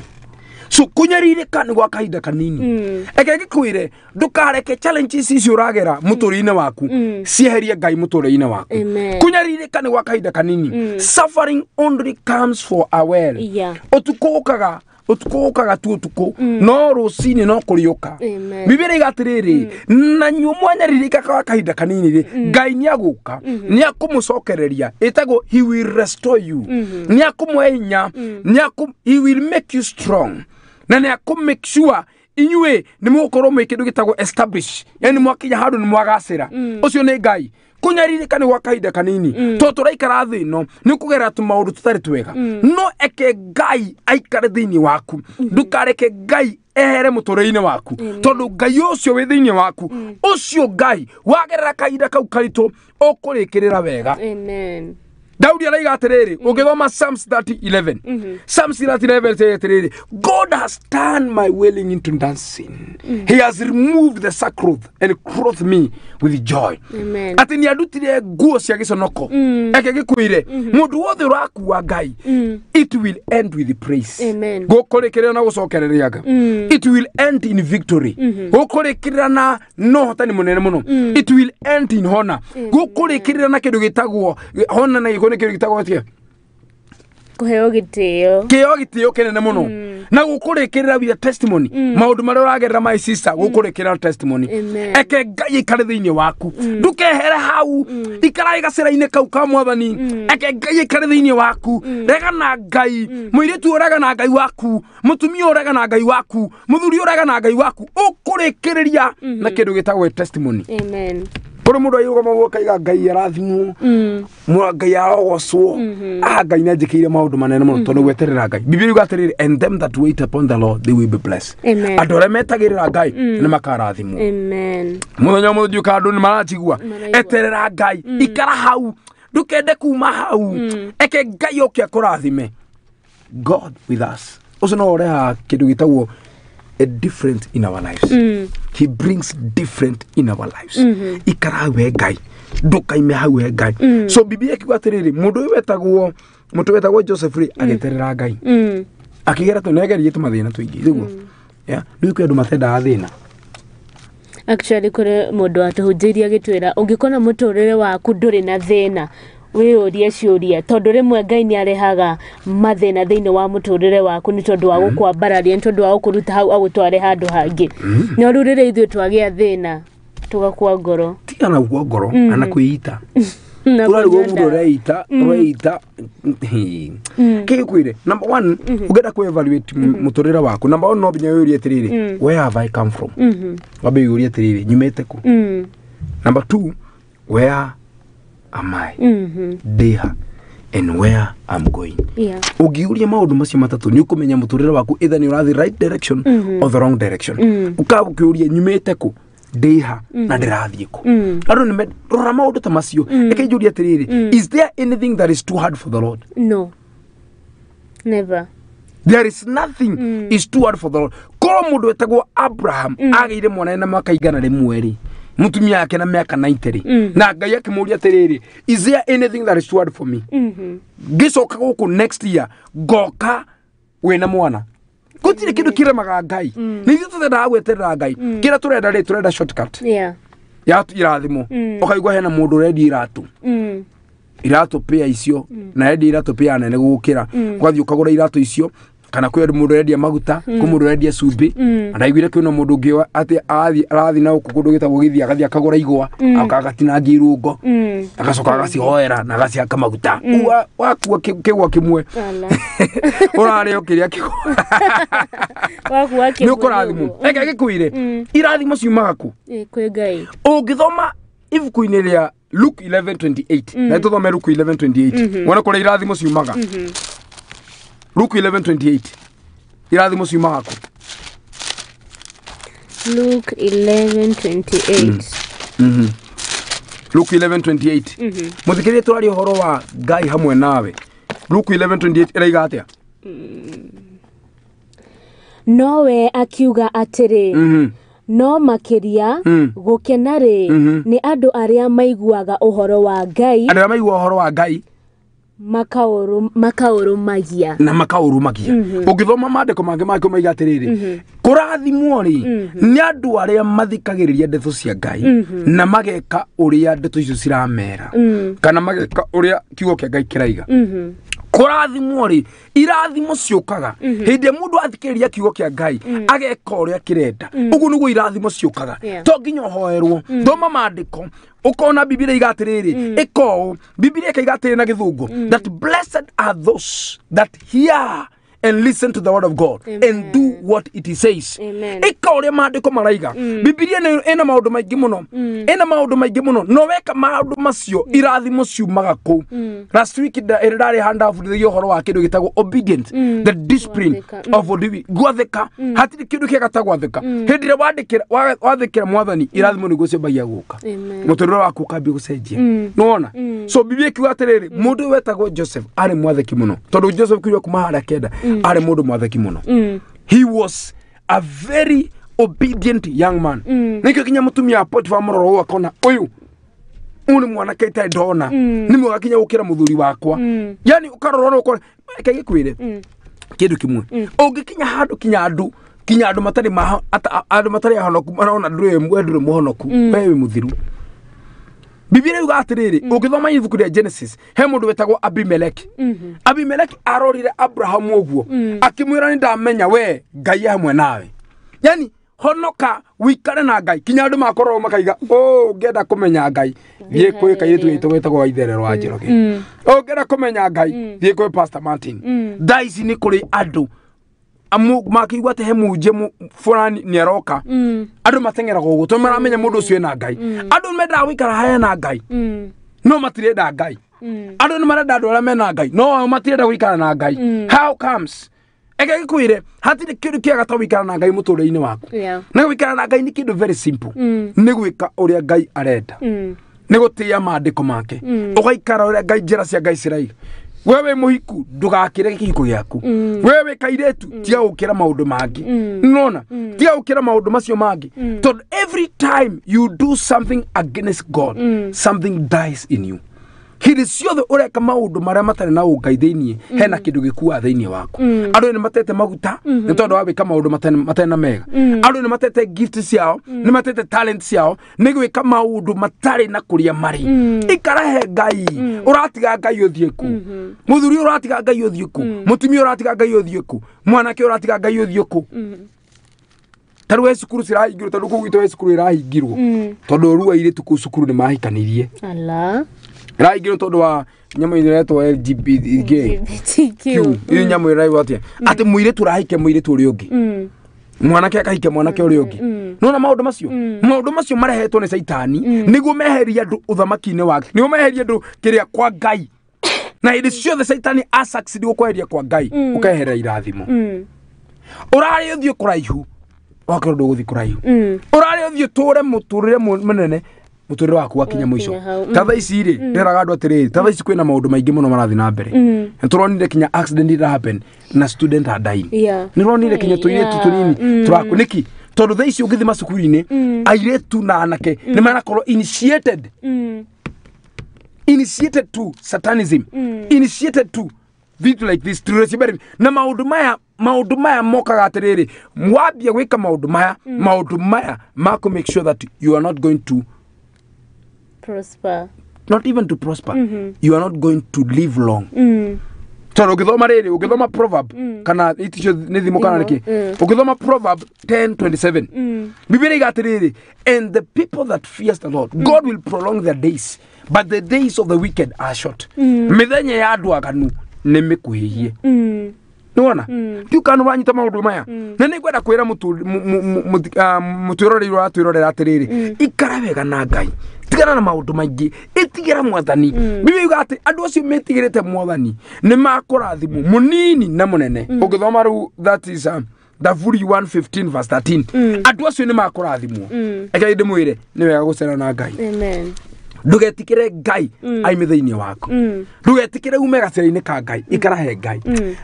Speaker 2: So kũnyarirĩka nĩ gwa kahinda kanini. Reke ngĩkwĩre, ndũkareke challenges icio ũragera mũtũrĩre-inĩ waku cieherie Ngai mũtũrĩre-inĩ waku.
Speaker 1: Amen.
Speaker 2: Kũnyarirĩka nĩ gwa kahinda kanini. Suffering only comes for a while. Ũtukũ ũkaga, ũtukũ ũkaga tu ũtukũ, no rũcinĩ no kũriũka.
Speaker 1: Amen.
Speaker 2: Bibilia iga atĩrĩrĩ, na nyuo mwanyarirĩka gwa kahinda kanini rĩ, Ngai nĩ agũka, nĩ akũmũcokereria, ĩtagwo he will restore you, nĩ akũmũhe hinya, he will make you strong, na nĩ akũ make sure inyuĩ nĩ mũgũkorwo mwĩ kĩndũ gĩtagwo establish, yani mwakinya handũ nĩ mwagacĩra. Ũcio nĩ Ngai. Kũnyarirĩka nĩ gwa kahinda kanini, tondũ tũraikara thĩ ĩno nĩ kũgerera tũmaũndũ tũtarĩ twega. No eke Ngai aikare thĩinĩ waku, ndũkareke Ngai ehere mũtũrĩre-inĩ waku, tondũ Ngai ũcio wĩ thĩinĩ waku, ũcio Ngai wagerera kahinda kau karitũ, ũkũrĩkĩrĩra wega.
Speaker 1: Amen.
Speaker 2: Daudi araiga atĩrĩrĩ, ũngĩthoma Psalms 30:11, Psalms 30:11 says atĩrĩrĩ, God has turned my wailing into dancing, he has removed the sackcloth and clothed me with joy.
Speaker 1: Amen.
Speaker 2: Atĩ nĩ andutire nguo cia gĩconoko. Reke gĩkwĩre, mũndũ wothe ũrakua Ngai, it will end with praise.
Speaker 1: Amen.
Speaker 2: Gũkũrĩkĩrĩra na gũcokereria nga. It will end in victory. Gũkũrĩkĩrĩra na no hotani mũnene mũno. It will end in honor. Gũkũrĩkĩrĩra na kĩndũ gĩtagwo honor, na gĩkũ nĩ kĩndũ gĩtagwo atĩa?
Speaker 1: Kũheo gĩtĩo.
Speaker 2: Kĩo gĩtĩo kĩnene mũno. Na gũkũrĩkĩrĩra with a testimony. Maũndũ marĩa ũragerera, my sister, gũkũrĩkĩrĩra testimony.
Speaker 1: Amen.
Speaker 2: Eke Ngai aikare thĩinĩ waku, ndũkehere hau, ikara gacĩra-inĩ kau ka Mwathani. Eke Ngai aikare thĩinĩ waku. Rega na Ngai, mũirĩtu, ũrega na Ngai waku, mũtumia, ũrega na Ngai waku, mũthuri, ũrega na Ngai waku, ũkũrĩkĩrĩria na kĩndũ gĩtagwo testimony.
Speaker 1: Amen.
Speaker 2: Kũrĩ mũndũ airũgama ũguo akaiga, "Ngai arathimwo, Ngai arogocwo, ah, Ngai nĩanjĩkĩire maũndũ manene mũno," tondũ gweterera Ngai. Biblia yuga atĩrĩrĩ, "And them that wait upon the Lord, they will be blessed."
Speaker 1: Amen.
Speaker 2: Andũ arĩa metagĩrĩra Ngai nĩ makarathimwo.
Speaker 1: Amen.
Speaker 2: Mũthenya ũmwe ndiũka, andũ nĩ maranjigua.
Speaker 1: Maraigua.
Speaker 2: Eterera Ngai, ikara hau, ndũkende kuma hau. Eke Ngai oke akũrathime. God with us, ũcio no ũrehaga kĩndũ gĩtagwo a difference in our lives. He brings different in our lives. Ikara hau he Ngai, ndũkaime hau he Ngai. So Biblia ĩkiuga atĩrĩrĩ, mũndũ ũyũ wetagwo, mũndũ wetagwo Joseph rĩ, agĩeterera Ngai, akĩgera tũ nĩagerie tũmathĩna tũingĩ nĩguo. Yeah, rĩu kwĩ andũ matendaga thĩna.
Speaker 1: Actually, kũrĩ mũndũ watũhunjĩirie agĩtwĩra, ũngĩkona mũtũrĩre waku ndũrĩ na thĩna, wĩyũrie ciũria, tondũ rĩmwe Ngai nĩ arehaga mathĩna thĩinĩ wa mũtũrĩre waku nĩ tondũ wa gũkwambararia, nĩ tondũ wa gũkũruta hau agũtware handũ hangĩ. No rĩu rĩrĩa ithuĩ twagĩa thĩna, tũgakua ngoro.
Speaker 2: Tiga na gukua ngoro ana kwĩita.
Speaker 1: Na
Speaker 2: Ũrarigwo
Speaker 1: kũnyua
Speaker 2: mũndũ
Speaker 1: ndawa.
Speaker 2: ũreita ũreita kĩgĩkwĩre. Number one, ũngĩenda kũ evaluate mũtũrĩre waku, number one, no nginya wĩyũrie atĩrĩrĩ, "Where have I come from?" Wambe wĩyũrie atĩrĩrĩ, "Nyumĩte kũ?" Number two, "Where am I?" Ndĩha and where I'm going. Ũngĩũria maũndũ macio matatũ, nĩ ũkũmenya mũtũrĩre waku either nĩ ũrathiĩ right direction or the wrong direction. Ũkaga ũkĩũria, "Nyumĩte kũ? Ndĩha na ndĩrathiĩ kũ?" Andũ nĩ rora maũndũ ta macio. Reke njũrie atĩrĩrĩ, is there anything that is too hard for the Lord?
Speaker 1: No, never.
Speaker 2: There is nothing is too hard for the Lord. Korwo mũndũ wetagwo Abraham agĩire mwana na mĩaka 100 rĩ, mũtumia yake na mĩaka 90 rĩ, na Ngai akĩmũria atĩrĩrĩ, "Is there anything that is too hard for me? Ngĩcoka gũkũ next year, ngoka wĩna mwana." Gũtirĩ kĩndũ kĩremaga Ngai. Nĩ ithuĩ tũtendaga gweterera Ngai. Kĩrĩa tũrenda rĩ, tũrenda shortcut ya irathimo. Ũkaigua hena mũndũ ũrendia iratũ, iratũ pĩa icio, na endia iratũ pĩa nene gũgũkĩra, ũgathiĩ ũkagũra iratũ icio. Kana kwĩ mũndũ ũrendia maguta, kwĩ mũndũ ũrendia cumbĩ. Na ndaiguire kwĩna mũndũ ũngĩ atĩ arathiĩ arathiĩ na gũkũ kũndũ gĩtagwo gĩthiĩ, agathiĩ akagũra igwa, agatinangia irũngo, agacoka agacihoera na agacihaka maguta. Wakua kĩgwa kĩmwe.
Speaker 1: Ala.
Speaker 2: Ũrarĩa o kĩrĩa kĩgwa.
Speaker 1: Wakua
Speaker 2: Nĩ
Speaker 1: kĩmwe.
Speaker 2: ũkũrathimwo.
Speaker 1: Ũguo.
Speaker 2: Reke gĩkwĩre, irathimo ciumaga kũ?
Speaker 1: Kwĩ Ngai.
Speaker 2: Ũngĩthoma ibuku-inĩ rĩa Luke 11:28, na tũthome Luke 11:28 wone kũrĩa irathimo ciumaga. Luke 11:28, irathimo ciumaga kũ?
Speaker 1: Luke 11:28.
Speaker 2: Luke 11:28. Mũthikĩrĩrie, tũraria ũhoro wa Ngai hamwe nawe. Luke 11:28 ĩraiga atĩa?
Speaker 1: Nowe akiuga atĩrĩ, no makĩria gũkena rĩ, nĩ andũ arĩa maiguaga ũhoro wa Ngai,
Speaker 2: Andũ arĩa maigua ũhoro wa Ngai
Speaker 1: makaũrũmagia.
Speaker 2: Na makaũrũmagia. Ũngĩthoma maandĩko mangĩ mangĩ maiga atĩrĩrĩ, kũrathimwo rĩ, nĩ andũ arĩa mathikagĩrĩria ndeto cia Ngai na mageka ũrĩa ndeto icio ciramera, kana mageka ũrĩa kiugo kĩa Ngai kĩraiga. Kũrathimwo rĩ, irathimo ciũkaga hĩndĩ ĩrĩa mũndũ athikĩrĩria kiugo kĩa Ngai, ageka ũrĩa kĩrenda. Ũguo nĩguo irathimo ciũkaga. To nginya ũhoerwo. Thoma maandĩko, ũkona Biblia iga atĩrĩrĩ, ĩka ũũ. Biblia ĩkaiga atĩrĩ na Gĩthũngũ, that blessed are those that hear and listen to the word of God and do what it says.
Speaker 1: Amen.
Speaker 2: Ĩka ũrĩa maandĩko maraiga. Bibilia ĩna maũndũ maingĩ mũno, ĩna maũndũ maingĩ mũno. No weka maũndũ macio, irathimo ciumaga kũu. Last week ĩrĩa ndarĩ handabundithagia ũhoro wa kĩndũ gĩtagwo obedient, the discipline
Speaker 1: Gwathĩka.
Speaker 2: of obedience, gwathĩka. Hatirĩ kĩndũ kĩega ta gwathĩka. Hĩndĩ ĩrĩa wathĩkĩra Mwathani, irathimo nĩguo ciambagia gũka.
Speaker 1: Amen.
Speaker 2: Mũtũrĩre waku ũkambia gũcenjia, nĩwona? So Biblia ikiuga atĩrĩrĩ, mũndũ ũyũ wetagwo Joseph arĩ mwathĩki mũno, tondũ Joseph kiuga kuma harĩa kenda arĩ mũndũ mwathĩki mũno. He was a very obedient young man. Nĩkĩo kinya mũtumia wa Potiphar mũrora ũũ akona, ũyũ ũyũ nĩ mwanake itarĩ ndona, nĩ mwega kinya gũkĩra mũthuri wakwa. Yani ũkarora na ũkona. Reke gĩkwĩre kĩndũ kĩmwe, ũngĩkinya handũ kinya andũ matarĩ andũ matarĩ ahonoku marona ndũrĩ we, ndũrĩ mũhonoku, we wĩ mũthiru. Biblia yuga atiriri ũngĩthoma ibuku rĩa Genesis he mũndũ wetagwo Abimeleki. Abimeleki arorire Abraham ũguo akĩmwĩra nĩ ndamenya we Ngai hamwe nawe. Yani honoka wikare na Ngai kinya andũ makorwo makaiga ũngĩenda kũmenya Ngai thiĩ kwĩ kairĩtu gaitũ getagwo Waitherero wa Njoroge. Ũngĩenda kũmenya Ngai thiĩ kwĩ Pastor Martin. Thaa ici nĩ kũrĩ andũ makiigua atĩ he mũhunjia fulani nĩ aroka andũ mateng'eraga ũguo tondũ maramenya mũndũ ũcio ena Ngai. Andũ mendaga gũikara harĩa na Ngai no matirenda Ngai. Andũ nĩ marenda andũ arĩa mena Ngai no matirenda gũikara na Ngai. How comes? Eke gĩkwĩre hatirĩ kĩndũ kĩega ta gũikara na Ngai mũtũrĩre-inĩ waku. Na gũikara na Ngai nĩ kĩndũ very simple. Nĩ gwĩka ũrĩa Ngai arenda. Nĩ gũtĩĩa maandĩko make. Ũgaikara ũrĩa Ngai njĩra cia Ngai ciraiga. Wewe wĩ mũhiku ndũgakĩre kĩhiko gĩaku. Wewe wĩ kairĩtu tiga gũkĩra maũndũ mangĩ. Nona tiga gũkĩra maũndũ macio mangĩ. Tondũ every time you do something against God, something dies in you. Hĩndĩ ciothe ũreka maũndũ marĩa matarĩ na ũngai thĩiniĩ hena kĩndũ gĩkuaga thĩiniĩ waku. Andũ nĩ matete maguta nĩ tondũ wa gwĩka maũndũ matarĩ na mega. Andũ nĩ matete gift ciao, nĩ matete talent ciao nĩ gwĩka maũndũ matarĩ na kũrĩa marĩ. Ikara he Ngai, ũratiga Ngai ũthiĩ kũ? Mũthuri ũratiga Ngai ũthiĩ kũ? Mũtumia ũratiga Ngai ũthiĩ kũ? Mwanake ũratiga Ngai ũthiĩ kũ? Ta rĩu he cukuru cirahingirwo tondũ kũu gwitũ he cukuru ĩrahingirwo tondũ ũru airĩtu kũu cukuru nĩ mahikanirie. Ĩrahingirwo tondũ wa nyamũ ĩretwo LGBTQ. Iyo nyamũ ĩraigua atĩa? Atĩ mũirĩtu ũrahike mũirĩtu ũrĩa ũngĩ. Mwanake akahike mwanake ũrĩa ũngĩ. Nĩwona maũndũ macio? Maũndũ macio marehetwo nĩ Caitani nĩguo meherie andũ ũthamaki-inĩ wake. Nĩguo meherie andũ kĩrĩa kwa Ngai. Na hĩndĩ ciothe Caitani a succeed gũkweheria kwa Ngai, ũkeherera irathimo. Ũrarĩ ũthiĩ kũraihu, wakorwo ndũgũthiĩ kũraihu. Ũrarĩ ũthiĩ ũtũre mũtũrĩre mũnene mũtũrĩre waku wakinya mũico. Ta thaa ici rĩ ndĩraga andũ atĩrĩrĩ ta thaa ici kwĩna maũndũ maingĩ mũno marathiĩ na mbere. Nĩ tũronire kinya accident ira happen na student are dying. Nĩ ũronire kinya tũirĩtu tũnini tũraku nĩkĩ? Tondũ thaa ici ũngĩthiĩ macukuru-inĩ airĩtu na anake nĩ marakorwo initiated. Initiated to satanism. Initiated to vitu like this to na maũndũ maya mokaga atĩrĩrĩ mwambia gwĩka maũndũ maya makũ make sure that you are not going to
Speaker 1: prosper,
Speaker 2: not even to prosper. You are not going to live long. Tondũ ũngĩthoma rĩrĩ ũngĩthoma proverb kana iticio nĩ thimo kana nĩkĩ ũngĩthoma proverb 10:27 Biblia iga atĩrĩrĩ and the people that fears the Lord God will prolong their days but the days of the wicked are short. Mĩthenya ya andũ aganu nĩ mĩkuhĩhie. Nĩwona ndiũ kana ũranyita maũndũ maya na nĩ ngwenda kwĩra mũtwĩroreri ũratwĩrorera atĩrĩrĩ ikara wega na Ngai tigana na maũndũ maingĩ ĩtigĩra mwathani. Biblia yuga atĩ andũ acio metigĩrĩte mwathani nĩ makũrathimwo mũnini na mũnene. Ũngĩthoma rĩu that is Thaburi 115 verse 13 andũ acio nĩ makũrathimwo. Eke ndĩmwĩre nĩ wega gũcera na Ngai.
Speaker 1: Amen.
Speaker 2: Ndũgetikĩre Ngai aime thĩinĩ waku. Ndũgetikĩre ume gacĩra-inĩ ka Ngai ikara he Ngai.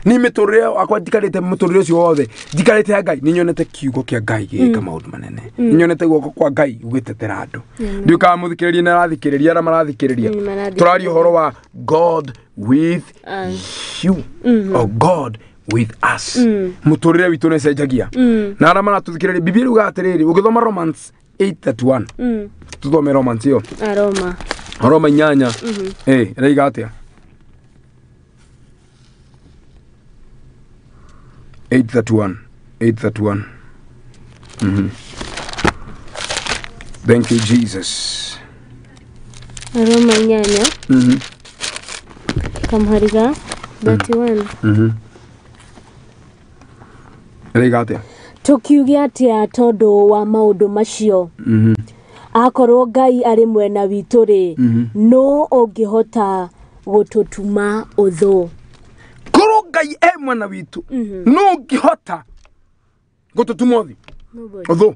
Speaker 2: Niĩ mĩtũrĩre wakwa njikarĩte mũtũrĩre ũcio wothe njikarĩte he Ngai nĩ nyonete kiugo kĩa Ngai gĩgĩka maũndũ manene. Nĩ nyonete guoko kwa Ngai gũgĩtetera andũ. Ndiũĩ kana mũthikĩrĩria nĩ arathikĩrĩria arĩa marathikĩrĩria. Tũraria ũhoro wa God with you or God with us. Mũtũrĩre witũ nĩ ũcenjagia. Na arĩa maratũthikĩrĩria Biblia yugaga atĩrĩrĩ ũgĩthoma Romans 8:31 tuthome Romans ĩyo. Roma 8 ĩraiga atĩa? 8:31 8:31. Thank you Jesus.
Speaker 1: Roma 8 kamhariga 31.
Speaker 2: Ĩraiga atĩa?
Speaker 1: Tũkiuge atĩa tondũ wa maũndũ macio? Akorwo Ngai arĩ mwena witũ rĩ, no ũngĩhota gũtũtuma ũthũ?
Speaker 2: Korwo Ngai e mwena witũ, no ũngĩhota gũtũtuma ũthũ?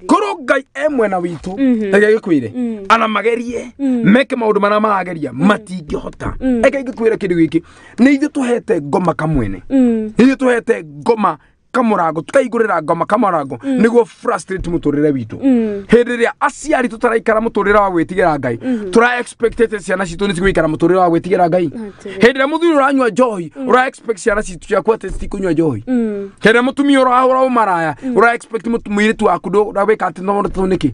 Speaker 2: Korwo Ngai e mwena witũ, reke ngĩkwĩre, ana magerie, meke maũndũ marĩa marageria, matingĩhota. Reke ngĩkwĩre kĩndũ gĩkĩ, nĩ ithuĩ tũhete ngoma kamwene. Nĩ ithuĩ tũhete ngoma Kamũrango tũkaigũrĩra ngoma kamũrango nĩguo frustrate mũtũrĩre witũ. Hĩndĩ ĩrĩa aciari tũtaraikara mũtũrĩre wa gwĩtigĩra Ngai, tũra expect atĩ ciana citũ nĩ cigũikara mũtũrĩre wa gwĩtigĩra Ngai. Hĩndĩ ĩrĩa mũthuri ũranyua njohi, ũra expect ciana citũ ciaku atĩ citikũnyua njohi. Hĩndĩ ĩrĩa mũtumia ũrahũra ũmaraya, ũra expect mũirĩtu waku ndagwĩka atĩ no nĩkĩ.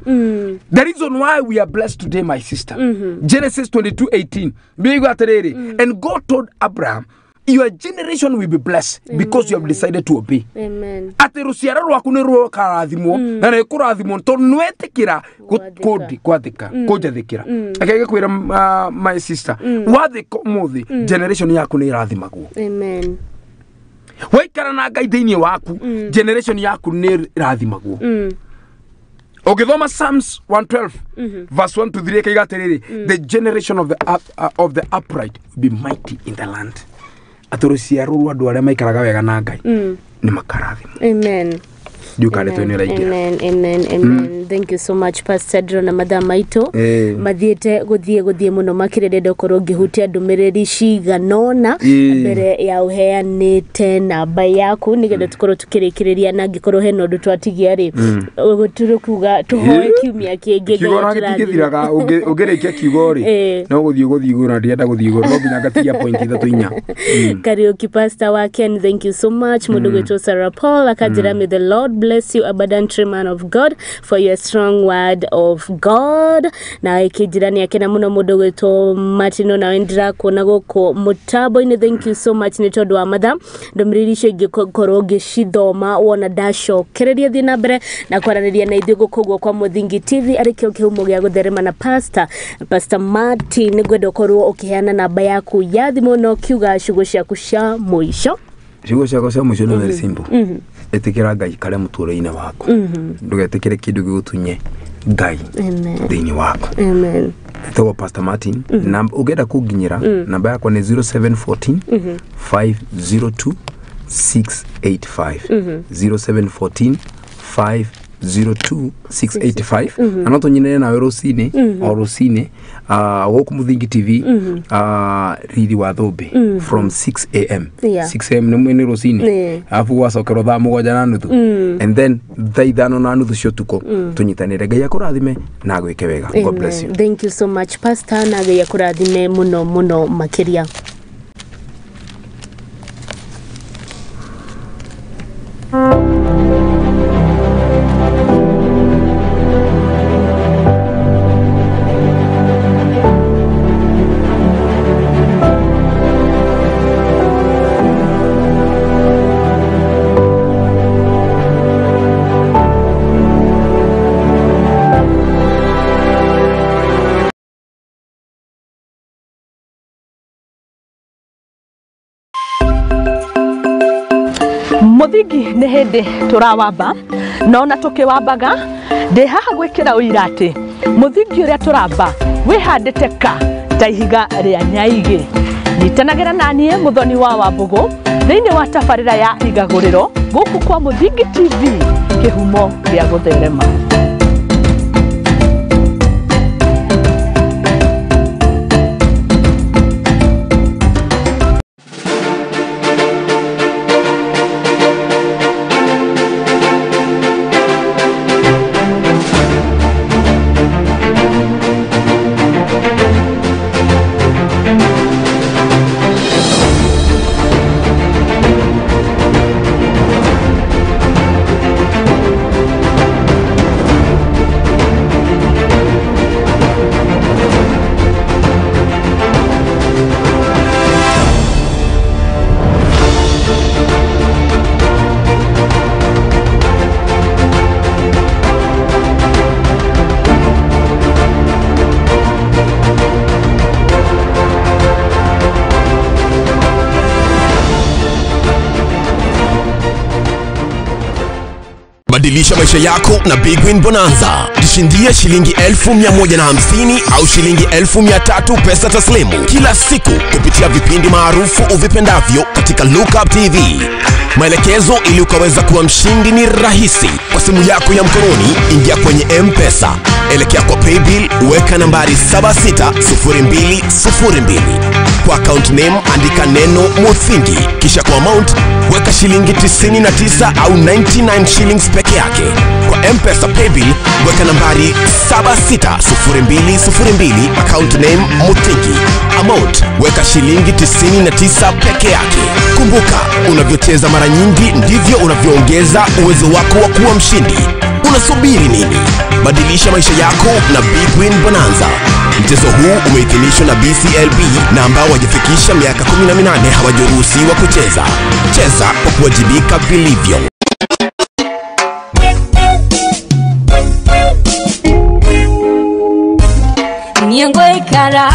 Speaker 2: The reason why we are blessed today, my sister, Genesis 22:18, Biblia atĩrĩrĩ, and God told Abraham, your generation will be blessed because you have decided to obey.
Speaker 1: Amen.
Speaker 2: Atĩ rũciaro rwaku nĩ rũkarathimwo na nĩ kũrathimwo tondũ nĩwetĩkĩra gwathĩka kũnjathĩkĩra. Reke ngĩkwĩra, my sister, wathĩka ũmũthĩ, generation yaku nĩ ĩrathimagwo.
Speaker 1: Amen.
Speaker 2: Waikara na Ngai thĩinĩ waku, generation yaku nĩ ĩrathimagwo. Ũngĩthoma Psalms 112 verse 1 to 3, ĩkaiga atĩrĩrĩ, the generation of the upright will be mighty in the land. Atĩ rũciaro rwa andũ arĩa maikaraga wega na Ngai nĩ makarathimwo.
Speaker 1: Amen.
Speaker 2: Ndiũ kana ndeto ĩno ĩraingĩra.
Speaker 1: Amen, amen, amen. Thank you so much, Pastor. Ndĩrona mathaa maitũ mathiĩte gũthiĩ mũno makĩria. Ndĩrenda ũkorwo ngĩhutia ndũmĩrĩri ciganona mbere ya ũheanĩte namba yaku nĩgetha tũkorwo tũkĩrĩkĩrĩria, na angĩkorwo hena ũndũ twatigia rĩ, tũkuga tũhoe kiumia kĩngĩ.
Speaker 2: Kiugo
Speaker 1: Ngai
Speaker 2: na gĩtingĩthiraga. Ũngĩrĩkia kiugo rĩ, no gũthiĩ ũgũthiĩ igũrũ, na ndĩrenda gũthiĩ igũrũ, no nginya ngatigia point ithatũ inya.
Speaker 1: Kariuki Pastor wa Ken, thank you so much. Mũndũ gwĩtwo Sarah Paul akanjĩra, may the Lord bless you abundantly, man of God, for your strong word of God. Na ĩkĩnjĩra nĩ akena mũno. Mũndũ gwĩtwo Martino, nawe ndĩrakuona gũkũ mũtambo-inĩ, thank you so much nĩ tondũ wa mathaa. Ndũmĩrĩri icio ingĩkorwo ngĩcithoma wona ndacokereria, thiĩ na mbere na kwaranĩria na ithuĩ gũkũ ũguo kwa Mũthingi TV, arĩ kĩo kĩhumo gĩa gũtherema na Pastor Martin. Nĩngwenda ũkorwo ũkĩheana namba yaku ya thimũ na ũkiuga ciugo ciaku cia mũico.
Speaker 2: Ciugo ciakwa cia mũico nĩ very simple. Ĩtĩkĩra Ngai kare mũtũrĩre-inĩ waku, ndũgetĩkĩre kĩndũ gĩgũtunye Ngai
Speaker 1: Amen.
Speaker 2: thĩinĩ waku.
Speaker 1: Amen.
Speaker 2: Ĩtagwo Pastor Martin. Namba ũngĩenda kũnginyĩra, namba yakwa nĩ 0714 502 685, 0714 502 685. Na no tũnyinĩre nawe rũcinĩ o rũcinĩ, gũkũ Mũthingi TV, riri wa thũmbĩ, from 6 a.m. 6 a.m. nĩ rũcinĩ, arabu gwacokerwo thaa 7:30, and then thaa 5:30 cia ũtukũ tũnyitanĩre. Ngai akũrathime na agwĩke wega. God bless you.
Speaker 1: Amen. Thank you so much, Pastor, na Ngai akũrathime mũno mũno makĩria.
Speaker 3: Mũthingi nĩ hĩndĩ tũrawamba, na ona tũkĩwambaga ndĩ haha gwĩkĩra ũira atĩ mũthingi ũrĩa tũramba wĩhandĩte ka ta ihiga rĩa nyaigĩ. Nyitanagĩra na niĩ Mũthoni wa Wambũgũ thĩinĩ wa tabarĩra ya Igagũrĩro gũkũ kwa Mũthingi TV, kĩhumo gĩa gũtherema.
Speaker 4: Badilisha maisha yako na Big Win Bonanza. Jishindie shilingi 150,000 au shilingi 300,000 pesa taslimu kila siku kupitia vipindi maarufu uvipendavyo katika Lookup TV. Maelekezo ili ukaweza kuwa mshindi ni rahisi. Kwa simu yako ya mkononi, ingia kwenye M-Pesa, elekea kwa Paybill, weka nambari 760202. Kwa account name andika neno Muthingi, kisha kwa amount weka shilingi 99 au 99 shillings peke yake. Kwa M-Pesa Paybill weka nambari 760202, account name Muthingi, amount weka shilingi 99 peke yake. Kumbuka, unavyocheza mara nyingi ndivyo unavyoongeza uwezo wako wa kuwa mshindi. Unasubiri nini? Badilisha maisha yako na Big Win Bonanza. Mchezo huu umeidhinishwa na BCLB na ambao hawajafikisha miaka 18 hawajaruhusiwa kucheza. Cheza kwa kuwajibika vilivyo.
Speaker 5: Nyengoikara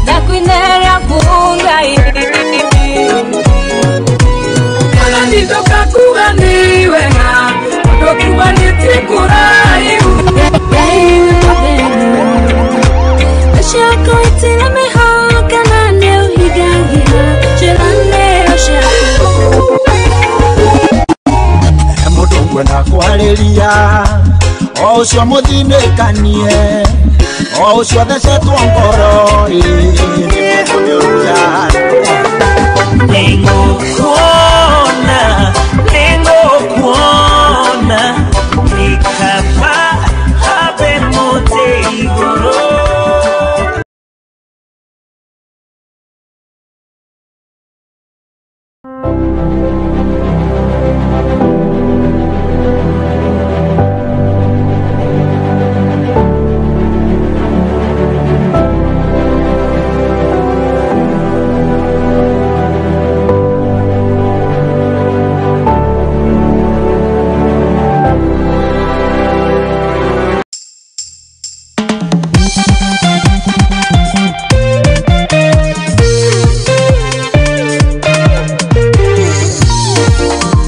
Speaker 5: ndakwinera kungai
Speaker 6: Kana nditoka kuga nĩ wega Tondũ kiumanĩtie kũraihu.
Speaker 5: Ciakwa itirĩ mĩhaka na nĩ ũhingagia ciĩranĩro ciaku.
Speaker 7: Mũndũ ngwenda kwarĩria o ũcio mũthinĩkanie o ũcio thecetwo ngoro ĩ nĩmũkũnĩũria.
Speaker 8: Nĩngũkuona, nĩngũkuona, nĩ kaba habe mũtĩ igũrũ.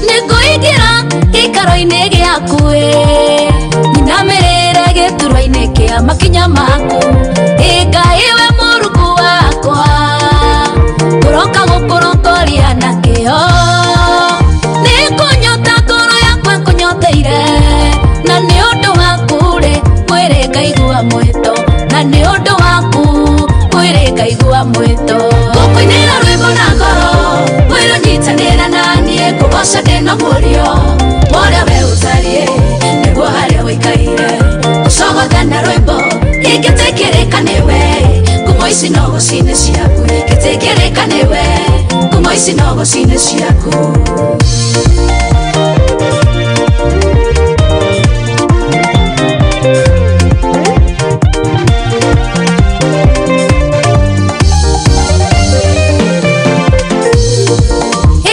Speaker 5: Nĩngũingĩra gĩikaro-inĩ gĩaku ĩ, nyinamĩrĩre gĩturwa-inĩ kĩa makinya maku. Ĩ Ngai we Mũrungu wakwa, ngũroka gũkũrongoria na kĩo. Nĩngũnyota ngoro yakwa ĩkũnyoteire, na nĩ ũndũ waku rĩ, mwĩrĩ ngaigua mwĩto, na nĩ ũndũ waku mwĩrĩ ngaigua mwĩto. Ngũkũinĩra rwĩmbo na ngoro, ngwĩrũnyitanĩra na niĩ, ngũgoca ndĩna mũrio ũrĩa we ũtariĩ, nĩguo harĩa ũikaire. Gũcogotha na rwĩmbo ingĩtĩkĩrĩka nĩwe, ngumo ici no gũcine ciaku, ingĩtĩkĩrĩka nĩwe, ngumo ici no gũcine ciaku.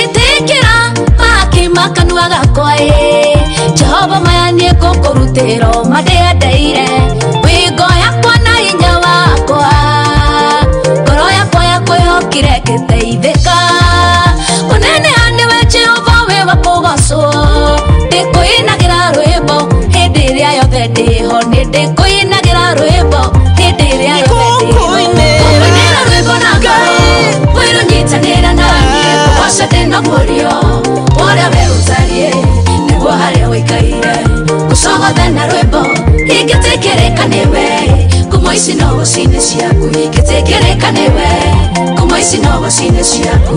Speaker 5: Ĩtĩkĩra mahaki ma kanua gakwa ĩ, Jehova maya niĩ ngũkũrutĩra mandĩendeire. Wĩngo yakwa na hinya wakwa, ngoro yakwa yakwĩhokire ngĩteithĩka. Kũneneha nĩwe Jehova wĩ wa kũgocwo, ndĩkũinagĩra rwĩmbo hĩndĩ ĩrĩa yothe ndĩho, nĩ ndĩkũinagĩra rwĩmbo hĩndĩ ĩrĩa yothe ndĩho. Ngũkũinĩra rwĩmbo na ngoro, ngwĩrũnyitanĩra na niĩ, ngũgoca ndĩna mũrio ũrĩa we ũtariĩ, nĩguo harĩa ũikaire. Gũcogotha na rwĩmbo ingĩtĩkĩrĩka nĩwe, ngumo ici no gũcine ciaku, ingĩtĩkĩrĩka nĩwe, ngumo ici no gũcine ciaku.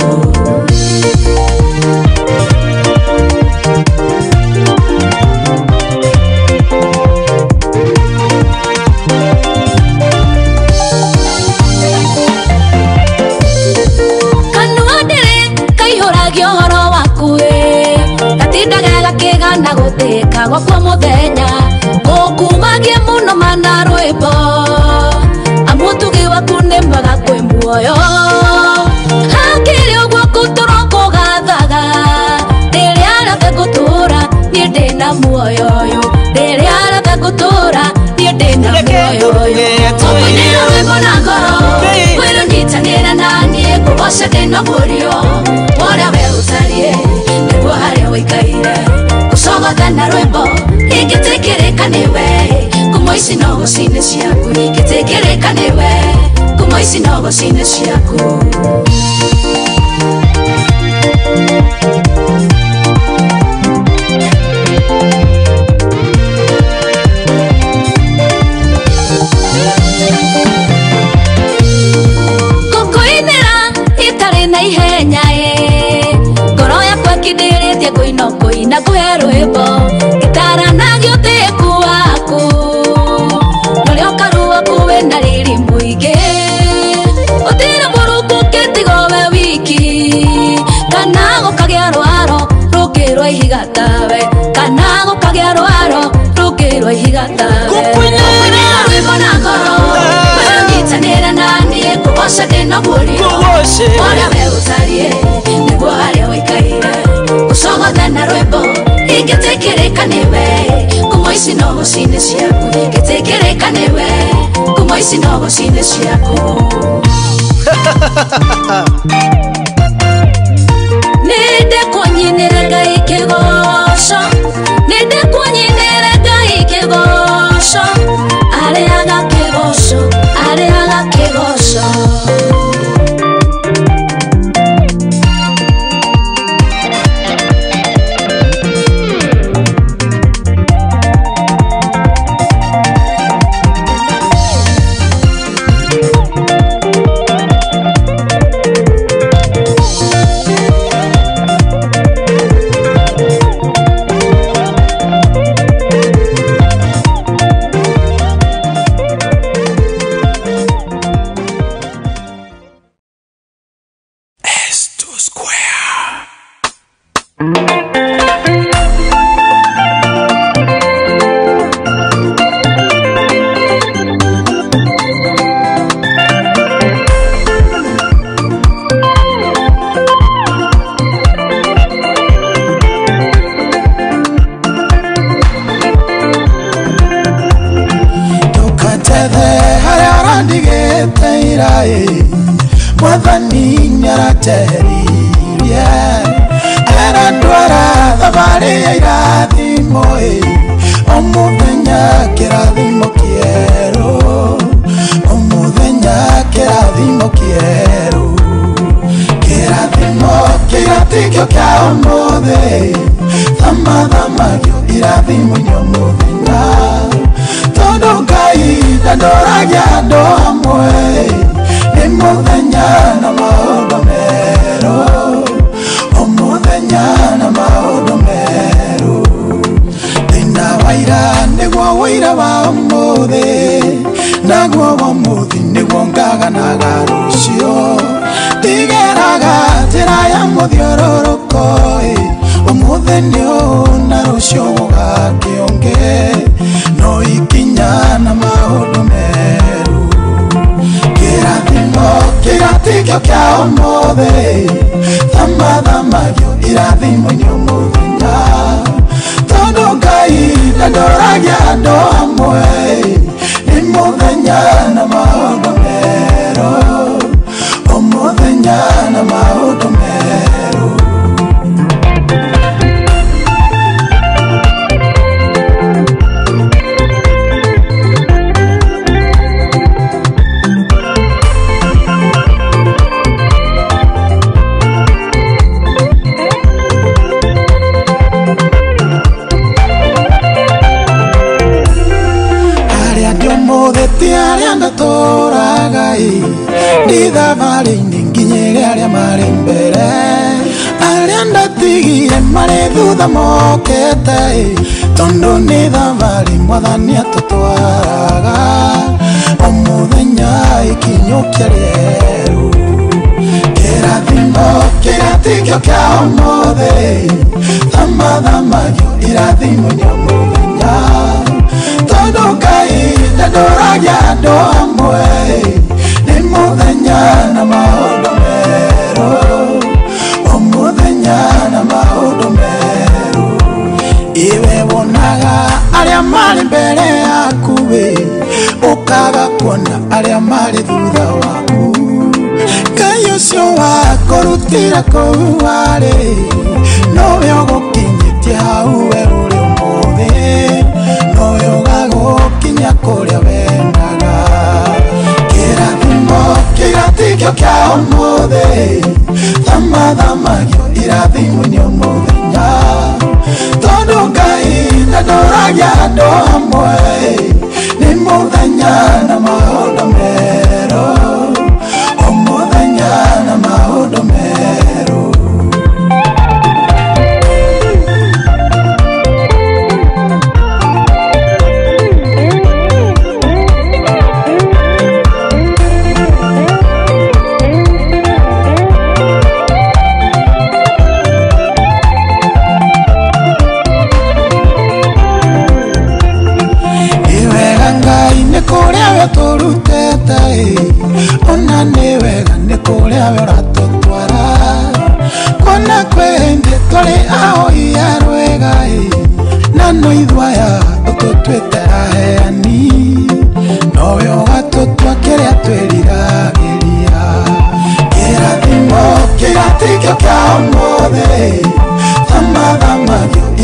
Speaker 5: Kanua ndĩrĩ kaihũragia ũhoro waku ĩ, gatindaga gakĩgana gũtĩka gwakwa mũthenya, ngũkumagie mũno mana rwĩmbo, amu ũtugi waku nĩ mwega kwĩ muoyo. Hakĩrĩ ũguo ngũtũrwo ngũgathaga, rĩrĩa rĩothe ngũtũũra niĩ ndĩna muoyo ũyũ, rĩrĩa rĩothe ngũtũũra niĩ ndĩna muoyo ũyũ. Ngũkũinĩra rwĩmbo na ngoro, ngwĩrũnyitanĩra na niĩ, ngũgoca ndĩna mũrio ũrĩa we ũtariĩ, nĩguo harĩa ũikaire. Gũcogotha na rwĩmbo ingĩtĩkĩrĩka nĩwe, ngumo ici no gũcine ciaku, ingĩtĩkĩrĩka nĩwe, ngumo ici no gũcine ciaku. ihiga tawe kana gũkagĩa rwaro rũngĩ rwa ihiga tawe Ngũkũinĩra rwĩmbo na ngoro Nyitanĩra na niĩ ngũgoce ndĩna guorio Ũrĩa we ũtariĩ nĩguo harĩa ũikaire Gũcogothe na rwĩmbo ingĩtĩkĩrĩka nĩwe Ngumo ici no ngũcine ciaku ingĩtĩkĩrĩka nĩwe Ngumo ici no ngũcine ciaku Nĩndĩkũnyinĩre Ngai kĩgoco Nĩndĩkũnyinĩre Ngai kĩgoco Arĩaga kĩgoco arĩaga kĩgoco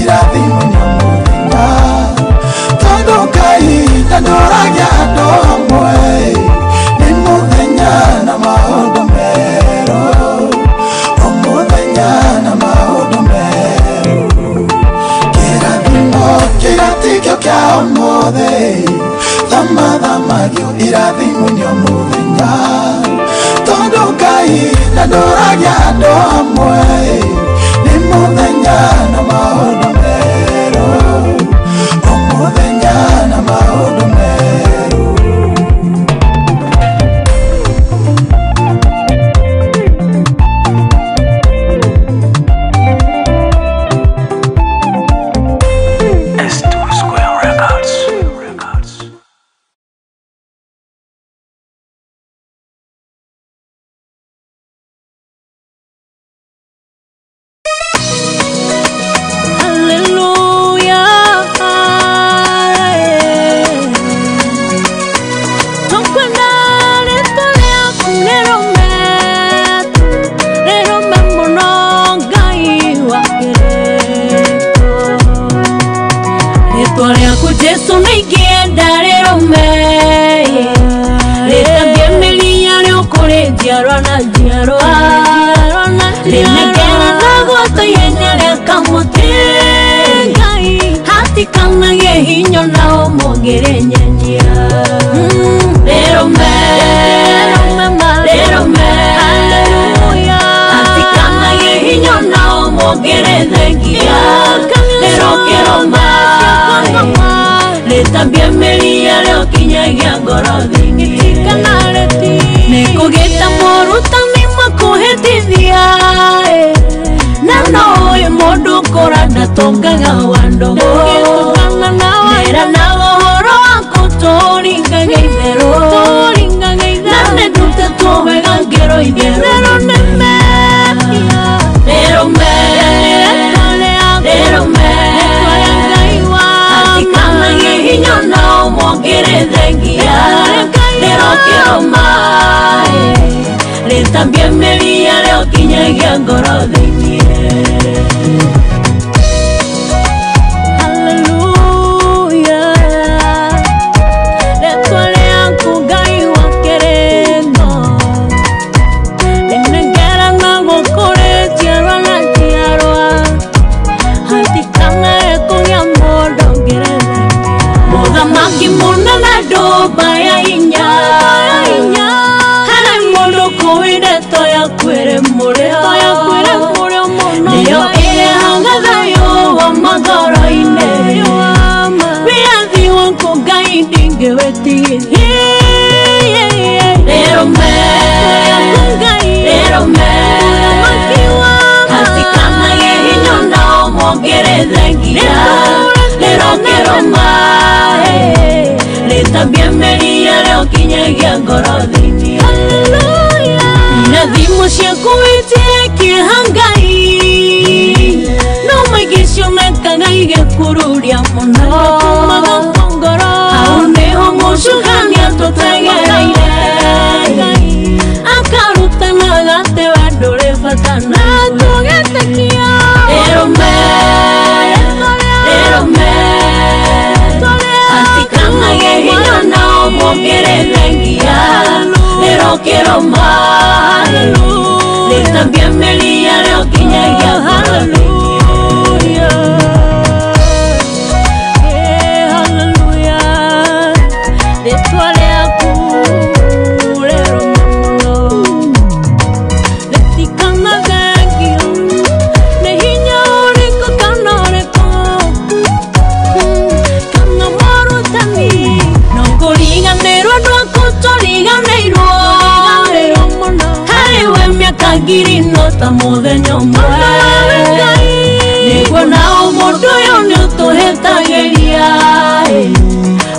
Speaker 7: Irathimo nĩ mũthenya tondũ Ngai ndandoragia andũ amwe nĩ mũthenya na maũndũ merũ o mũthenya na maũndũ merũ kĩrathimo kĩratikio kĩa ũmũthĩ thamathamagio irathimo nĩ mũthenya tondũ Ngai ndandoragia andũ amwe nĩ mũthenya na maũndũ merũ o mũthenya na maũndũ merũ.
Speaker 8: S2 Square Records. Records.
Speaker 5: Hallelujah. Tukwenda rĩtwa rĩaku rĩrũme, rĩrũme mũno Ngai wa kĩrĩko. Rĩtwa rĩaku Jesũ nĩingĩenda rĩrũme, rĩtambie mĩri yarĩo kũrĩ njiarwa na njiarwa, rĩnengera na gwata ihenya rĩa kamũtĩ Ngai hatikanagie hinya na ũmũngĩrĩnyenyia. Rĩrũme, rĩrũme, hatikanagie hinya na ũmũngĩrĩthengia, rĩrũkĩrũma rĩtambie mĩri yarĩo kinyagia ngoro thĩinĩ. Nĩngũgĩta morutani makũhĩtithia na no ũyũ mũndũ kũra ndatongaga wa ndũgũ mera na ũhoro waku tũringaga itherũ na nĩndutĩtwo wega ngero itherũ rĩrũme rĩrũme hatikanagie hinya na ũmũngĩrĩthengia rĩrũkĩrũma rĩtambie mĩri yarĩo kinyagia ngoro thĩinĩ. Hallelujah. Rĩtwa rĩaku Ngai wa kĩrĩko rĩnengera na gũkũrĩ njiarwa na njiarwa hatikanae kũgĩa mũndũ ũngĩrĩthengia. Mũthamaki mũnene ndũmba ya hinya harĩ mũndũ kũĩ ndeto yaku ĩrĩ mũrĩo nĩyo ĩrehaga thayũ wa magoro-inĩ wĩyathi waku Ngai ndingĩwĩtigithia. Rĩrũme rĩrũme hatikanagie hinya na ũmũngĩrĩthengia rĩrũkĩrũma rĩtambie mĩri yarĩo kinyagia ngoro thĩinĩ. Irathimo ciaku itirĩ kĩeha Ngai no maingĩ cionekaga igĩkururia mũno hau nĩho mũcukani atũtegereire akarutanaga atĩ we ndũrĩ bata na rĩrũme rĩrũme hatikanagie hinya na ũmũngĩrĩthengia rĩrũkĩrũma rĩtambie mĩri yarĩo kinyagia ngoro thĩinĩ. Rĩtwa rĩaku rĩrũme mũno rĩtikanathengio nĩ hinya ũrĩkũ kana ũrĩkũ kana morutani no kũriganĩrwo andũ aku tũriganĩirwo harĩ we mĩaka ngiri no ta mũthenya ũmwe nĩguo nao mũndũ ũyũ nĩũtũhĩtagĩria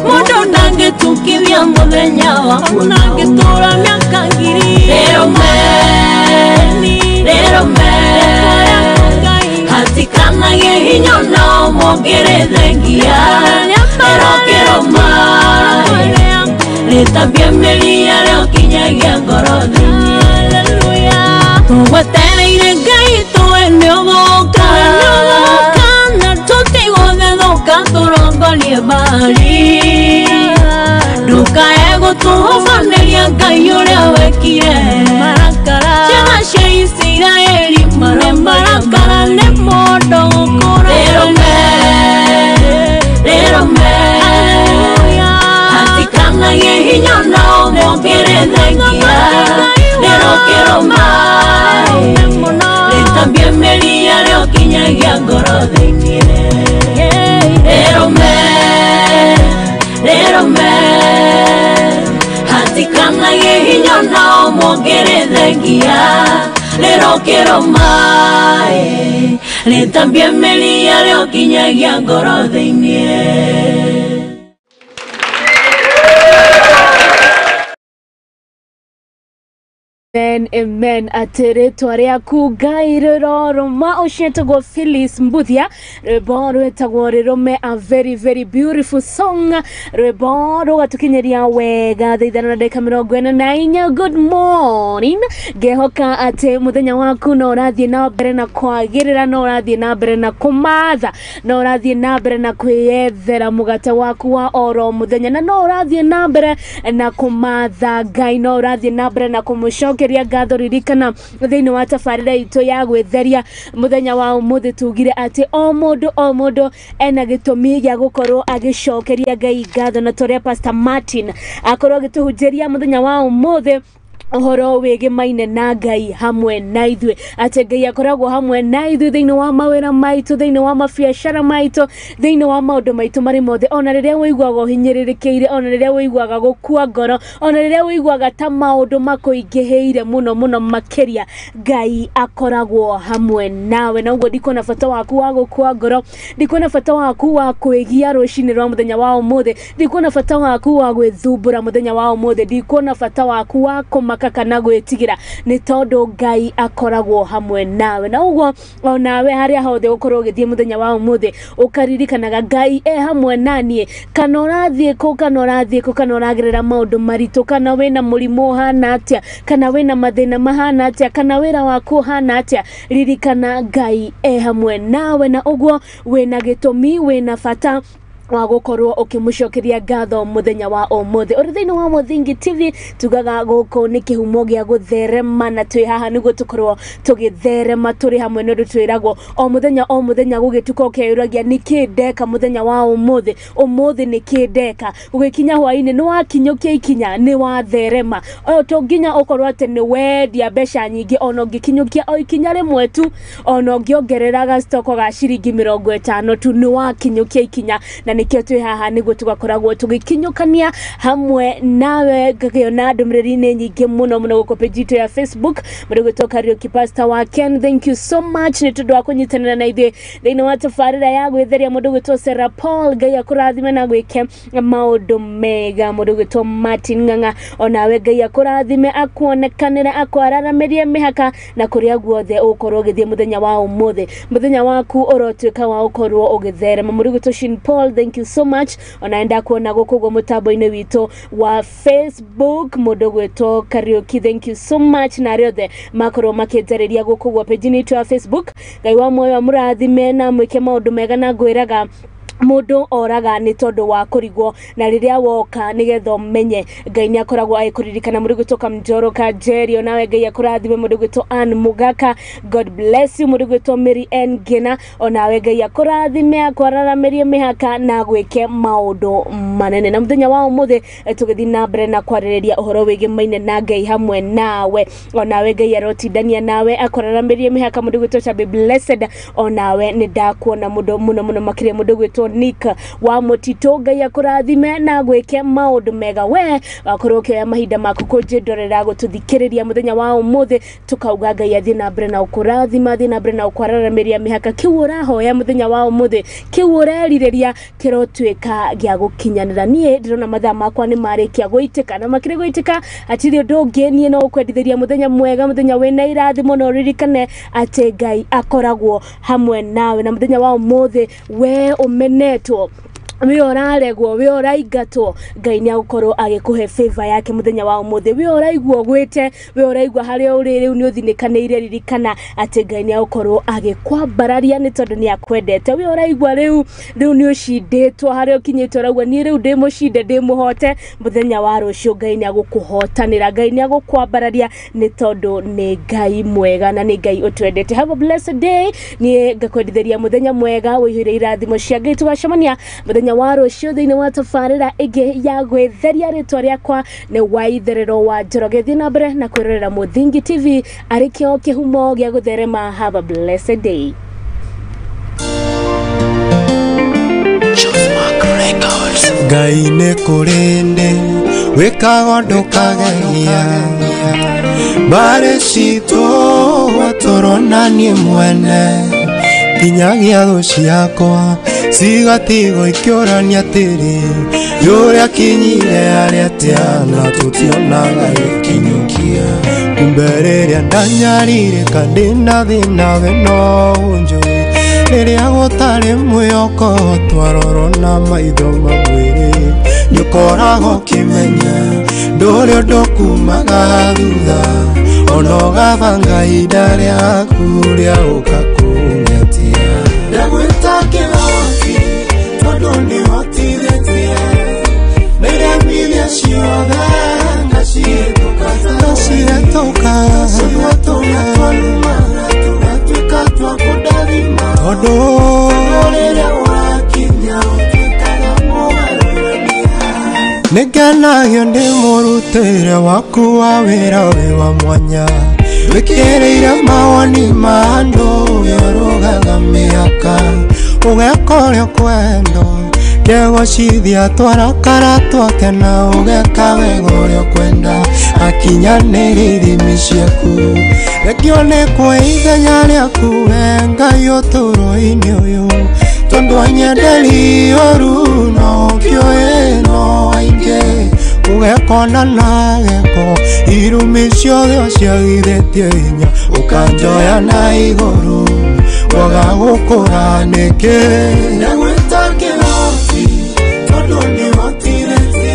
Speaker 5: mũndũ ndangĩtukithia mũthenya waku ndangĩtũra mĩaka ngiri. Rĩrũme rĩrũme hatikanagie hinya na ũmũngĩrĩthengia rĩrũkĩrũma rĩtambie mĩri yarĩo kinyagia ngoro thĩinĩ. Tũgwetereire Ngai tũwe nĩũgũka na tũti Ũkonie mbari Ndukae gũtũhũbanĩria Ngai ũrĩa wekire Ciana cia Isiraeli nĩ marakara nĩ mũndũ gũkũra Rĩrũme Hatikanagie hinya na ũmũkĩre thengia Rĩrũkĩrũma Rĩtambie mĩri yarĩo kinyagia ngoro thĩinĩ Rĩrũme Rĩrũme Hatikanagie hinya na ũmũkĩre thengia Rĩrũkĩrũma Rĩtambie mĩri yarĩo kinyagia ngoro thĩinĩ.
Speaker 1: Amen, amen. Atĩrĩtwa rĩaku Ngai rĩrorũma. Ũcio etagwo Phyllis Mbuthia, rwĩmbo rwĩtagwo Rĩrũme, a very very beautiful song, rwĩmbo rũgatũkinyĩria wega thaa 5:44. Good morning, ngehoka atĩ mũthenya waku no ũrathiĩ na mbere na kwagĩrĩra, no ũrathiĩ na mbere na kũmatha, no ũrathiĩ na mbere na kwĩyethera mũgate waku wa oro mũthenya, na no ũrathiĩ na mbere na kũmatha Ngai, no ũrathiĩ na mbere na kũmũcokeria ngatho. Ririkana thĩinĩ wa tabarĩra itũ ya gwĩtheria mũthenya wa ũmũthĩ tugire atĩ o mũndũ ena gĩtũmi gĩa gũkorwo agĩcokeria Ngai ngatho, na tũrĩa Pastor Martin akorwo agĩtũhunjĩria mũthenya wa ũmũthĩ ũhoro wĩgĩmaine na Ngai hamwe na ithuĩ, atĩ Ngai akoragwo hamwe na ithuĩ thĩinĩ wa mawĩra maitũ, thĩinĩ wa mabiacara maitũ, thĩinĩ wa maũndũ maitũ marĩ mothe. Ona rĩrĩa ũiguaga ũhinyĩrĩrĩkĩire, ona rĩrĩa ũiguaga gũkua ngoro, ona rĩrĩa ũiguaga ta maũndũ makũingĩhĩire mũno mũno makĩria, Ngai akoragwo hamwe nawe. Na ũguo ndikuona bata waku wa gũkua ngoro, ndikuona bata waku wa kwĩgia rũcinĩ rwa mũthenya wa ũmũthĩ, ndikuona bata waku wa gwĩthumbũra mũthenya wa ũmũthĩ, ndikuona bata waku wa kũmaka kana gwĩtigĩra, nĩ tondũ Ngai akoragwo hamwe nawe. Na ũguo onawe harĩa hothe ũkorwo ũgĩthiĩ mũthenya wa ũmũthĩ ũkaririkanaga Ngai e hamwe na niĩ, kana ũrathiĩ kũ, kana ũrathiĩ kũ, kana ũragerera maũndũ maritũ, kana wĩna mũrimũ ũhana atĩa, kana wĩna mathĩna mahana atĩa, kana wĩra waku ũhana atĩa, ririkana Ngai e hamwe nawe. Na ũguo wĩna gĩtũmi, wĩna bata wa gũkorwo ũkĩmũcokeria ngatho mũthenya wa ũmũthĩ. Ũrĩ thĩinĩ wa Mũthingi TV, tugaga gũkũ nĩ kĩhumo gĩa gũtherema, na twĩ haha nĩguo tũkorwo tũgĩtherema tũrĩ hamwe, nĩ ũndũ twĩragwo o mũthenya gũgĩtuka ũkeyũragia nĩkĩ ndeka mũthenya wa ũmũthĩ, ũmũthĩ nĩkĩ ndeka, gũgĩkinya hwaĩ-inĩ nĩ wakinyũkia ikinya, nĩ watherema. O to nginya ũkorwo atĩ nĩ wendia mbeca nyingĩ, ona ũngĩkinyũkia o ikinya rĩmwe tu, ona ũngĩongerera gacitoko ga ciringi 50 tu, nĩ wakinyũkia ikinya. Na nĩkĩo twĩ haha nĩguo tũgakoragwo tũgĩkinyũkania hamwe nawe. Ngakĩona ndũmĩrĩri-inĩ nyingĩ mũno mũno gũkũ page itũ ya Facebook, mũndũ gwĩtwo Kariũki Pastor wa Ken, thank you so much nĩ tondũ wa kũnyitanĩra na ithuĩ thĩinĩ wa tabarĩra ya gwĩtheria. Mũndũ gwĩtwo Sarah Paul, Ngai akũrathime na gwĩke maũndũ mega. Mũndũ gwĩtwo Martin Ng'ang'a, onawe Ngai akũrathime, akuonekanĩre, akwararamĩrie mĩhaka na kũrĩa guothe ũgũkorwo ũgĩthiĩ mũthenya wa ũmũthĩ, mũthenya waku ũrotuĩka wa ũkorwo ũgĩtherema. Mũndũ gwĩtwo Shin Paul, thank you so much, ona enda kuona gũkũ ũguo mũtambo-inĩ witũ wa Facebook. Mũndũ gwĩtwo Kariũki, thank you so much, na arĩa othe makorwo makĩnjarĩria gũkũ ũguo page-inĩ itũ ya Facebook. Ngai wa muoyo amũrathime na amwĩke maũndũ mega, na ngwĩraga mũndũ oraga nĩ tondũ wa kũrigwo, na rĩrĩa woka nĩgetha ũmenye Ngai nĩ akoragwo agĩkũririkana. Mũndũ gwĩtwo Kamjoro Kanjeri, onawe Ngai akũrathime. Mũndũ gwĩtwo Ann Mugaka, God bless you. Mũndũ gwĩtwo Mary N Ngina, onawe Ngai akũrathime, akwararamĩrie mĩhaka na gwĩke maũndũ manene. Na mũthenya wa ũmũthĩ tũgĩthiĩ na mbere na kwarĩrĩria ũhoro wĩgĩmaine na Ngai hamwe nawe, onawe Ngai arotindania nawe akwararamĩrie mĩhaka. Mũndũ gwĩtwo Chabi Blessed, onawe nĩ ndakuona mũndũ mũno mũno makĩria. Mũndũ gwĩtwo Nick wa Mũtitũ, Ngai akũrathime na gwĩke maũndũ mega. We wakorwo ũkĩoya mahinda maku kũnjĩndorera gũtũthikĩrĩria mũthenya wa ũmũthĩ, tũkauga Ngai athiĩ na mbere na ũkũrathima, athiĩ na mbere na ũkwararamĩria mĩhaka. Kĩu ũrahoya mũthenya wa ũmũthĩ, kĩu ũrerirĩria kĩrotuĩka gĩa gũkinyanĩra. Niĩ ndĩrona mathaa makwa nĩ marĩkia gũitĩka, na makĩrĩ gũitĩka hatirĩ ũndũ ũngĩ. Niĩ no gũkwendithĩria mũthenya mwega, mũthenya wĩna irathimo, na ũririkane atĩ Ngai akoragwo hamwe nawe. Na mũthenya wa ũmũthĩ we ũmenetwo We ũraregwo, we ũraingatwo, Ngai nĩ agũkorwo agĩkũhe favor yake mũthenya wa ũmũthĩ. We ũraigua ũgwĩte, we ũraigua harĩa ũrĩ rĩu nĩ ũthinĩkanĩire, ririkana atĩ Ngai nĩ agũkorwo agĩkwambararia nĩ tondũ nĩ akwendete. We ũraigua rĩu nĩ ũcindĩtwo, harĩa ũkinyĩte ũraigua niĩ rĩu ndĩ mũcinde, ndĩ mũhote, mũthenya wa rũciũ Ngai nĩ agũkũhotanĩra, Ngai nĩ agũkwambararia nĩ tondũ nĩ Ngai mwega na nĩ Ngai ũtwendete. Have a blessed day. Niĩ ngakwendithĩria mũthenya mwega ũihũire irathimo cia Ngai. Tũgacemania mũthenya wa rũciũ thĩinĩ wa tabarĩra ĩngĩ ya gwĩtheria. Rĩtwa rĩakwa nĩ Waitherero wa Njoroge. Thiĩ na mbere na kwĩrorera Mũthingi TV arĩ kĩo kĩhumo gĩa gũtherema. Have a blessed day.
Speaker 7: Ngai nĩ kũrĩ ndĩ wĩkaga ndũkageria mbarĩ citũ tũrona niĩ mwene nginyagia thũ ciakwa cigatigwo ikĩũrania atĩrĩ yũrĩa kinyire arĩa atĩa na tũtionaga gĩkinyũkia kumbe rĩrĩa ndanyarirĩka ndĩna thĩna we no ũnjũĩ rĩrĩa gũtarĩ mwĩhoko twarorwo na maitho ma mwĩrĩ nĩũkoragwo ũkĩmenya ndũrĩ ũndũ kumaga thutha ona ũgabanga ihinda rĩaku rĩa gũka kũng'etia. Ndagwĩta kĩhoti tondũ nĩhotithĩtie nĩremithia ciothe ngacihĩtũka ngacihĩtũka tũrĩa twarumaga tũgatuĩka twa kũndathima tondũ rĩrĩa ũrakinya ũtuĩkaga mũgarũrania. Nĩngenagio nĩ mũrutĩre waku wa wĩra wĩ wa mwanya wĩkĩrĩire mawoni ma andũ wĩũrũgaga mĩaka ũgeka ũrĩa ũkwenda kegocithia twarakara twakena ũgeka wega ũrĩa ũkwenda akinyanĩrie ithimi ciaku rekio nĩ kwa ithenya rĩaku we Ngai ũtũũro-inĩ ũyũ tondũ anyenderi ũru no ũkĩũĩ no aingĩ ũgekona na gĩko irumi ciothe ũciagithĩtie hinya ũkanjoya na igũrũ waga gũkũra nĩkĩ. Ndagwĩta kĩhoti tondũ nĩhotithĩtie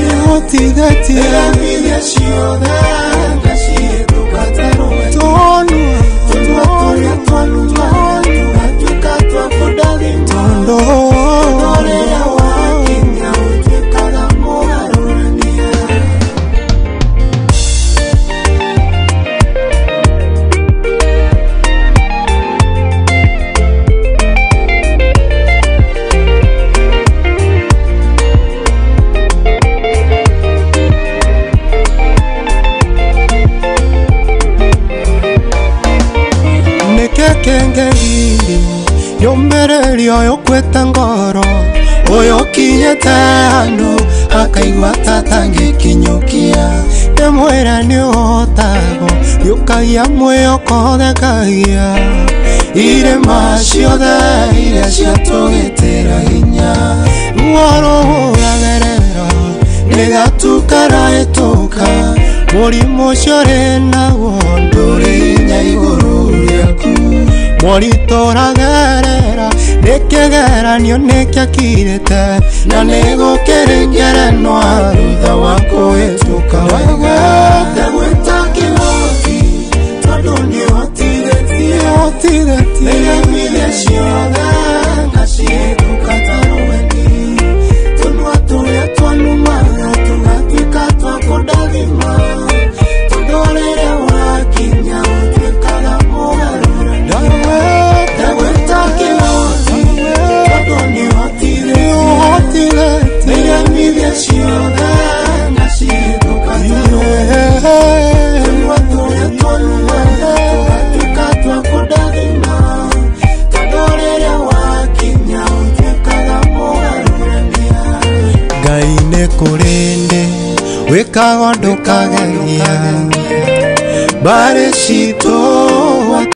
Speaker 7: nĩremithia ciothe ngacihĩtũka ta rũĩ tũnua tũrĩa twarumaga tũgatuĩka twa kũndathima tondũ rĩrĩa wakinya ũtuĩkaga mũgarũrania. Nĩkĩkĩngegiri yũmĩrĩrio ũkwĩte ngoro ũyũ ũkinyĩte handũ akaigua ta atangĩkinyũkia ndĩmwĩre nĩũhotagwo nĩũkagia mwĩhoko thekagia irĩma ciothe iria ciatũgĩtĩra hinya ruo rũhũragerera nĩgatukara ĩtũka mũrimũ ũcio ũrĩ naguo ndũrĩ hinya igũrũ rĩaku moritũ ũragerera nĩ kĩgeranio nĩkĩakirĩte na nĩgũkĩrĩ ngerenwa thutha wa kũhĩtũka wega. Ndagwĩta kĩhoti tondũ nĩhotithĩtie nĩremithia ciothe ngacihĩtũka ta rũheni tũnua tũrĩa twanumaga tũgatuĩka twa kũndathima tondũ rĩrĩa ũrakinya ũtuĩkaga mũgarũrania. Ndagwĩta kĩhoti tondũ nĩhotithĩtie nĩremithia ciothe ngacihĩtũka ta rũheni tũnua tũrĩa twanumaga tũgatuĩka twa kũndathima tondũ rĩrĩa wakinya ũtuĩkaga mũgarũrania. Ngai nĩ kũrĩ ndĩ wĩkaga ndũkageria mbarĩ citũ